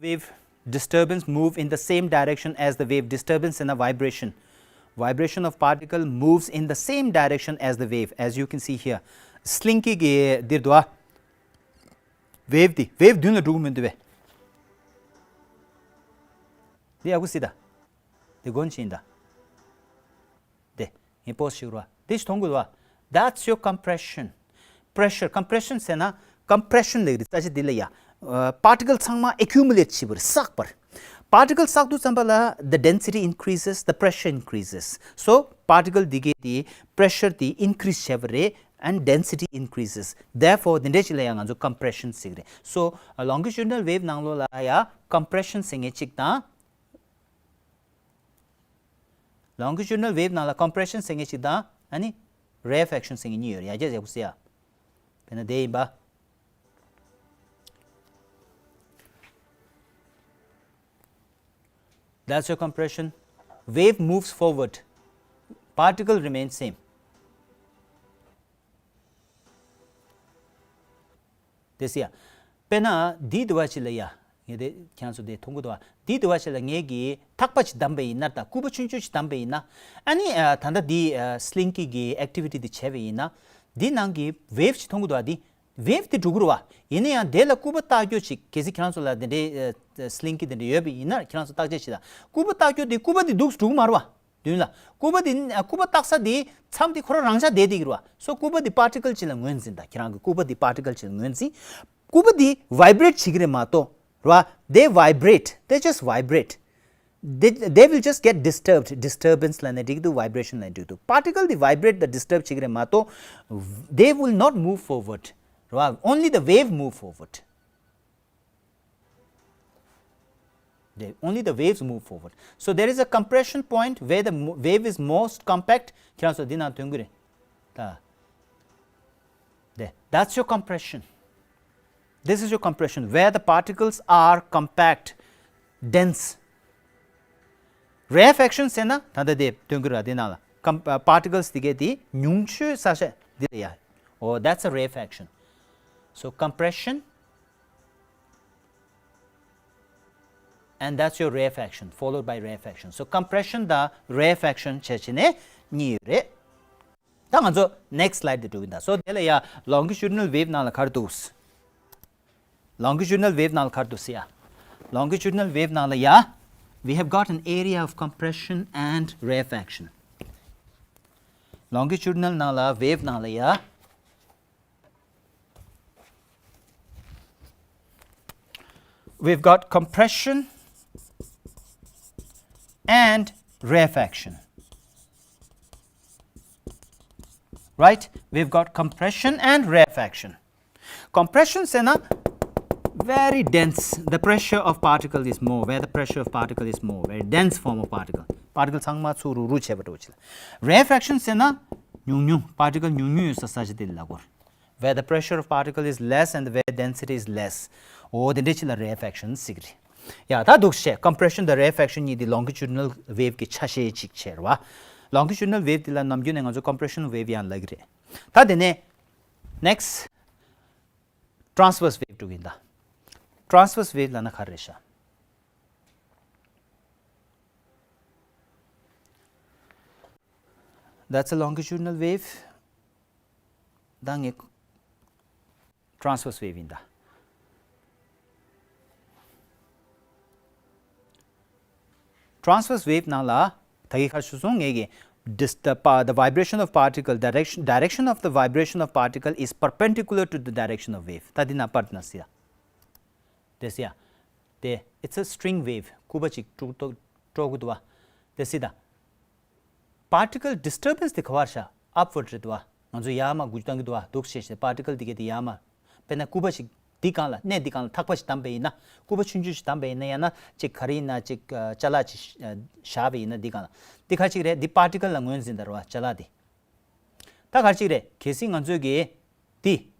wave disturbance move in the same direction as the wave. disturbance and a vibration. vibration of particle moves in the same direction as the wave, as you can see here. slinky གི་འདིར་འདུག་ཨ། wave་འདི་wave་མདུན་ལ་འགྲོ་གི་མི་འདུག་བས། འདི་ཡག་པོ་གཟིགས་དང་། འདི་སྒོ་ཕྱེ་ཡིན་ད། དེ། ངས་pause་ཞིག་རོ། དེ་ཞིག་མཐོང་དགོས་རོ། That's your compression. pressure, compression་ཟེར་ན། compression་ལབ་རེད། ས་ཆ་འདི་ལ་ཡ། particle་ཚང་མ་accumulate་བྱེད་པ་རེད། བསགས་པ་རེད། particle་བསགས་དུས་ཙམ་པ་ལ་the density increases, the pressure increases. so particle་འདི་གའི་དེ་pressure་དེ་increase་བྱས་པ་རེད། and density increases. therefore་འདི་འདྲའི་ཞིག་ལ་ཡ་ང་ཚོ་compression་ཟེར་གི་རེད། so longitudinal wave་ནང་ལོགས་ལ་ཡ་compression་ཟེར་མཁན་གཅིག་དང་། longitudinal wave་ནང་ལ་compression་ཟེར་མཁན་ཞིག་དང་། ཨ་ནི་rarefaction་ཟེར་མཁན་གཉིས་ཡོད་རེད། ཡ་རྒྱ་ཡག་པོ་གཟིགས་ཡ། དཔེར་ན་དེ་ཡིན་པ། That's your compression. Wave moves forward. Particle remains same. དེ་སི་ཡ། དཔེར་ན་འདི་དུ་བ་ཞིག་ལ་ཡ། ངས་དེ་ཁྱེད་ཚོ་དེ་མཐོང་གི་འདུག་བ། འདི་དུ་བ་ཞིག་ལ་ངས་ཀྱི་ཐག་པ་ཞིག་བསྡམས་པ་ཡིན་ན། ད་སྐུད་པ་ཆུང་ཆུང་ཞིག་བསྡམས་པ་ཡིན་ན། ཨ་ནི་ཨ། ད་ལྟ་འདི་ཨ། སི་ལིང་ཀི་གི་ཨེག་ཊི་བི་ཊི་འདི་བྱས་པ་ཡིན་ན། འདི་ནང་གི་ཝེབ་ཞིག་མཐོང་གི་འདུག་བ། འདི་ཝེབ་དེ་འགྲོ་གི་རེད་བ། ཡིན་ན་ཡང་དེ་ལ་སྐུད་པ་བཏགས་རྒྱུ་ཞིག་གལ་སྲིད་ཁྱེད་རང་ཚོ་ལ་དེ་འདྲའི་ཨ། སི་ལིང་ཀི་དེ་འདྲ་ཡོད་པ་ཡིན་ན། ཁྱེད་རང་ཚོ་བརྟག་དཔྱད་བྱེད་དང་། སྐུད་པ་བཏགས་རྒྱུ་དེ་སྐུད་པ་དེ་འདུག་འགྲོ་གི་མ་རེད་བ། མདུན་ལ། སྐུད་པ་འདི། སྐུད་པ་བཏགས་ས་འདི་མཚམས་འདི་ཁོ་རང་རང་འཇགས་བསྡད་བསྡད་ཀྱི་རེད་བ། སོ་སྐུད་པ་འདི་པར་ཊི་ཀལ་ཅིག་ལ་ངོས་འཛིན་དང་། ཁྱེད་རང་གི་སྐུད་པ་འདི་པར་ཊི་ཀལ་ཅིག་ལ་ངོས་འཛིན། སྐུད་པ་འདི་ཝའི་བྷི་རེཊ་བྱེད་ཀྱི་རེད་མ་གཏོགས། རེད་བ། They vibrate. They just vibrate. They, they will just get disturbed. Disturbance ལབ་ན་འགྲིག་འདུག་བའི་བྷི་རེ་ཤན་ལབ་ན་འགྲིག་འདུག Particle འདི་vibrate དང་disturb བྱེད་ཀྱི་རེད་མ་གཏོགས། They will not move forward. རེད་བ། Only the wave move forward. They, only the waves move forward. So there is a compression point where the mo- wave is most compact. ཁྱེད་རང་ཚོ་འདི་ནང་ཐོན་གྱི་རེད། ད། There. That's your compression. This is your compression where the particles are compact, dense. Rarefaction ཟེར་ན་ད་ལྟ་དེ་ཐོན་གྱི་རེད་འདི་ནང་ལ། Com- uh, particles དེ་གའི་དེ་ཉུང་ཤོས་ས་ཆ་འདི་ལ་ཡ། Oh, that's a rarefaction. So compression. And that's your rarefaction, followed by rarefaction. So compression དང་rarefaction བྱས་བྱས་ནས་གཉིས་ཡོད་རེད། ད་ང་ཚོ་next slide དེ་འགྲོ་གི་ཡིན་ད། So དེ་ལ་ཡ་longitudinal wave ནང་ལ་ག་རེ་འདུག Longitudinal wave ནང་ལ་ག་རེ་འདུག་ཟེར་ཡ། Longitudinal wave ནང་ལ་ཡ། We have got an area of compression and rarefaction. Longitudinal ནང་ལ་wave ནང་ལ་ཡ། We've got compression and rarefaction. Right? We've got compression and rarefaction. Compression ཟེར་ན། Very dense. The pressure of particle is more. Where the pressure of particle is more. Very dense form of particle. Particle ཚང་མ་ཚུར་རུག་རུག་བྱས་པ་འདྲ་བོ་ཅིག་ལ། Rarefaction ཟེར་ན། ཉུང་ཉུང་། Particle ཉུང་ཉུང་ཡོད་ས་ས་ཆ་དེ་ལ་གོ། Where the pressure of particle is less and where density is less. འོ་དེ་འདྲ་ཅིག་ལ་rarefaction ཟེར་གྱི་རེད། ཡ་ད་འདུག་བྱས། Compression དང་rarefaction གཉིས་དེ་longitudinal wave གི་ཆ་ཤས་ཅིག་བྱས་རེད་བ། Longitudinal wave དེ་ལ་ནམ་རྒྱུན་ནས་ང་ཚོ་compression wave ཡང་ལབ་ཀྱི་རེད། ད་དེ་ནས་next transverse wave འགྲོ་གི་ཡིན་ད། Transverse wave ལབ་ན་ག་རེ་རེད་ཤག That's a longitudinal wave. ད་ངས་transverse wave ཡིན་ད། Transverse wave ནང་ལ་ད་གིན་ཁ་ཤུ་སོང་ངས་ཀྱི། Dis- the, pa- the vibration of particle, direction, direction of the vibration of particle is perpendicular to the direction of wave. ད་འདི་ན་པར་ན་སི་ཡ། དེ་སི་ཡ། དེ་it's a string wave. སྐུད་པ་ཅིག་དཀྲུག་དཀྲོག་དཀྲོག་གི་འདུག་བ། དེ་སི་ད། Particle disturbance དེ་ག་བར་ཤ། Upward རེད་འདུག་བ། ང་ཚོ་ཡར་མར་འགུལ་བཏང་གི་འདུག་བ། འདུག་བྱས་བྱས་particle དེ་གས་དེ་ཡར་མར། དཔེར་ན་སྐུད་པ་ཞིག་འདི་སྒང་ལ། གནས་འདི་སྒང་ལ་ཐག་པ་ཞིག་བསྡམས་པ་ཡིན་ན། སྐུད་པ་ཆུང་ཆུང་ཞིག་བསྡམས་པ་ཡིན་ན། ཡང་ན་ཅིག་ག་རེ་ཡིན་ན་ཅིག་ཨ། ཅ་ལག་ཅིག་ཨ། བཞག་པ་ཡིན་ན་འདི་སྒང་ལ། འདི་ག་ཅིག་རེད། འདི་particle ལ་ངོས་འཛིན་ད་རེད་བ། ཅ་ལག་འདི། ད་ག་ཅིག་རེད། གལ་སྲིད་ང་ཚོས་ཀྱི་འདི།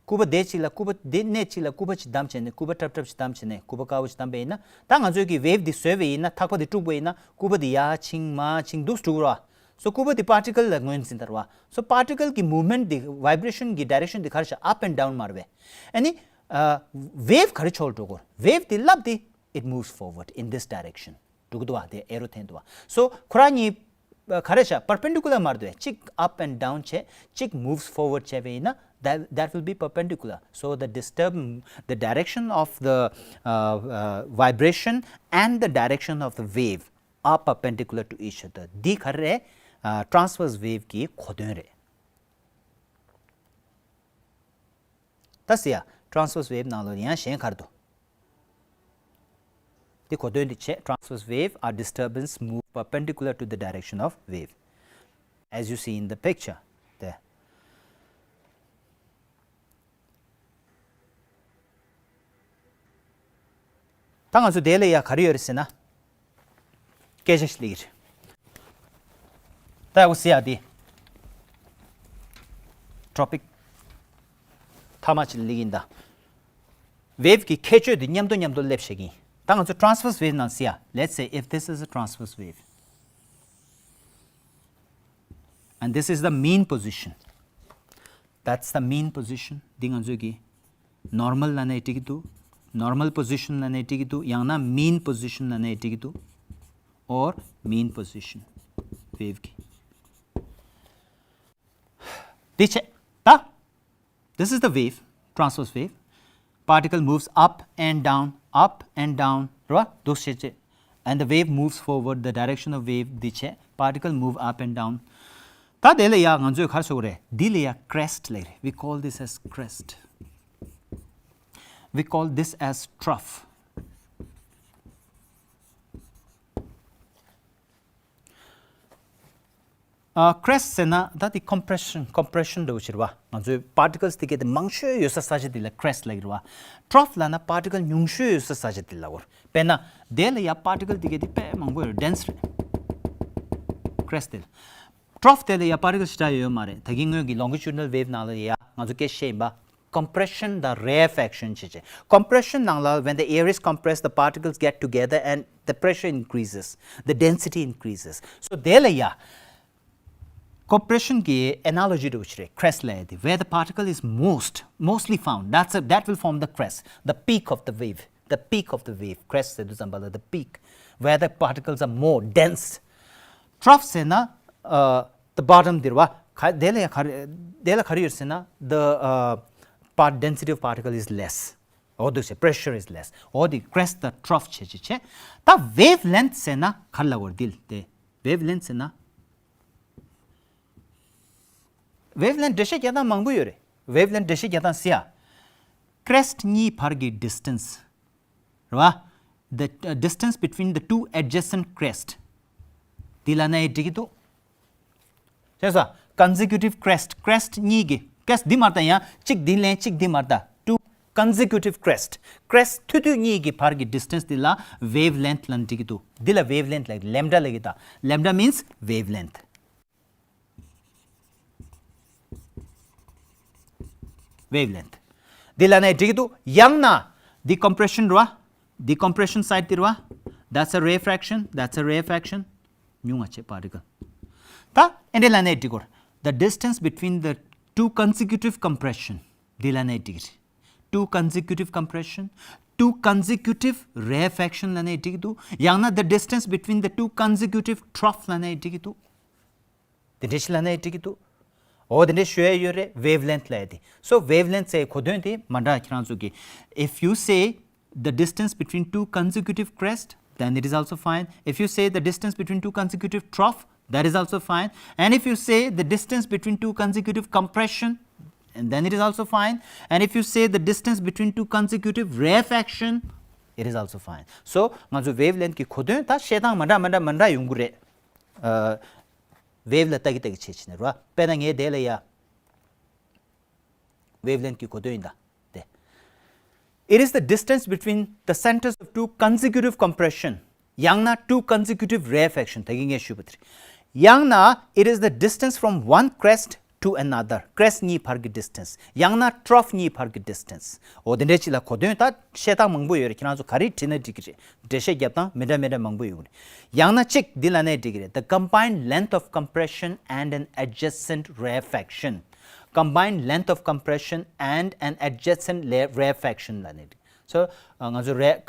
སྐུད་པ་དེ་གཅིག་ལ། སྐུད་པ་དེ་གནས་གཅིག་ལ་སྐུད་པ་ཅིག་བསྡམས་བྱས་ནས། སྐུད་པ་ཀྲབ་ཀྲབ་ཅིག་བསྡམས་བྱས་ནས། སྐུད་པ་དཀར་པོ་ཅིག་བསྡམས་པ་ཡིན་ན། ད་ང་ཚོས་ཀྱི་wave འདི་བཟོས་པ་ཡིན་ན། ཐག་པ་འདི་དཀྲུགས་པ་ཡིན་ན། སྐུད་པ་འདི་ཡར་ཕྱིན་མར་ཕྱིན་འདུག་འགྲོ་གི་རེད་བ། སོ་སྐུད་པ་འདི་particle ལ་ངོས་འཛིན་ད་རེད་བ། སོ་particle གི་movement འདི། vibration གི་direction འདི་ག་རེ་ཤག། Up and down མ་རེད་པས། ཨ་ནི་ཨ། wave ག་རེ་ཕྱོགས་ལ་འགྲོ་གི་རེད། Wave འདི་ལབ་འདི། It moves forward in this direction. འགྲོ་གི་འདུག་བ། དེ་arrow འཐེན་འདུག་བ། སོ་ཁོ་རང་གཉིས་ག་རེ་བྱ། Perpendicular མ་རེད་དེ། གཅིག་up and down བྱས། གཅིག་moves forward བྱས་པ་ཡིན་ན། That, that will be perpendicular. So the disturb- the direction of the uh, uh, vibration and the direction of the wave are perpendicular to each other. འདི་ག་རེ་རེད། ཨ། transverse wave གི་གོ་དོན་རེད། ད་སི་ཡ། Transverse wave ནང་ལོགས་ཡང་གཞན་ག་རེ་འདུག་འདི་གོ་དོན་འདི་བྱས། Transverse wave are disturbance move perpendicular to the direction of wave, as you see in the picture there. ད་ང་ཚོ་དེ་ལ་ཡ་ག་རེ་ཡོད་རེད་ཟེར་ན། སྐད་ཆ་ཞིག་སླེབས་ཀྱི་རེད། ད་འོ་ཟེར་ཡ་དེ། topic མཐའ་མ་ཅིག་སླེབས་ཀྱི་ཡིན་ད། wave གི་ཁྱད་ཆོས་དེ་མཉམ་དུ་མཉམ་དུ་སླེབས་བྱེད་ཀྱི་ཡིན། ད་ ད་ང་ཚོ་transverse wave ནང་ཟེར་ཡ། Let's say if this is a transverse wave and this is the mean position, that's the mean position. འདི་ང་ཚོས་ཀྱི་normal ལབ་ནའི་འགྲིག་གི་འདུག normal position ལབ་ནའི་འགྲིག་གི་འདུག་ཡང་ན་mean position ལབ་ནའི་འགྲིག་གི་འདུག or mean position wave གི། འདི་བྱས། ད། This is the wave, transverse wave. Particle moves up and down, up and down. རེད་བ། འདུག་སེ་བྱས། And the wave moves forward, the direction of wave འདི་བྱས། Particle move up and down. ད་དེ་ལ་ཡ་ང་ཚོས་ག་རེ་ཟེར་དགོས་རེད། འདི་ལ་ཡ་crest ལབ་རེད། We call this as crest. We call this as trough. ཨ། crest ཟེར་ན་ད་དེ་compression, compression འདྲ་བོ་ཞིག་རེད་བ། ང་ཚོའི་particles དེ་གའི་དེ་མང་ཤོས་ཡོད་ས་ས་ཆ་དེ་ལ་crest ལབ་ཀྱི་རེད་བ། trough ལབ་ན་particle ཉུང་ཤོས་ཡོད་ས་ས་ཆ་དེ་ལབ་དགོས་རེད། དཔེར་ན་དེ་ལ་ཡ་particle དེ་གའི་དེ་དཔེ་མང་པོ་ཡོད་རེད། dense རེད། crest དེ་ལ། trough དེ་ལ་ཡ་particle ཞེ་དྲག་ཡོད་མ་རེད། ད་གིན་སྔོན་གྱི་longitudinal wave ནང་ལ་ཡ་ང་ཚོ་སྐད་བཤད་ཡིན་པ། compression དང་rarefaction བྱེད་བྱེད། compression ནང་ལ་when the air is compressed, the particles get together and the pressure increases, the density increases. So དེ་ལ་ཡ་compression གི་analogy འདྲ་བོ་ཞིག་རེད། crest ལབ་ཡ་དེ། Where the particle is most, mostly found, that's a, that will form the crest, the peak of the wave, the peak of the wave. crest ཟེར་དུས་ཙམ་པ་ལ་the peak, where the particles are more dense. trough ཟེར་ན་ཨ། the bottom དེ་རེད་བ། ག་དེ་ལ་ཡ་ག་རེ། དེ་ལ་ག་རེ་ཡོད་ཟེར་ན། the uh, part density of particle is less. འོ་འདུག་སེ། pressure is less. འོ་དེ་crest དང་trough བྱེད་བྱེད་བྱེད། ད་wavelength ཟེར་ན་ག་རེ་ལབ་དགོས་རེད། འདི་ལ་དེ་wavelength ཟེར་ན། wavelength འགྲེལ་བཤད་རྒྱག་སྟངས་མང་པོ་ཡོད་རེད། wavelength འགྲེལ་བཤད་རྒྱག་སྟངས་ཟེར་ཡ། crest གཉིས་བར་གྱི་distance རེད་བ། The uh, distance between the two adjacent crest. འདི་ལབ་ན་ཡང་འགྲིག་གི་འདུག་ཤེས་སོང་། consecutive crest, crest གཉིས་ཀྱི། crest འདི་མ་རེད་ད། ཡང་གཅིག་འདི་ལེན་གཅིག་འདི་མ་རེད་ད། two consecutive crest, crest མཐུད་མཐུད་གཉིས་ཀྱི་བར་གྱི་distance འདི་ལ་wavelength ལབ་ན་འགྲིག་གི་འདུག་འདི་ལ་wavelength ལབ། lambda ལབ་ཀྱི་ད། lambda means wavelength. wavelength. འདི་ལབ་ན་འགྲིག་གི་འདུག་ཡང་ན་འདི་compression རེད་བ། འདི་compression side དེ་རེད་བ། That's a rarefaction, that's a rarefaction. ཉུང་བ་བྱས་particle. ད་ཨེ་འདྲ་ལབ་ན་འགྲིག་གོ། The distance between the two consecutive compression འདི་ལབ་ན་འགྲིག་གི་རེད། two consecutive compression, two consecutive rarefaction ལབ་ན་འགྲིག་གི་འདུག་ཡང་ན་the distance between the two consecutive trough ལབ་ན་འགྲིག་གི་འདུག་དེ་འདྲ་ཞིག་ལབ་ན་འགྲིག་གི་འདུག་འོ་དེ་འདྲ་ཞུ་ཡ་ཡོད་རེད། wavelength ལབ་ཡ་དེ། So wavelength ཟེར་གོ་དོན་དེ་མ་འདྲ། ཁྱེད་རང་ཚོ་གི། If you say the distance between two consecutive crest, then it is also fine. If you say the distance between two consecutive trough, that is also fine. And if you say the distance between two consecutive compression, and then it is also fine. And if you say the distance between two consecutive rarefaction, it is also fine. So ང་ཚོ་wavelength གི་གོ་དོན་ད་བཤད་སྟངས་མ་འདྲ་མ་འདྲ་མ་འདྲ་ཡོང་གི་རེད། ཨ། wave ལ་ལྟ་གི་ལྟ་གི་བྱེད་ཕྱིན་ནས་རེད་བ། དཔེར་ན་ངས་དེ་ལ་ཡ། wavelength གི་གོ་དོན་ཡིན་ད། དེ། It is the distance between the centers of two consecutive compression. ཡང་ན་two consecutive rarefaction. ད་གིན་ངས་ཞུས་པ་དེ་རེད། ཡང་ན་it is the distance from one crest to another. crest གཉིས་བར་གྱི་distance. ཡང་ན་trough གཉིས་བར་གྱི་distance. འོ་དེ་འདྲ་ཅིག་ལ་གོ་དོན་ད་བཤད་སྟངས་མང་པོ་ཡོད་རེད། ཁྱེད་རང་ཚོ་ག་རེ་བྲིས་ན་འགྲིག་གི་རེད། འགྲེལ་བཤད་རྒྱབ་སྟངས་མི་འདྲ་མི་འདྲ་མང་པོ་ཡོད་རེད། ཡང་ན་གཅིག་འདི་ལབ་ན་འགྲིག་གི་རེད། The combined length of compression and an adjacent rarefaction. combined length of compression and an adjacent la- rarefaction ལབ་ནས། So ང་ཚོ་རེ-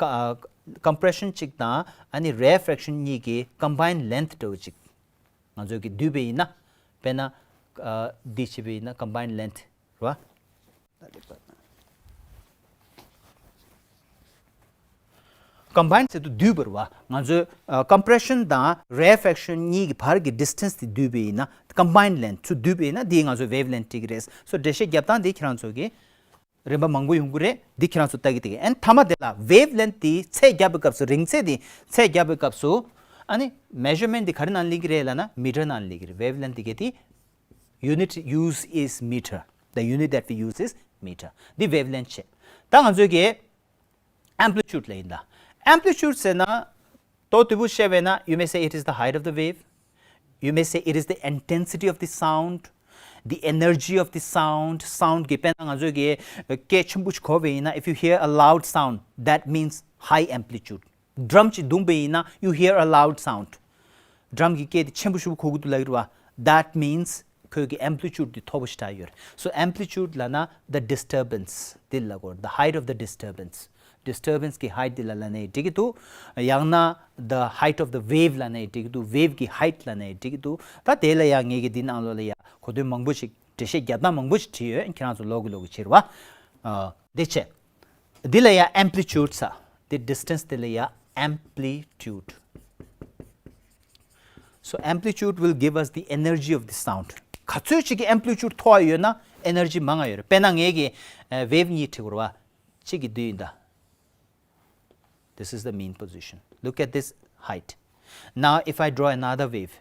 compression གཅིག་དང་ཨ་ནི་rarefaction གཉིས་ཀྱི་combined length འདྲ་བོ་གཅིག་ང་ཚོ་གི་བསྡུས་པ་ཡིན་ན། དཔེར་ན་འདི་བྱས་པ་ཡིན་ན་combined length རེད་བ། combine ཟེར་དུས་བསྡུས་པ་རེད་བ། ང་ཚོའི་compression དང་rarefaction གཉིས་ཀྱི་བར་གྱི་distance དེ་བསྡུས་པ་ཡིན་ན། combined length ཚུར་བསྡུས་པ་ཡིན་ན་འདི་ང་ཚོའི་wavelength འགྲིག་གི་རེད། So འགྲེལ་བཤད་རྒྱབ་སྟངས་འདི་ཁྱེད་རང་ཚོ་གི་རིམ་པ་མང་པོ་ཡོང་གི་རེད། འདི་ཁྱེད་རང་ཚོ་ལྟ་གི་ལྟ་གི། And མཐའ་མ་དེ་ལ་wavelength དེ་ཚད་རྒྱབ་པའི་སྐབས་སུ། རིང་ཚད་དེ་ཚད་རྒྱབ་པའི་སྐབས་སུ་ཨ་ནི་measurement དེ་ག་རེ་ནང་སླེབས་ཀྱི་རེད་ལབ་ན་མི་ཊར་ནང་སླེབས་ཀྱི་རེད། wavelength དེ་གའི་དེ། unit used is meter. The unit that we use is meter. འདི་wavelength བྱས། ད་ང་ཚོའི་གི་amplitude ལ་ཡིན་ད། amplitude ཟེར་ན་ཏོག་ཏོ་བོ་བཤད་པས་ན། you may say it is the height of the wave. you may say it is the intensity of the sound, the energy of the sound. sound གི་དཔེར་ན་ང་ཚོའི་གི་སྐད་ཆེན་པོ་ཞིག་གོ་བས་ཡིན་ན། if you hear a loud sound, that means high amplitude. drum ཅིག་བརྡུངས་པ་ཡིན་ན། you hear a loud sound. drum གི་སྐད་དེ་ཆེན་པོ་ཞེ་པོ་གོ་གི་འདུག་ལབ་ཀྱི་རེད་བ། that means ཁོའི་གི་amplitude དེ་མཐོ་པོ་ཞེ་དྲག་ཡོད་རེད། so amplitude ལབ་ན་the disturbance དེ་ལབ་དགོས་རེད། the height of the disturbance. disturbance གི་height དེ་ལ་ལབ་ནའི་འགྲིག་གི་འདུག་ཡང་ན་the height of the wave ལབ་ནའི་འགྲིག་གི་འདུག wave གི་height ལབ་ནའི་འགྲིག་གི་འདུག་ད་དེ་ལ་ཡང་ངས་གི་འདི་ནང་ལོགས་ལ་ཡང་གོ་དོན་མང་པོ་ཞིག་འགྲེལ་བཤད་རྒྱབ་སྟངས་མང་པོ་ཞིག་བྲིས་ཡོད། ཁྱེད་རང་ཚོ་ཀློག་གི་ཀློག་གི་བྱེད་རོགས། ཨ། འདི་བྱས། འདི་ལ་ཡང་amplitude ཟེར། འདི་distance དེ་ལ་ཡང་amplitude. so amplitude will give us the energy of the sound. ག་ཚོད་ཅིག་གི་amplitude མཐོ་བ་ཡོད་ན་energy མང་ང་ཡོད་རེད། དཔེར་ན་ངས་གི་ཨ་wave གཉིས་བྲིས་དགོས་རེད་བ། གཅིག་གི་དུས་ཡིན་ད། This is the mean position. Look at this height. Now, if I draw another wave,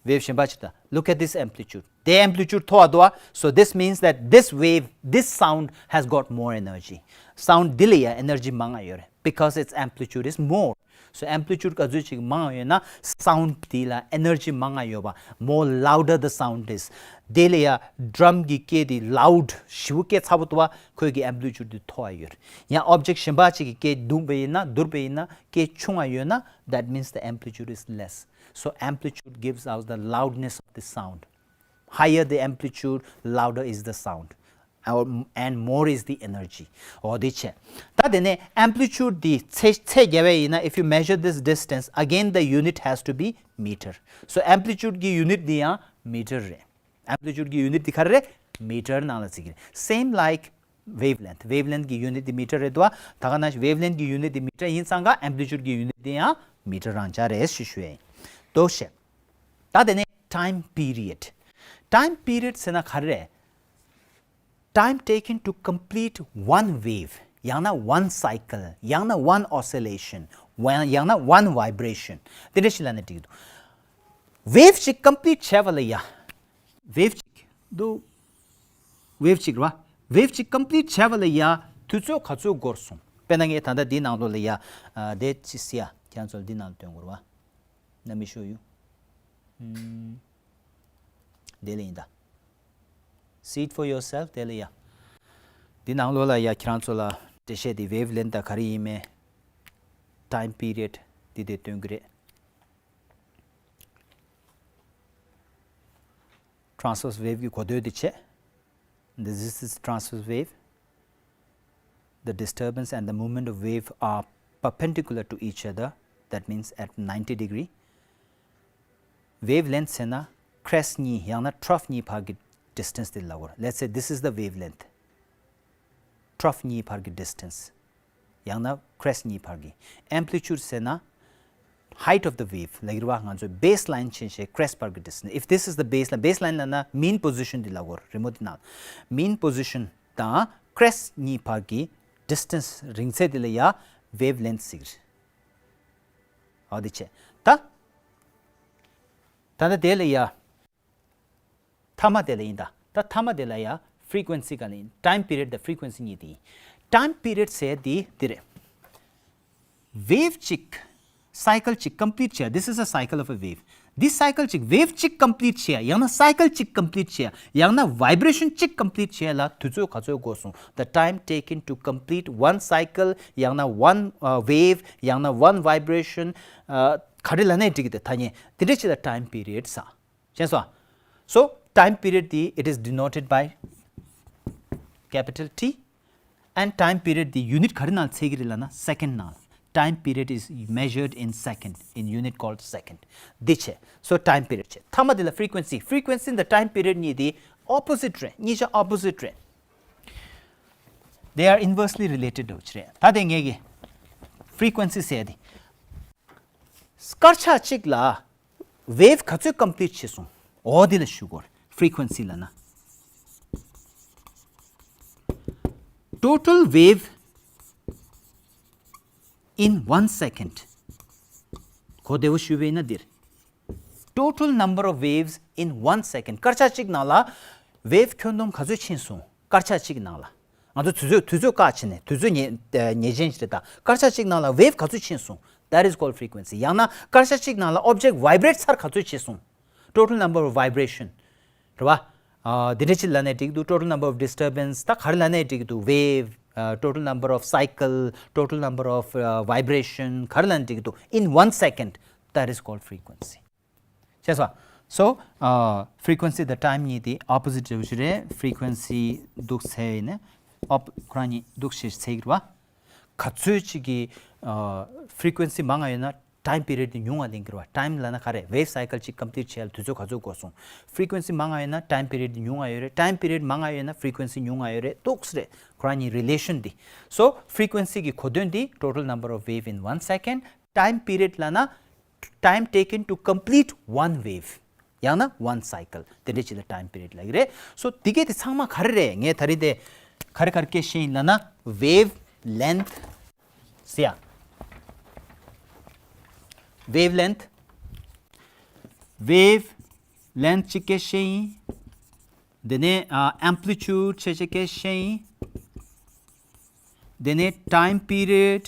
wave གཞན་པ་ཅིག་ད། Look at this amplitude. དེའི་amplitude མཐོ་བ་འདུག་བ། so this means that this wave, this sound has got more energy. sound འདི་ལ་ཡང་energy མང་ང་ཡོད་རེད། because its amplitude is more. so amplitude ག་ཚོད་ཅིག་མང་ཡོད་ན་sound དེ་ལ་energy མང་ང་ཡོད་པ། more louder the sound is. དེ་ལ་ཡང་drum གི་སྐད་དེ་loud ཞེ་པོ་སྐད་ཚ་པོ་འདུག་བ། ཁོའི་གི་amplitude དེ་མཐོ་བ་ཡོད་རེད། ཡང་object གཞན་པ་ཅིག་གི་སྐད་བརྡུངས་པ་ཡིན་ན་བརྡུངས་པ་ཡིན་ན་སྐད་ཆུང་བ་ཡོད་ན། that means the amplitude is less. so amplitude gives out the loudness of the sound. higher the amplitude, louder is the sound. Or- and more is the energy. འོ་དེ་བྱས། ད་དེ་ནས་amplitude དེ་ཚད་ཚད་བརྒྱབ་པ་ཡིན་ན། if you measure this distance, again the unit has to be meter. so amplitude གི་unit དེ་ཡང་meter རེད། amplitude གི་unit དེ་ག་རེ་རེད། meter ནང་ལ་བརྩི་གི་རེད། same like wavelength. wavelength གི་unit དེ་meter རེད་དོ། ད་ག་ནང་བཞིན་wavelength གི་unit དེ་meter ཡིན་ཙང་ཀ་amplitude གི་unit དེ་ཡང་meter རང་ཆ་རེད་ཞེས་ཞུ་ཡ་ཡིན། དོ་ཤེ། ད་དེ་ནས་time period. time period ཟེར་ན་ག་རེ་རེད། time taken to complete one wave. ཡང་ན་one cycle. ཡང་ན་one oscillation. ཡང་ན་one vibration. དེ་འདྲ་ཞིག་ལབ་ན་འགྲིག་གི་འདུག wave གཅིག་complete བྱས་པ་ལ་ཡ། wave གཅིག་འདུག wave གཅིག་རེད་བ། wave གཅིག་complete བྱས་པ་ལ་ཡ་དུས་ཚོད་ག་ཚོད་འགོར་སོང་། དཔེར་ན་ངས་ད་ལྟ་འདིའི་ནང་ལོགས་ལ་ཡ་ཨ་དེ་ཅི་ཟེར་ཡ། ཁྱེད་ཚོ་ལ་འདི་ནང་ལ་སྟོན་དགོས་རེད་བ། Let me show you. ཨུམ། དེ་ལ་ཡིན་ད། See it for yourself. དེ་ལ་ཡ། འདི་ནང་ལོགས་ལ་ཡ་ཁྱེད་རང་ཚོ་ལ་འགྲེལ་བཤད་དེ་wavelength ད་ག་རེ་ཡིན་མིན། time period དེ་དེ་སྟོན་གི་རེད། transverse wave གི་གོ་དོན་དེ་བྱས། This is transverse wave. The disturbance and the movement of wave are perpendicular to each other. That means at ninety degree. wavelength ཟེར་ན་crest གཉིས་ཡང་ན་trough གཉིས་བར་གྱི་distance དེ་ལབ་དགོས། Let's say this is the wavelength. trough གཉིས་བར་གྱི་distance. ཡང་ན་crest གཉིས་བར་གྱི། amplitude ཟེར་ན་height of the wave ལབ་ཀྱི་རེད་བ། ང་ཚོའི་baseline ཕྱིན་ཞེས་crest བར་གྱི་distance. If this is the baseline, baseline ལབ་ན་mean position དེ་ལབ་དགོས་རེད་མོ། དེ་ནང་mean position དང་crest གཉིས་བར་གྱི་distance རིང་ཚད་དེ་ལ་ཡ་wavelength ཟེར་གྱི་རེད། འོ་དེ་བྱས། ད་ད་ལྟ་དེ་ལ་ཡ། མཐའ་མ་དེ་ལ་ཡིན་ད། ད་མཐའ་མ་དེ་ལ་ཡ་frequency ག་ལ་ཡིན། time period དང་frequency གཉིས་དེ་ཡིན། time period ཟེར་དེ་འདི་རེད། wave གཅིག cycle གཅིག་complete བྱས། This is a cycle of a wave. འདི་cycle གཅིག wave གཅིག་complete བྱས། ཡང་ན་cycle གཅིག་complete བྱས། ཡང་ན་vibration གཅིག་complete བྱས་ལ་དུས་ཚོད་ག་ཚོད་འགོར་སོང་། the time taken to complete one cycle. ཡང་ན་one uh, wave. ཡང་ན་one vibration. ག་རེ་ལབ་ནའི་འགྲིག་གི་འདུག་ཐ་སྙད་དེ་འདྲ་ཞིག་ལ་time period ཟེར། མཁྱེན་སོང་། so time period དེ་it is denoted by capital T. and time period དེ་unit ག་རེ་ནང་ཚད་ཀྱི་རེད་ལབ་ན་second ནང་། time period is measured in second, in unit called second. འདི་བྱས། so time period བྱས། མཐའ་མ་དེ་ལ་frequency. frequency དང་time period གཉིས་དེ་opposite རེད། གཉིས་ཆ་opposite རེད། They are inversely related འདྲ་བོ་ཅིག་རེད། ད་དེ་ངེད་ཀྱི་frequency ཟེར་དེ། སྐར་ཆ་གཅིག་ལ་wave ག་ཚོད་complete བྱས་སོང་། འོ་དེ་ལ་ཞུ་དགོས། frequency ལབ་ན། total wave in one second. གོ་བདེ་བོ་ཞུས་པ་ཡིན་ན་འདིར། total number of waves in one second. སྐར་ཆ་གཅིག་ནང་ལ་wave ཁྱོན་བསྡོམས་ག་ཚོད་ཕྱིན་སོང་། སྐར་ཆ་གཅིག་ནང་ལ། ང་ཚོ་དུས་ཚོད་དུས་ཚོད་བཀག་བྱས་ནས་དུས་ཚོད་ངེས་ངེས་ཅན་ཞིག་རེད་ད། སྐར་ཆ་གཅིག་ནང་ལ་wave ག་ཚོད་ཕྱིན་སོང་། that is called frequency. ཡང་ན་སྐར་ཆ་གཅིག་ནང་ལ་object vibrate ཚར་ག་ཚོད་བྱས་སོང་། total number of vibration རེད་བ། ཨ་འདི་འདྲ་ཅིག་ལབ་ནའི་འགྲིག་འདུག total number of disturbance ད་ག་རེ་ལབ་ནའི་འགྲིག་འདུག wave, ཨ་total number of cycle, total number of, ཨ་vibration ག་རེ་ལབ་ནའི་འགྲིག་འདུག in one second, that is called frequency. ཤེས་སོང་། So, ཨ་frequency དང་time གཉིས་དེ་opposite འདྲ་བོ་ཞིག་རེད། Frequency འདུག་ཟེར་ཡིན་ན་op ཁོ་རང་གཉིས་འདུག་ཟེར་ཟེར་གྱི་རེད་བ། ག་ཚོད་ཅིག་གི་ཨ་frequency མང་ང་ཡོད་ན་time period དེ་ཉུང་ང་ལེན་གྱི་རེད་བ། Time ལབ་ན་ག་རེ། Wave cycle ཅིག་complete བྱེད་ཡ་ལ་དུས་ཚོད་ག་ཚོད་འགོར་སོང་། Frequency མང་ང་ཡོད་ན་time period དེ་ཉུང་ང་ཡོད་རེད། Time period མང་ང་ཡོད་ན་frequency ཉུང་ང་ཡོད་རེད། འདུག་ཟེར་རེད། ཁོ་རང་གཉིས་relation དེ། So, frequency གི་གོ་དོན་དེ་total number of wave in one second, time period ལབ་ན་time taken to complete one wave ཡང་ན་one cycle དེ་འདྲ་ཅིག་ལ་time period ལབ་ཀྱི་རེད། So དེ་གས་དེ་ཚང་མ་ག་རེ་རེད། ངས་ད་རིང་དེ་ག་རེ་ག་རེ་སྐད་བཤད་ཡིན་ལབ་ན། Wavelength ཟེར་ཡ། Wavelength, wavelength གཅིག་སྐད་བཤད་ཡིན། དེ་ནས་ཨ་amplitude བྱས་བྱས་སྐད་བཤད་ཡིན། དེ་ནས་time period,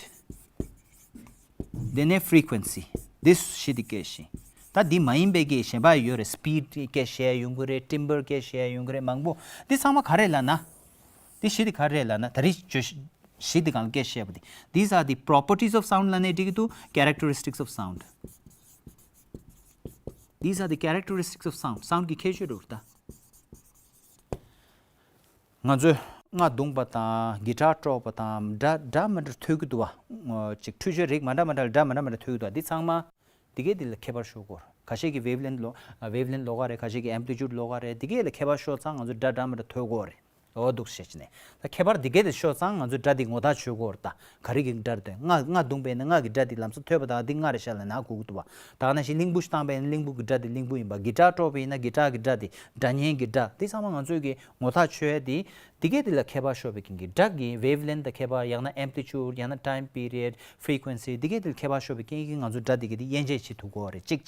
དེ་ནས་frequency. འདི་བཞི་དེ་སྐད་བཤད་ཡིན། ད་འདི་མ་ཡིན་པའི་གི་གཞན་པ་ཡོད་རེད། Speed སྐད་བཤད་ཡོང་གི་རེད། Timbre སྐད་བཤད་ཡོང་གི་རེད། མང་པོ། འདི་ཚང་མ་ག་རེ་ལབ་ན། འདི་བཞི་དེ་ག་རེ་ལབ་ན། ད་རིང་བརྗོད་བཞི་དེ་གང་ལ་སྐད་བཤད་པ་དེ། These are the properties of sound ལབ་ནའི་འགྲིག་གི་འདུག Characteristics of sound. These are the characteristics of sound. Sound གི་ཁྱད་ཆོས་རེད་ད། ང་ཚོས་རྔ་བརྡུངས་པ་དང་གི་ཊར་དཀྲོགས་པ་དང་སྒྲ་འདྲ་མི་འདྲ་ཐོས་ཀྱི་འདུག་བ། ཅིག་འཕྲུལ་ཆས་རིགས་མི་འདྲ་མི་འདྲ་ལ་འདྲ་མི་འདྲ་མི་འདྲ་ཐོས་ཀྱི་འདུག་བ། འདི་ཚང་མ་འདི་གས་འདི་ལ་ཁྱད་པར་ཤོར་གྱི་ཡོད་རེད། ཁ་ཤས་ཀྱིས་wavelength ལོགས་wavelength ལོགས་ཀ་རེད། ཁ་ཤས་ཀྱིས་amplitude ལོགས་ཀ་རེད། འདི་གས་ལ་ཁྱད་པར་ཤོར་ཙང་ང་ཚོ་སྒྲ་འདྲ་མི་འདྲ་ཐོས་ཀྱི་ཡོད་རེད། འོ་འདུག་བྱས་ནས་ད་ཁྱད་པར་འདི་གས་དེ་ཤོར་ཙང་ང་ཚོས་སྒྲ་འདི་ངོ་ཐག་ཆོད་ཀྱི་ཡོད་རེད་ད། ག་རེ་གི་སྒྲ་རེད། རྔ་རྔ་བརྡུངས་པ་ཡིན་ན་རྔ་གི་སྒྲ་འདི་ལམ་སང་ཐོས་པ་དང་འདི་རྔ་རེད་ཤག་ལབ་ན་གོ་གི་འདུག་བ། ད་ག་ནང་བཞིན་གླིང་བུ་ཞིག་བཏང་པ་ཡིན་ན་གླིང་བུ་གི་སྒྲ་དེ་གླིང་བུ་ཡིན་པ། གི་ཊར་དཀྲོགས་པ་ཡིན་ན་གི་ཊར་གི་སྒྲ་དེ་སྒྲ་སྙན་གི་སྒྲ་དེ་ཚང་མ་ང་ཚོས་གི་ངོ་ཐག་ཆོད་ཡ་དེ། དེ་གས་དེ་ལ་ཁྱད་པར་ཤོར་བའི་རྐྱེན་གྱིས་སྒྲ་གི་wavelength ལ་ཁྱད་པར། ཡང་ན་amplitude ཡང་ན་time period, frequency དེ་གས་དེ་ལ་ཁྱད་པར་ཤོར་བའི་རྐྱེན་གྱིས་ང་ཚོ་སྒྲ་དེ་གས་དེ་དབྱེ་འབྱེད་བྱེད་ཐུབ་ཀྱི་ཡོད་རེད། གཅིག་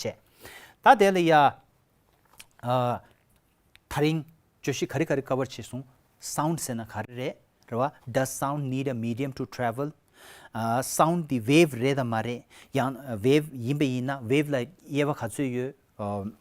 བྱས། ད་དེ་ལ་ཡ། ཨ། ད་རིང་བརྗོད་གཞི་ག་རེ་ག་རེ་cover བྱས་སོང་། Sound ཟེར་ན་ག་རེ་རེད། རེད་བ། Does sound need a medium to travel? ཨ། sound འདི་wave རེད་དམ་མ་རེད། ཡང་wave ཡིན་པ་ཡིན་ན་wave ལ་དབྱེ་བ་ག་ཚོད་ཡོད། ཨ།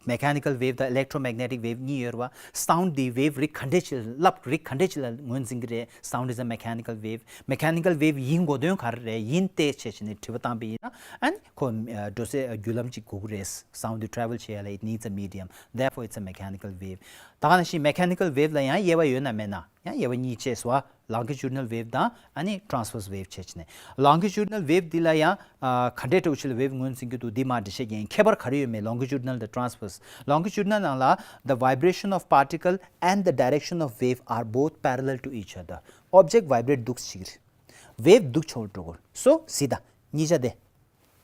mechanical wave དང་electromagnetic wave གཉིས་ཡོད་རེད་བ། sound འདི་wave རིགས་ག་འདྲས་ཅིག་ལ། རླབས་རིགས་ག་འདྲས་ཅིག་ལ་ངོས་འཛིན་གྱི་རེད། Sound is a mechanical wave. Mechanical wave ཡིན་དགོས་དོན་ག་རེ་རེད། ཡིན་ཏེ་བྱས་བྱས་ནས་དྲི་བ་བཏང་པ་ཡིན་ན། ཨ་ནི་ཁོ་ཨ། འགྲོ་སའི་བརྒྱུད་ལམ་ཅིག་དགོས་ཀྱི་རེད། Sound འདི་travel བྱེད་ཡ་ལ་it needs a medium, therefore it's a mechanical wave. ད་ག་ནང་བཞིན་mechanical wave ལ་ཡང་དབྱེ་བ་ཡོད་ན་མེད་ན། ཡང་དབྱེ་བ་གཉིས་བྱས་སོང་བ། Longitudinal wave དང་ཨ་ནི་transverse wave བྱས་བྱས་ནས། Longitudinal wave འདི་ལ་ཡང་ཨ། ག་འདྲས་འདྲ་བོ་ཞིག་ལ་wave ངོས་འཛིན་གྱི་འདུག་འདི་མར་འགྲེལ་བཤད་རྒྱག་ཡིན། ཁྱད་པར་ག་རེ་ཡོད་མེད། Longitudinal དང་transverse. Longitudinal ནང་ལ། The vibration of particle and the direction of wave are both parallel to each other. Object vibrate འདུག་སེ་བྱེད་ཀྱི་རེད། wave འདུག་ཕྱོགས་འགྲོ་གི་རེད། So གཟིགས་དང་། གཉིས་ཆ་དེ།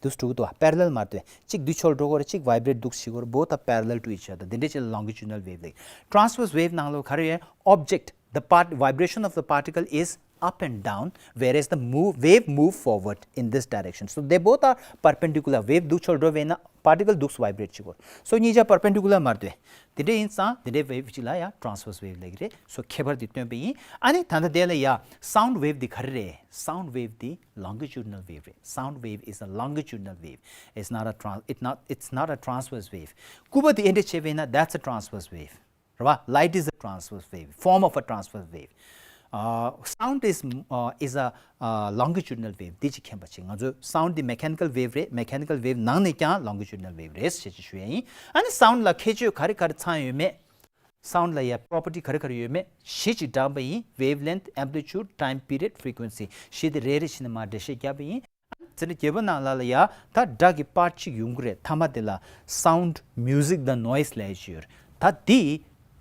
འདུག་སེ་འགྲོ་གི་འདུག་བ། parallel མ་རེད་དེ། གཅིག་འདུག་ཕྱོགས་འགྲོ་གི་རེད། གཅིག་vibrate འདུག་སེ་བྱེད་ཀྱི་རེད། Both are parallel to each other. དེ་འདྲས་ཅིག་ལ་longitudinal wave ལབ། Transverse wave ནང་ལ་ག་རེ་ཡོད། Object, the part, vibration of the particle is up and down, whereas the move, wave move forward in this direction. So they both are perpendicular. wave འདུག་ཕྱོགས་འགྲོ་བས་ན་particle འདུག་སེ་vibrate བྱེད་ཀྱི་རེད། So གཉིས་ཆ་perpendicular མ་རེད་དེ། དེ་འདྲས་ཡིན་ཙང་དེ་འདྲས་wave ཅིག་ལ་ཡང་transverse wave ལབ་ཀྱི་རེད། So ཁྱད་པར་འདི་སྟོན་པ་ཡིན། ཨ་ནི་ད་ལྟ་དེ་ལ་ཡ་sound wave འདི་ག་རེ་རེད། Sound wave འདི་longitudinal wave རེད། Sound wave is a longitudinal wave. It's not a tran- it not, it's not a transverse wave. སྐུད་པ་འདི་ཨེ་འདྲས་བྱས་པས་ན་that's a transverse wave. རེད་བ། Light is a transverse wave, form of a transverse wave. Uh, sound is, uh, is a, uh, longitudinal wave. འདི་ཅིག་མཁྱེན་པ་ཅིག་ང་ཚོ་sound འདི་mechanical wave རེད། mechanical wave ནང་ནས་ཀྱང་longitudinal wave རེད་ཞེས་ཅིག་ཞུ་ཡ་ཡིན། ཨ་ནི་sound ལ་ཁྱད་ཆོས་ག་རེ་ག་རེ་ཚང་ཡོད་མེད། Sound ལ་ཡ་property ག་རེ་ག་རེ་ཡོད་མེད་བཞི་ཅིག་བགྲངས་པ་ཡིན། Wavelength, amplitude, time period, frequency བཞི་དེ་རེ་རེ་བྱས་ནས་མར་འགྲེལ་བཤད་བརྒྱབ་པ་ཡིན། ཚེ་འདི་རྒྱལ་པོ་ནང་ལ་ལ་ཡ་ད་སྒྲ་གི་part གཅིག་ཡོང་གི་རེད། མཐའ་མ་དེ་ལ་sound, music དང་noise ལབ་ཡ་ཅིག་ཡོད་རེད། ད་འདི་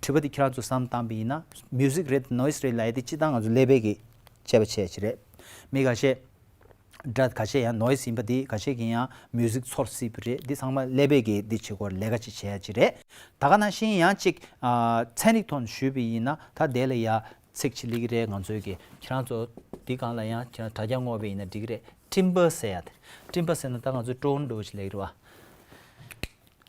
དྲི་བ་འདི་ཁྱེད་རང་ཚོ་བསམ་བཏང་པ་ཡིན་ན་music རེད་noise རེད་ལབ་ཡ་དེ་སྤྱིར་བཏང་ང་ཚོ་ཀླད་པའི་གི་དཔྱད་པ་བྱས་ཡ་ཅིག་རེད། མི་ཁ་ཤས་སྒྲ་ཁ་ཤས་ཡང་noise ཡིན་པ་འདི་ཁ་ཤས་ཀྱིས་ཡང་music ཚོར་སྲིད་པ་རེད། འདི་ཚང་མ་ཀླད་པའི་གི་འདི་བྱེད་སྒོར་ལས་ཀ་ཅིག་བྱས་ཡ་ཅིག་རེད། ད་ག་ནང་བཞིན་ཡང་ཅིག་ཨ་ཚན་རིག་ཐོག་ནས་ཞུས་པ་ཡིན་ན་ད་དེ་ལ་ཡ་ཚིག་ཅིག་སླེབས་ཀྱི་རེད། ང་ཚོའི་གི་ཁྱེད་རང་ཚོ་འདི་སྒང་ལ་ཡང་ཁྱེད་རང་དྲ་རྒྱ་སྔོག་པ་ཡིན་ན་འགྲིག་གི་རེད། Timbre ཟེར་ཡ་དེ། Timbre ཟེར་ན་ད་ང་ཚོའི་ཀྲོང་འདྲ་བོ་ཞིག་ལབ་ཀྱི་རེད་བ།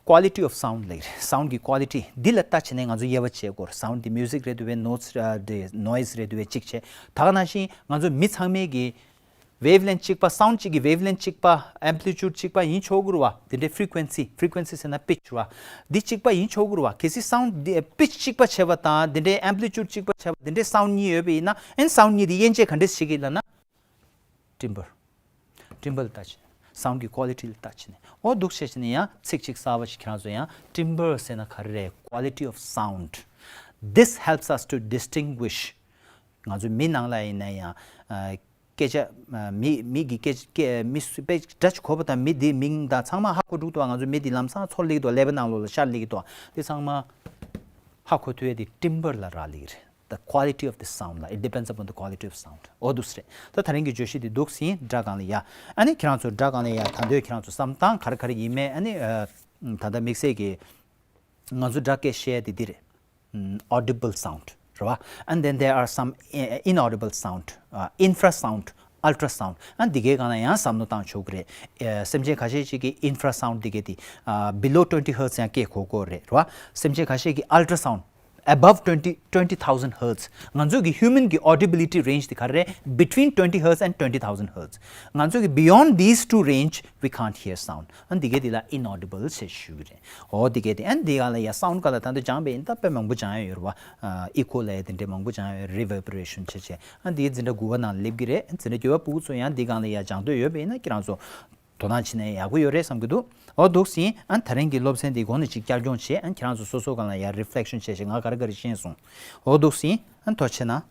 Quality of sound ལབ་ཀྱི་རེད། Sound གི་quality འདི་ལ་ལྟ་བྱས་ནས་ང་ཚོ་དབྱེ་བ་འབྱེད་དགོས་རེད། Sound འདི་music རེད་འདུག་བས་notes ཨ་དེ་noise རེད་འདུག་བས་གཅིག་བྱས། ད་ག་ནང་བཞིན་ང་ཚོ་མི་ཚང་མས་གི་ wavelength གཅིག་པ། sound གཅིག་གི་wavelength གཅིག་པ། amplitude གཅིག་པ་ཡིན་ཆོག་གི་རེད་བ། དེ་འདྲའི་frequency, frequency ཟེར་ན་pitch རེད་བ། འདི་གཅིག་པ་ཡིན་ཆོག་གི་རེད་བ། གལ་སྲིད་sound འདི་pitch གཅིག་པ་བྱས་པ་དང་དེ་འདྲའི་amplitude གཅིག་པ་བྱས་པ། དེ་འདྲའི་sound གཉིས་ཡོད་པ་ཡིན་ན། ཨན་sound གཉིས་དེ་དབྱེ་འབྱེད་ག་འདྲས་བྱེད་ཀྱི་ལབ་ན། timbre, timbre ལ་ལྟ་བྱས། sound གི་quality ལ་ལྟ་བྱས་ནས། འོ་འདུག་བྱས་བྱས་ནས་ཡང་ཚིག་གཅིག་གསར་པ་ཞིག་ཁྱེད་རང་ཚོ་ཡང་། timbre ཟེར་ན་ག་རེ་རེད། quality of sound. This helps us to distinguish. ང་ཚོ་མི་ནང་ལ་ཡིན་ན་ཡང་། ཨ། སྐད་ཆ། ཨ། མི་མི་གི་སྐད་སྐད་མི་སུ་དཔེ་སྒྲ་གོ་བ་དང་མི་དེའི་མིང་དང་ཚང་མ་ཧ་གོ་འགྲོ་གི་འདུག་བ། ང་ཚོ་མི་དེ་ལམ་སང་ཚུར་སླེབས་ཀྱི་འདུག་བ། ཀླད་པ་ནང་ལོགས་ལ་ཤར་སླེབས་ཀྱི་འདུག་བ། དེ་ཚང་མ་ཧ་གོ་ཐུབ་ཡས་དེ་timbre ལ་རག་ལས་ཀྱི་རེད། The quality of the sound ལ། It depends upon the quality of sound. འོ་འདུག་སེ་རེད། ད་ད་རིང་གི་བརྗོད་གཞི་དེ་འདུག་སེ་ཡིན། སྒྲ་གང་ལ་ཡ། ཨ་ནི་ཁྱེད་རང་ཚོ་སྒྲ་གང་ལ་ཡ་ད་འདོད་ཁྱེད་རང་ཚོ་བསམ་སྟངས་ག་རེ་ག་རེ་ཡིན་མེད། ཨ་ནི་ཨ། ད་ལྟ་དམིགས་བསལ་གྱི་ང་ཚོ་སྒྲ་སྐད་བཤད་ཡ་དེ་འདི་རེད། ཨམ། audible sound རེད་བ། And then there are some, uh, inaudible sound, uh, infrasound, ultrasound. ཨ། འདི་གའི་སྒང་ལ་ཡང་བསམ་བློ་བཏང་ཆོག་གི་རེད། ཨ། སེམས་ཅན་ཁ་ཤས་ཅིག་གིས་infrasound འདི་གའི་དེ། ཨ། below twenty hertz ཡང་སྐད་གོ་གོ་རེད། རེད་བ། སེམས་ཅན་ཁ་ཤས་ཀྱིས་ultrasound above twenty, twenty thousand hertz. ང་ཚོ་གི་human གི་audibility range དེ་ག་རེ་རེད། Between twenty hertz and twenty thousand hertz. ང་ཚོ་གི་beyond these two range we can't hear sound. ཨ། འདི་གའི་དེ་ལ་inaudible ཞེས་ཞུ་གི་རེད། འོ་འདི་གའི་དེ། ཨ། འདི་ག་ལ་ཡ་sound ག་ལ་ད་འདི་སྦྱངས་པ་ཡིན་ད་དཔེ་མང་པོ་སྦྱངས་ཡ་ཡོད་རེད་བ། ཨ། echo ལབ་ཡ་དེ་འདྲ་མང་པོ་སྦྱངས་ཡ་ཡོད། reverberation བྱས་བྱས། ཨ། འདི་འཛིན་གྲྭ་དགུ་པ་ནང་སླེབས་ཀྱི་རེད། འཛིན་གྲྭ་བརྒྱད་པ་ཕྲུ་གུ་ཚོ་ཡང་འདི་སྒང་ལ་ཡ་སྦྱང་འདོད་ཡོད་པ་ཡིན་ན་ཁྱེད་རང་ཚོ་དོ་སྣང་བྱས་ན་ཡག་པོ་ཡོད་རེད་བསམ་གྱི་འདུག་འོ་འདུག་སེ་ཡིན། ཨ། ད་རིང་གི་སློབ་ཚན་འདི་གོང་ནས་ཅིག་བསྐྱར་སྦྱོང་བྱས། ཨ། ཁྱེད་རང་ཚོ་སོ་སོ་སྒང་ལ་ཡ་reflection བྱས་བྱས། ང་ག་རེ་ག་རེ་ཤེས་སོང་། འོ་འདུག་སེ་ཡིན། ཨ། ཐུགས་རྗེ་གནང་།